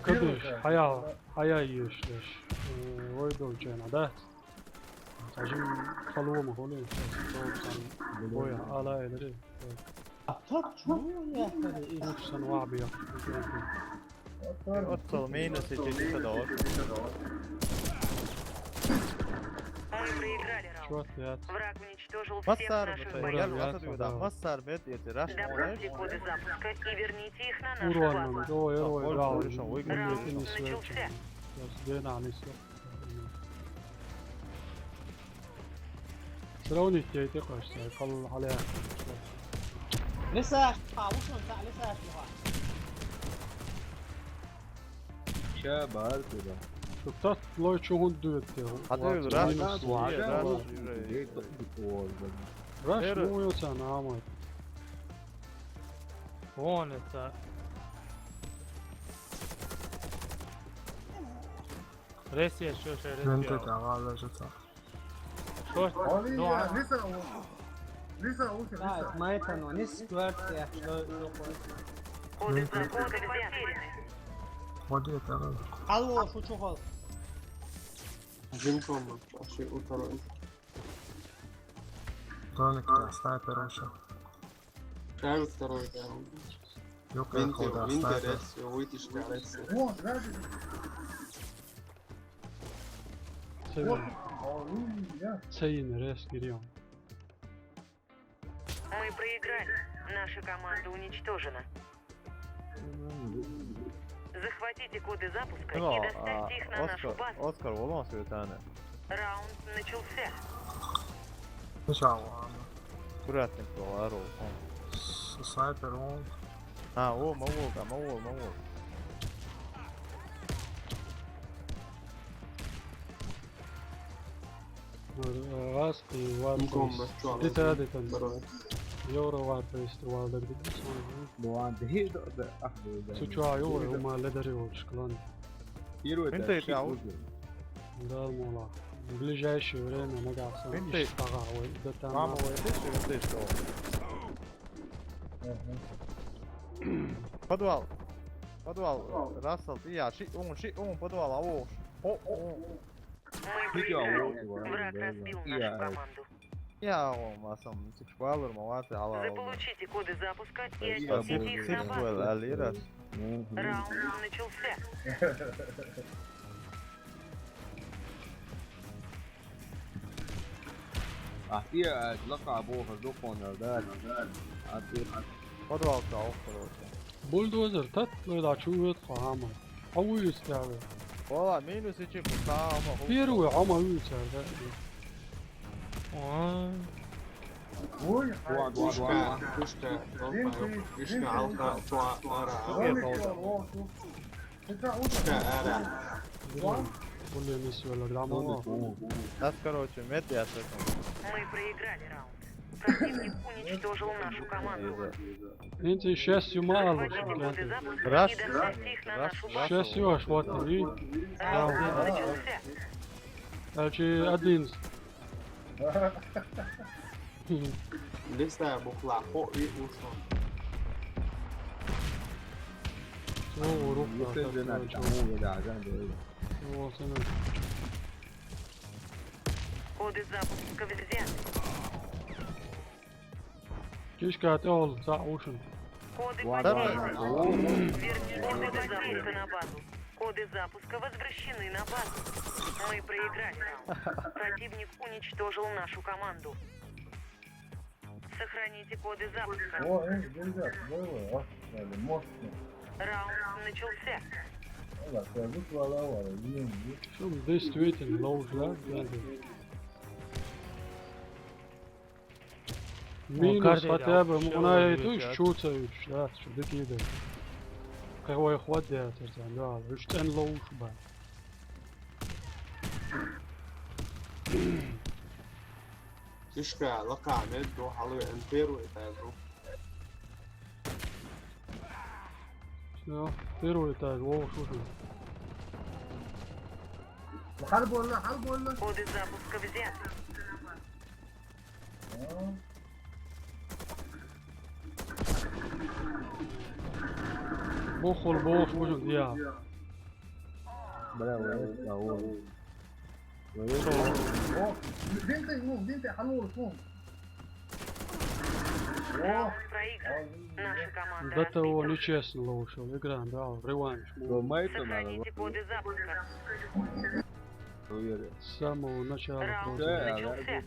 Кыдыш, хая, хая ешдеш. Э, ойдо учена, да? Сажим халума холе. Боя, ала элери. А так, чё я? Ух, сан ваби я. Отцол минус и чуть-чуть дор. Мы проиграли раунд. Чё ты, а? Враг уничтожил всех наших бойцов. Массар бет, я, я, да. Массар бет, я, ты раш. Добавьте коды запуска и верните их на нашу базу. Урон, ой, ой, ой, да, ой, ой, ой, раунд начался. Сравнить я эти кашта, кал, аля. Лиса, а, ушон, та, лиса, ха. Ща бар туда. Тот лой чугун дует те. Хады раз, раз, раз. Раз, ну, уйоца, на, амай. Вон это. Resi je, šuš, resi. Vente da, valjda će to. Šuš, Oli, no, ja, nisam u-, nisam ušao, Da, nisam. Majtano, nisi kvart, ja, što, što, Kod iz zapada poterani. Vodi je tamo. Alo, šuču hol. Jim Combo, znači u vtoroj. To nek da, sniper ušao. Kaj u vtoroj, da. Joka je Winter, hoda, Winter sniper. Resi, ovo vidiš kaj resi. O, radi. Cevin. O, ja. Cevin, res, girion. Мы проиграли. Наша команда уничтожена. Захватите коды запуска и Evo, dostavite ih na našu Oskar, bazu. Oskar, volimo se tane. Раунд начался. Inšallah. Kuratnik to, aro, on. S-, sniper, on. A, ovo, ma ovo, ma ovo, ma ovo. Rast i War Nikom Place. Baš čuvam. Dite, dite. Prvo. Euro War Place, tu valjda gdje su. Doan de, do, do, ah, do, do. Su čuva, euro, uma lederi o šklon. Vinte i tamo. Da, mola. Bližajše vreme, neka sam Vinte. Ištaga, ovo, da tamo. Mamo, ovo je više, vinte što. Podval. Podval, Russell, ti ja, ši, un, ši, un, podval, ovo. O, o. Мы проиграли. Враг разбил нашу команду. Ja, ovo, ma sam, sik špaler, ma vate, hala, ovo. Заполучите коды запуска и отнесите их на базу. Rauнд начался. А ти, а, лака бо хазо конер, да. А ти. Подвал kao, короче. Бульдозер, тат, ну да, чует, хама. А вы ставили. Ола, минус и чипу, само. Первый, а мы ставили, да. Ой, дуа, дуа, дуа. Ишка, ишка, алка, чуа, ара. Ишка, ара. Блин, не сюрла, да, мама. Нас, короче, мет я с этим. Мы проиграли раунд. Противник уничтожил нашу команду. Нинти, счастью мало. Захватите коды запуска и доставьте их на нашу базу. Счастью аж вот и. Раунд начался. Короче, один. Листа бухла, хо и ушо. О, урок. Если же на чему, да, да, да. О, сына. Коды запуска взяты. Чишка, ты ол, за ушин. Коды потеряны. Верните коды запуска на базу. Коды запуска возвращены на базу. Мы проиграли раунд. Противник уничтожил нашу команду. Сохраните коды запуска. О, эй, ребят, здорово, а? Дали, мощно. Раунд начался. Ладно, я выклала, ладно, извини. Что, действительно, лоу, да? Минус хотя бы, муна и туш, чуца уч, да, что дык иде. Кого я хват, да, это, да, уч тен лоу, ба. Ишка, лака, мед, до, халу, эн, первый этаж, до. Всё, первый этаж, о, слушай. Хал болла, хал болла. Коды запуска взяты. А? Бохол, бохол, слушай, я. Бля, бля, бля. О, винты, ну, винты, а ну, ну. Раунд проигран. Наша команда разбита. Да того нечестно, лучше играем, да, реванш. Сохраните коды запуска. С самого начала. Раунд начался.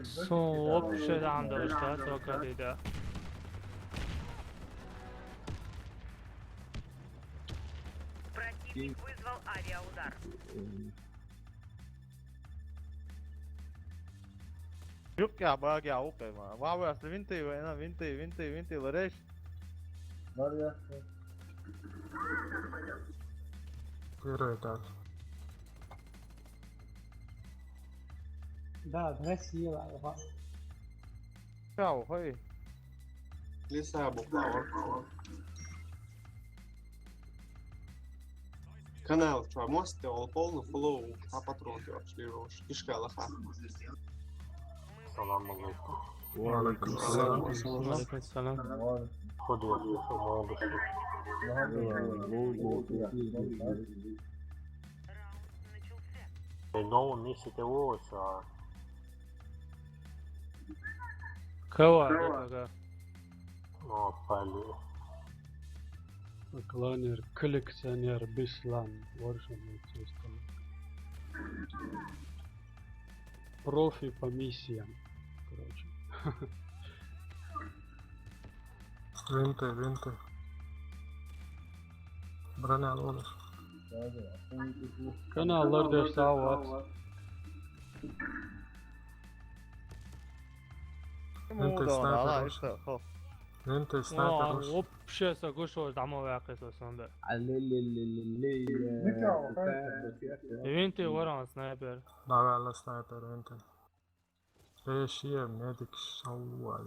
Сон лопше да андоришта, то кадида. Противник вызвал авиаудар. Юк, я баг, я, окей, ма. Ва, ва, асли винти, ва, на, винти, винти, винти, лареш. Бар, я. Первый этаж. Да, Россия, ва. Чао, хой. Лиса бухлавар. Канал чуа мосте ол полный флоу, а патрон чуа шлирош. Кишка лаха. Салам алейкум. Ва алейкум салам. Ва алейкум салам. Ходи, молодцы. Новом месте того, а Кого? Ага. Опали. Кланер, коллекционер, Беслан. Вот что мы здесь там. Профи по миссиям. Короче. Винты, винты. Броня лодыш. Каналлар деш сават. Винты снайпер. Винты снайпер. Вообще со гушо дамо вакис сонда. Винты ворон снайпер. Давай снайпер винты. Эшия медик шалвай.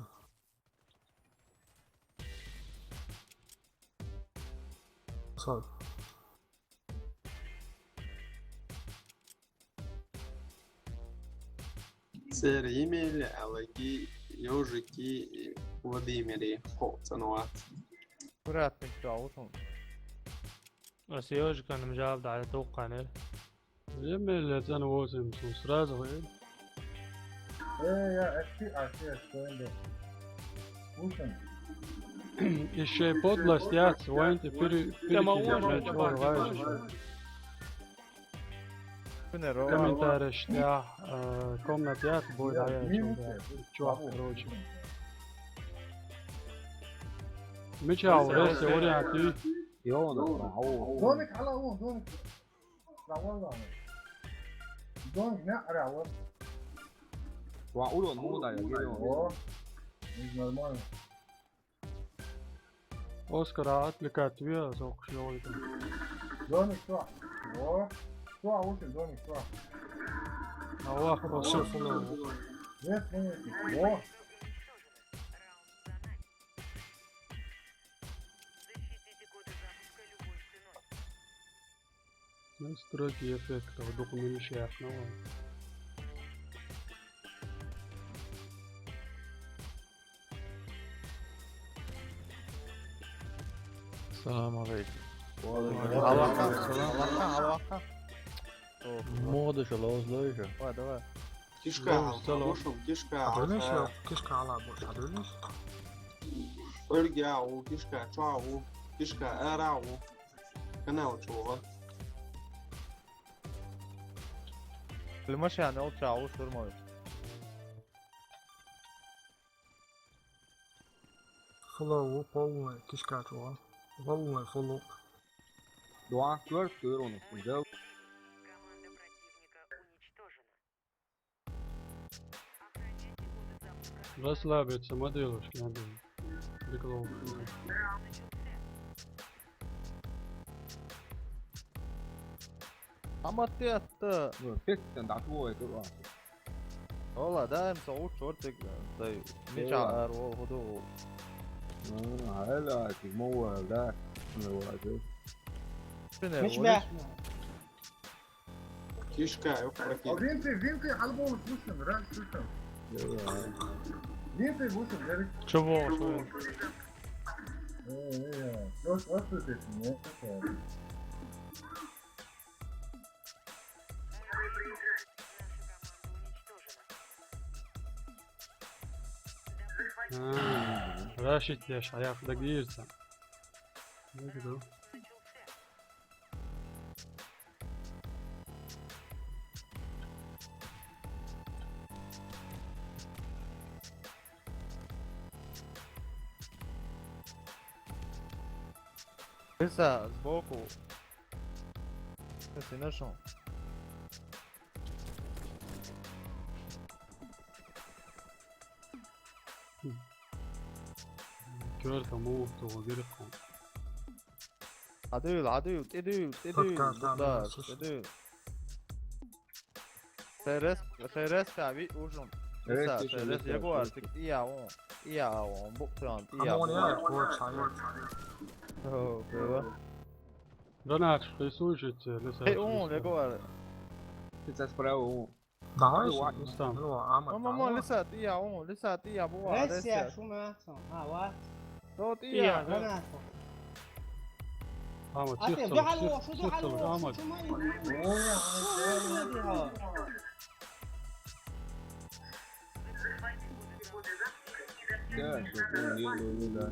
Сой. Сэр Емель, Алаги, Ёжики, Владимири, Хоцанова. Аккуратно, всё, вот он. Ас Ёжикан мжал да, тукканер. Емель, это на восемь, сразу, э? Э, я, эшки, а, все, что это? Слушай. Ещё и подлость, я, свой, ты пере-, Я могу перекинь, уже чё, это давай, бахнуть? Ещё. Комментарий, я, э, комнат, я, бой, да, я, чё, да. Чувак, короче. Мича, урес, я, урян, ты. Ёна, ау. Домик, ала, вон, домик. Равалла. Дон, не, равал. Ва, урон, муда, я, о. Нормально. Оскар, а отвлекать, ве, зок, шо это? Домик, что? О. Что, а вот и домик, что? А, ва, хорошо, сынок. Нет, нет, нет. О. Настройки эффектов, документ шляхного. Салам алейкум. Ва алейкум салам. Алака, алака, алака. О, мода шо, лоз лоз шо. Давай, давай. Кишка, ну, ала, салам. Бушум, кишка, ала. Адылыш, кишка, ала, бу-, адылыш. Өрге, ау, кишка, чуа, ау, кишка, ара, ау. Канал чуа. Лимаш, я, не ол чуа, ау, штурмовик. Флоу, полный, кишка, чуа. Полный, флоу. Два, четвёртый, он, взял. Расслабиться, моделушки, надо. Беглоу. Аматетта. Ну, пектен да твой, это, а. Ола, да, им соу чёртик, да, мича ар, о, худу. А, эла, ти, моу, да. Ну, вот, э. Мич бя. Кишка, ёк, прокинь. А винты, винты, альбом слушаем, раз слушаем. Винты, слушаем, говорит. Чего слушаем? Э, э, э, вот, вот тут это, не это. А, рашить леш, а я куда гирца. Ну, иду. Крыса сбоку. Сейчас я нашёл. Кёртэ муухтугу гэрэ хуу. Адуул, адуул, тидуул, тидуул, подкаст, да, слушай. Тидуул. Шерес, шерес таби ужин. Лиса, Лиса, Ягуар, тик тӀе а вон, тӀе а вон, букъ тӀе а вон, тӀе а вон. Амония, вот, сами. О, пиво. Донат, ты слушай, Лиса. Хей, он, Ягуар. Ты справа, он. Давай, ну, там. Ну, ама, ама, ама, Лиса, тӀе а вон, Лиса, тӀе а вон, Лиса. Россия, шума, а, вот. То тӀе а вон. Ама, а ты, тихо, бегал, тихо, шо ты, тихо, ама. Шо ты, шо ты, шо ты? Да, что ты, не, не, не, да.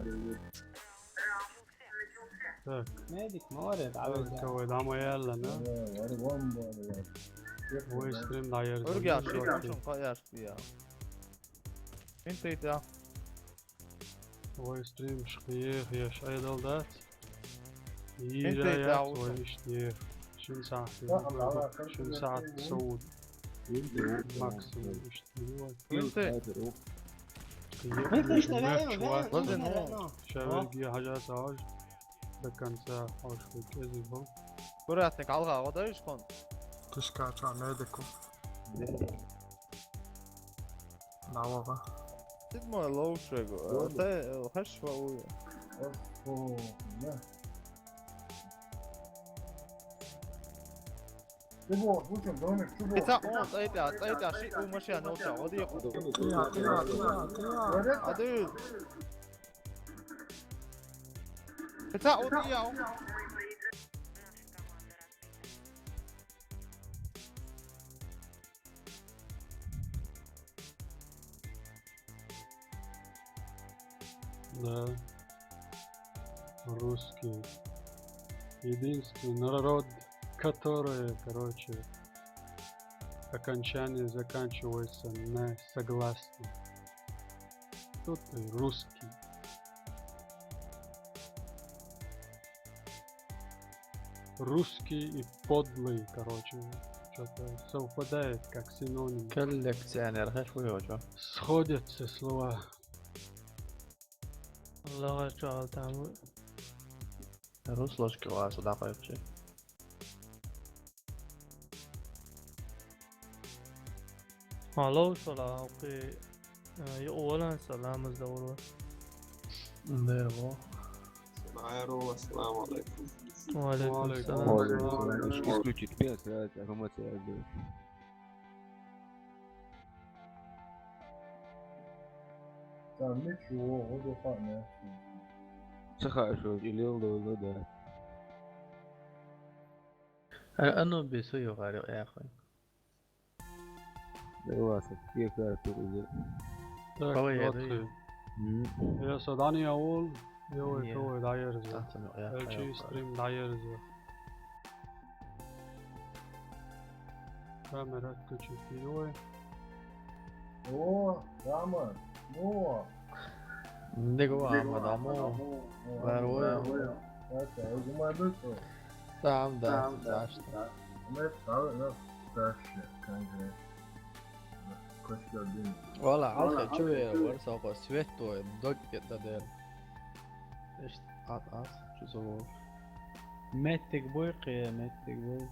Так. Медик, море, да, да. Кого там, Аялла, да? Вай стрим дӀаерза. Ургаш, ши кунчун къаяш, я. Мин тейта. Вай стрим шкъех, яш айдал дац. Мин тейта, Ираяц, вай иштех. Шин сахти, шин сахти соуд. Максимум иштех. Мин тейта. Шавелги хажа саж. До конца хаш кези бо. Куратник алга гъодаиш хон. Тишка ча медику. Навага. Седьмой лоушего. Тэ хаш ва уя. О, да. Чубо, учим, домик, чубо. Ица, о, цӀайтӀа, цӀайтӀа, ши у машина нолча, оди. Тия, тия, тия, тия. Ади. Ица, о, тия, о. Да. Русский. Единственный народ, который, короче, окончание заканчивается на согласный. Тут и русский. Русский и подлый, короче, что-то совпадает, как синоним. Коллекционер, хаш хуёчо. Сходятся слова. Аллагьа чӀал таму. Руслашка ва садакъайчи. Алло, шола, окей. Э, я уволен, салам, здорово. Здорово. Здорово, ассаламу алейкум. Ва алейкум салам. Ва алейкум салам. Иш-, исключить пес, я, я, я, я. Там ничего, вот так, да. Ца хорошо, или лола, да. А, а ну, бесу, я говорю, я хуй. Да, Вася, я говорю, ты уже. Так, давай, я открою. М. Я задание ул, я, я, кого дӀаерза. Элчи стрим дӀаерза. Камера отключить, ой. О, Рама, ну. Дего, Дего, Рама, Рама, Дамо. Дамо. Здорово. Здорово. Это, я думаю, быстро. Там, да, там, да, страшно. Да. Мы стали на страшно, конечно. Вала, алхе, чуве, вар соко свет твой, дог это дер. Ишт, ат, ас, чу соко. Меттик буй, кие, меттик буй.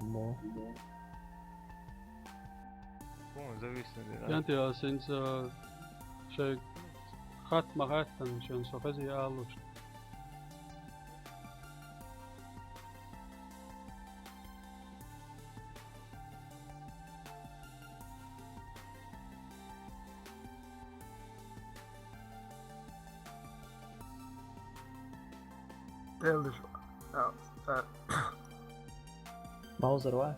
Мо. По-моему, зависли, да? Янти, а сенца, шей, хат махаттан, шен сохази алуш. Элдиш. А, а. Маузер ва?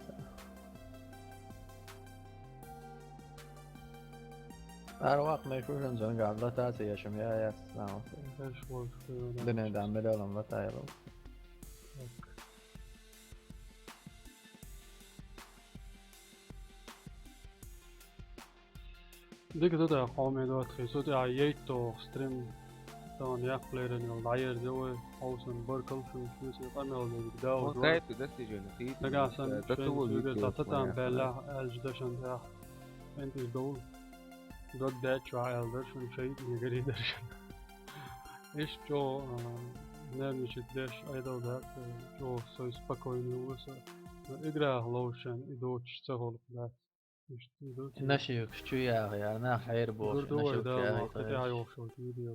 Ар вакъ мешушан занган латаси яшам я, я, сам. Дуне дам белалам латайло. Дика дуда хомедо тхи сути а ейто стрим тон як плеерен йол дайер зевой, олсен баркал шун шуси къамел дудик дау. Он кайт дасти жен хит. Дагасан шен суге тататан белла, эл ждашан да. Энтис дол. Дод дачва эл даршун шей негери даршан. Иш чо, а, нервничать деш айдал да, чо сой спокойный улыса. Игра лоушен и доч цехол да. Иштта ду. Наши юкъа чу яха, я нах хьайр бохуш, гурду наши вай юкъа да, яха, вахта тӀе хьайохуш видео.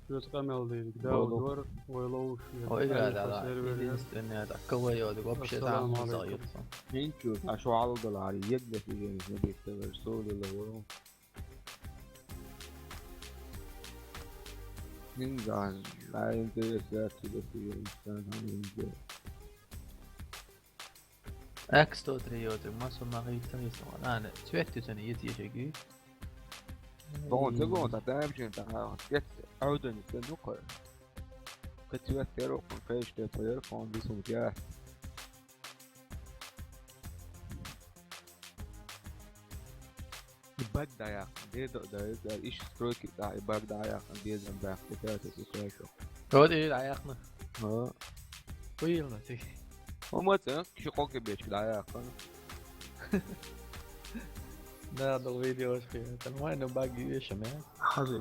Шуьца къамел дийриг да, Бобо. Вай ловуш, я Ой, да, да, да, сервер, я. Единственное, да, кого я, да, вообще Ассаламу там алейкум. Ничего, а шо алгала, а егда фигенис, набит, товарищ, соли лавру. Нинзан, а интересно, я тебе фигенис, там, там, там. Экс сто три йоцург, масса нах йица йица ван. Ана, цвет тюсани йица йиша гуй. Бон, ца бон, та даим шин та, кет, аудани, ца нукъа. Кет цвет теро, кон кеш те поер, кон бисун я. И баг даяхна, дедо да, да, иш стройки да, и баг даяхна, дедо да, и кеш, и кеш. Вот и даяхна. Ну. Хуйна ты. О, мы це, киши коки бечки даяхна. Да, да, видео, это нормально, баги вещи, мя. Хазы,